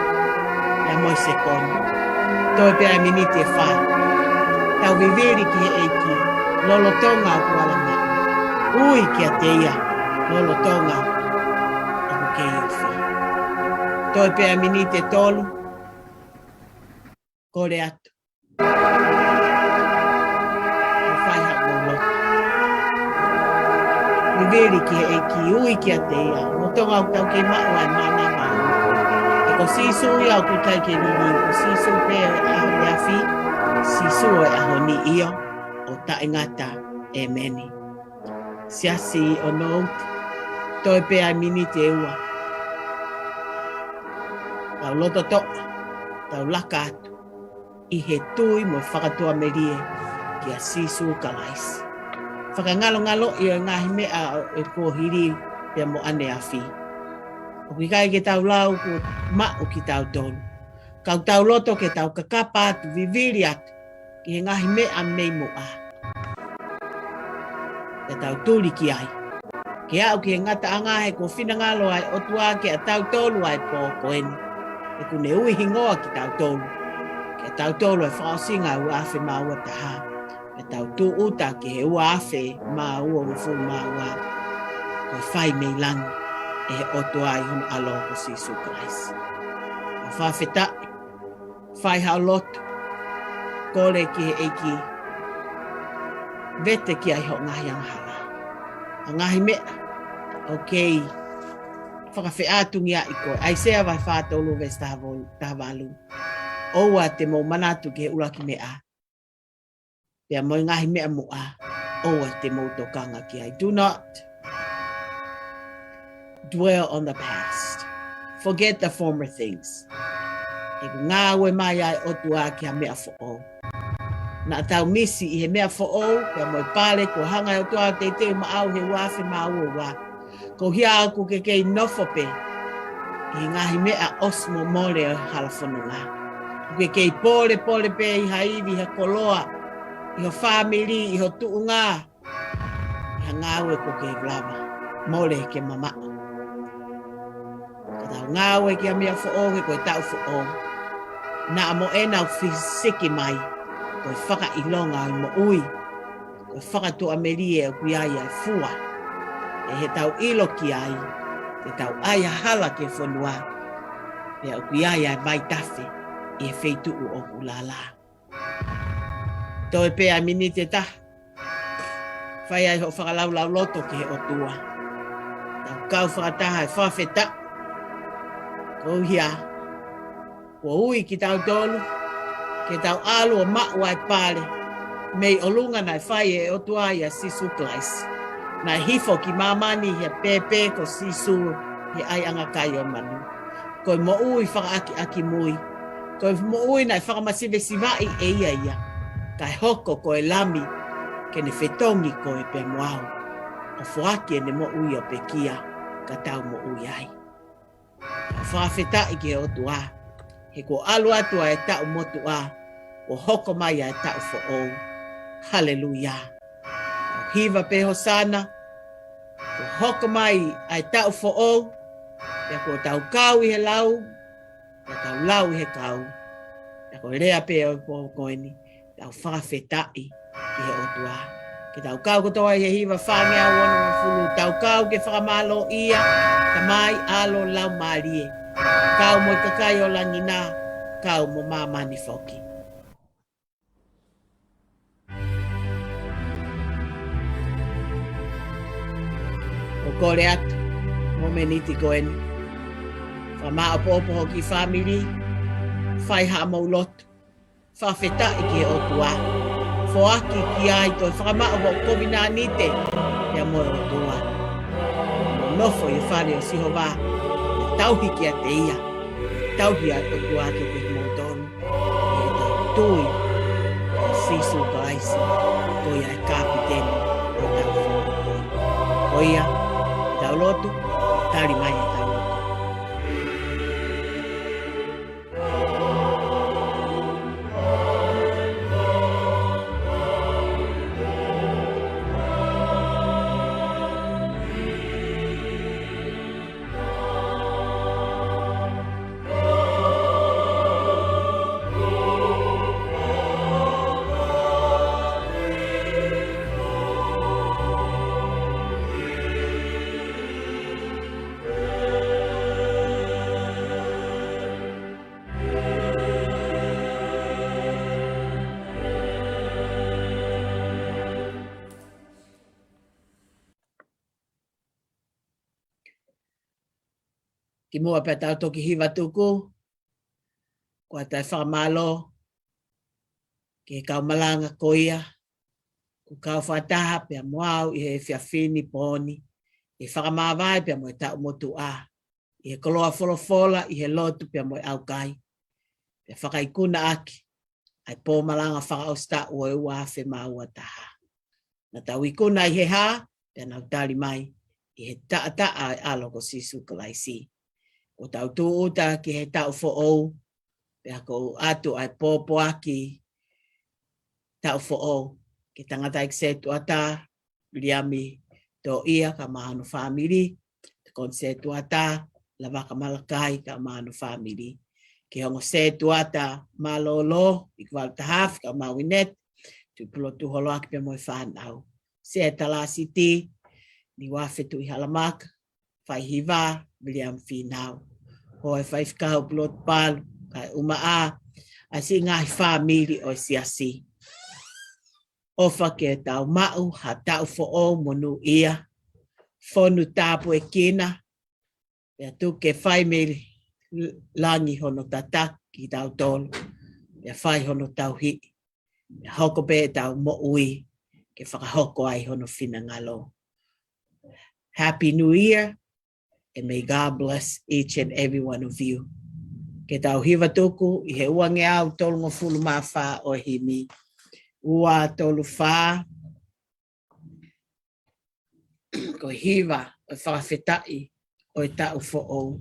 pea mo e sekoni. Toe pē ʻa e miniti ʻe fā. Tau vivili ki he ʻEiki lolotonga ʻoku ala maʻu. Ui kiate ia lolotonga ʻoku kei ofi. Toe pē ʻa e miniti ʻe tolu. Kole atu. ʻO fai haʻamou lotu. Vivili ki he ʻEiki, ui kiate ia lolotonga ʻoku tau kei maʻu ʻa e mānava. He ko Sīsū ia ʻoku ʻikai ke liliu, ko Sīsū pē ʻo e ʻaho ʻo e afi, Sīsū ʻo e ʻaho ni, ʻio, ʻo taʻengata. ʻĒmeni. Siasi ʻo Nouti, toe pē ʻa e miniti ʻe ua. Tau loto toʻa, tau laka atu ʻi he tui mo e fakatuʻamelie kia Sīsū Kalaisi. Fakangalongaloʻi ʻo e ngaahi meʻa ʻo e kuohili pea mo ʻaneafi. ʻOku ʻikai ke tau lau kuo maʻu kitautolu. Ka ʻoku tau loto ke tau kakapa atu, vivili atu ki he ngaahi meʻa mei muʻa. Pea tau tuli ki ai. Ke aʻu ki he ngataʻanga he kuo finangalo ʻa e ʻOtua kiate kitautolu ʻa e pō ko eni. He kuo ne ui hingoa kitautolu, kiate kitautolu ʻa e fakaʻosinga ʻo e ua afe mā ua taha. Pea tau tūʻuta ki he ua afe mā ua ua fitu mā ua. Ko e fai mei langi ʻe he ʻOtua ʻi hono ʻAlo ko Sīsū Kalaisi. Tau fakafetaʻi. Fai haʻo lotu. Kole ki he ʻEiki. Vete ki ai hoʻo ngaahi angahala. ʻA e ngaahi meʻa ʻoku kei fakafeʻātungiaʻi koe. ʻAisea vahe fā tolu veesi taha valu, taha valu. ʻOua te mou manatu ki he ʻuluaki meʻa, pea mo e ngaahi meʻa muʻa, ʻoua te mou tokanga ki ai. Do not dwell on the past. Forget the former things. He ʻoku ngāue mai ʻa e ʻOtua ki ha meʻa foʻou. Naʻa tau misi ʻi he meʻa foʻou, pea mo e pale kuo hanga ʻe he ʻOtua ʻo teuteu maʻau he ua afe mā ua ua. Ko ia ʻoku ke kei nofo pē ʻi he ngaahi meʻa ʻosi momole ʻo e hala fononga. ʻOku ke kei pōlepole pē ʻi ha ivi, ʻi ha koloa, ʻi ho fāmili, ʻi ho tuʻunga, ʻi ha ngāue ʻoku ke lava, mole ke mamaʻo. Ka tau ngāue ki ha meʻa foʻou he ko e taʻu foʻou. Naʻa mo ʻena ʻoku fisiki mai, ko e fakaʻilonga ʻo e moʻui, ko e fakatuʻamelie ʻoku ʻi ai ʻa e fua. ʻE he tau ʻilo ki ai, te tau ʻai ha hala ki he fonua, pea ʻoku ʻi ai ʻa e vaitafe ʻi he feituʻu ʻoku lala. Toe pē ʻa e miniti ʻe taha. Fai ai hoʻo fakalaulauloto ki he ʻOtua. Tau kau fakataha ʻi he fakafetaʻi. Ko ia, kuo ui kitautolu ke tau ʻalu ʻo maʻu ʻa e pale mei ʻolunga naʻe fai ʻe he ʻOtua ʻia Sīsū Kalaisi. Naʻe hifo ki māmani ʻi he pēpē ko Sīsū ʻi he ʻaiʻanga kai ʻo e manu. Ko e moʻui fakaʻakiʻakimui. Ko e moʻui naʻe fakamasivesivaʻi ʻe ia ia, kae hoko ko e Lami ke ne fetongi koe pea mo au, ʻo foaki ʻene moʻui ʻo pekia ka tau moʻui ai. Tau fakafetaʻi ki he ʻOtua, he kuo ʻalu atu ʻa e taʻu motuʻa, kuo hoko mai ʻa e taʻu foʻou. Haleluia. Tau hiva pē Hosana, kuo hoko mai ʻa e taʻu foʻou, pea kuo tau kau ʻi he lau, pea tau lau ʻi he kau. Pea ko e lea pē ʻo e pō ko eni, tau fakafetaʻi ki he ʻOtua. Ke tau kau kotoa ʻi he hiva fāngeau onongofulu, tau kau ke fakamālō ia, Tamai, ʻAlo, Laumālie. Kau mo e kakai ʻo langi na, kau mo māmani foki. ʻOku ou kole atu, mōmeniti ko eni, fakamāʻopoʻopo hoʻo kiʻi fāmili, fai haʻamou lotu, fakafetaʻi ki he ʻOtua, foaki ki ai toe fakamaʻu hoʻo kovinānite pea mo e ʻOtua. Nofo ʻi he fale ʻo Sihova, tauhi kiate ia, tauhi ʻa e ʻOtua kiate kimoutolu. ʻI heʻetau tui kia Sīsū Kalaisi, ko ia ʻa e kapiteni ʻo ʻetau fānau. Ko ia, ʻetau lotu, tali mai ʻetau lotu. Kimuʻa pea tau toki hiva tuku, ʻoku ʻoatu ʻa e fakamālō ki he kau malanga ko ia kuo kau fakataha pea mo au ʻi he efiafi ni, pō ni, ʻi he fakamāvae pea mo e taʻu motuʻa, ʻi he koloa folofola, ʻi he lotu pea mo e ʻaukai, pea fakaikunaʻaki ʻa e pō malanga fakaʻosi taʻu ʻo e ua afe mā ua taha. Naʻa tau ikuna ʻi he hā, pea nau tali mai ʻi he taʻataʻa ʻo e ʻAlo ko Sīsū Kalaisi. Kuo tau tūʻuta ki he taʻu foʻou, pea ʻoku ʻoatu ʻa e pōpoaki taʻu foʻou ki he tangataʻeiki sētuata, Viliami Toʻia kae ʻumaʻā hono fāmili, tokoni sētuata, Lavaka Malakai kae ʻumaʻā hono fāmili, ki he ongo sētuata mālōlō, ʻIkuvalu Tahafe kae ʻumaʻā Uineti, Tuʻipulotu Holoaki pea mo e fānau, Sea Talāsiti, Niuafe Tuʻihalamaka, Faihiva, Viliami Fīnau. Hoa e Faifekau Pulotu Palu, kae ʻumaʻā ʻa e siʻi ngaahi fāmili ʻo e siasi. ʻOfa ke tau maʻu ha taʻu foʻou monūʻia, fonu tāpuekina, pea tuku ke fai mei langi hono tataki kitautolu, pea fai hono tauhi, pea hoko pē ʻetau moʻui ke fakahoko ai hono finangalo. Happy New Year, And may God bless each and every one of you. Ke tau hiva tuku ʻi he uangeau tolungofulu mā fā ʻo e himi. Ua tolu fā, ko e hiva ʻo e fakafetaʻi ʻo e taʻu foʻou.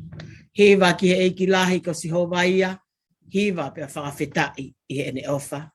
Hiva ki he ʻEiki lahi ko Sihova ia, hiva pea fakafetaʻi ʻi heʻene ʻofa.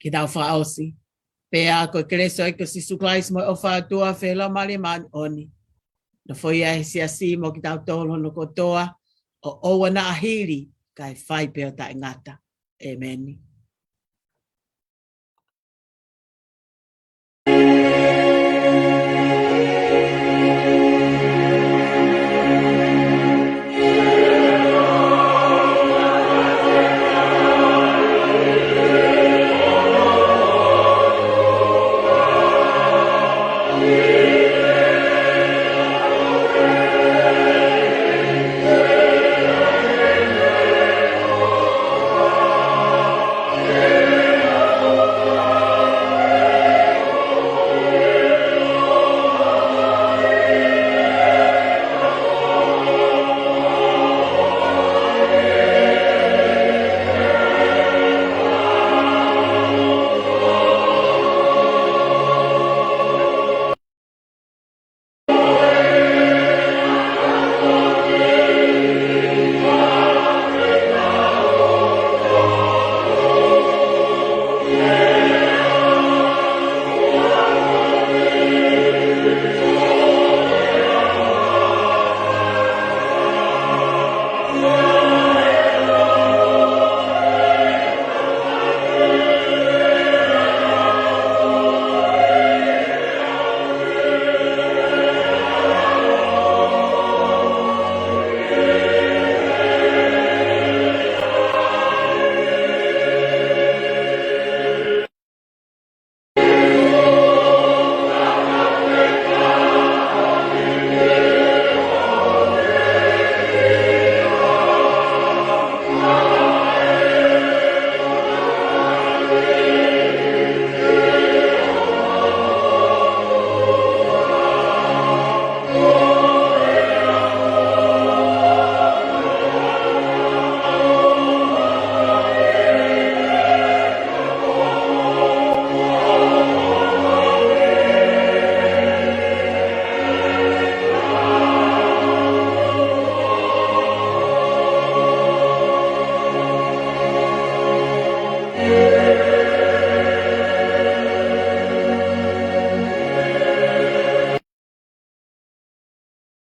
Ke tau fakaʻosi. Pea ko e kelesi ʻa e ʻEiki ko Sīsū Kalaisi mo e ʻofa ʻa e ʻOtua, feohi ʻa e Laumālie Māʻoniʻoni, nofoʻia ʻi he siasi mo kitautolu hono kotoa, ʻo ʻoua naʻa hili, kae fai pē ʻo taʻengata. ʻĒmeni.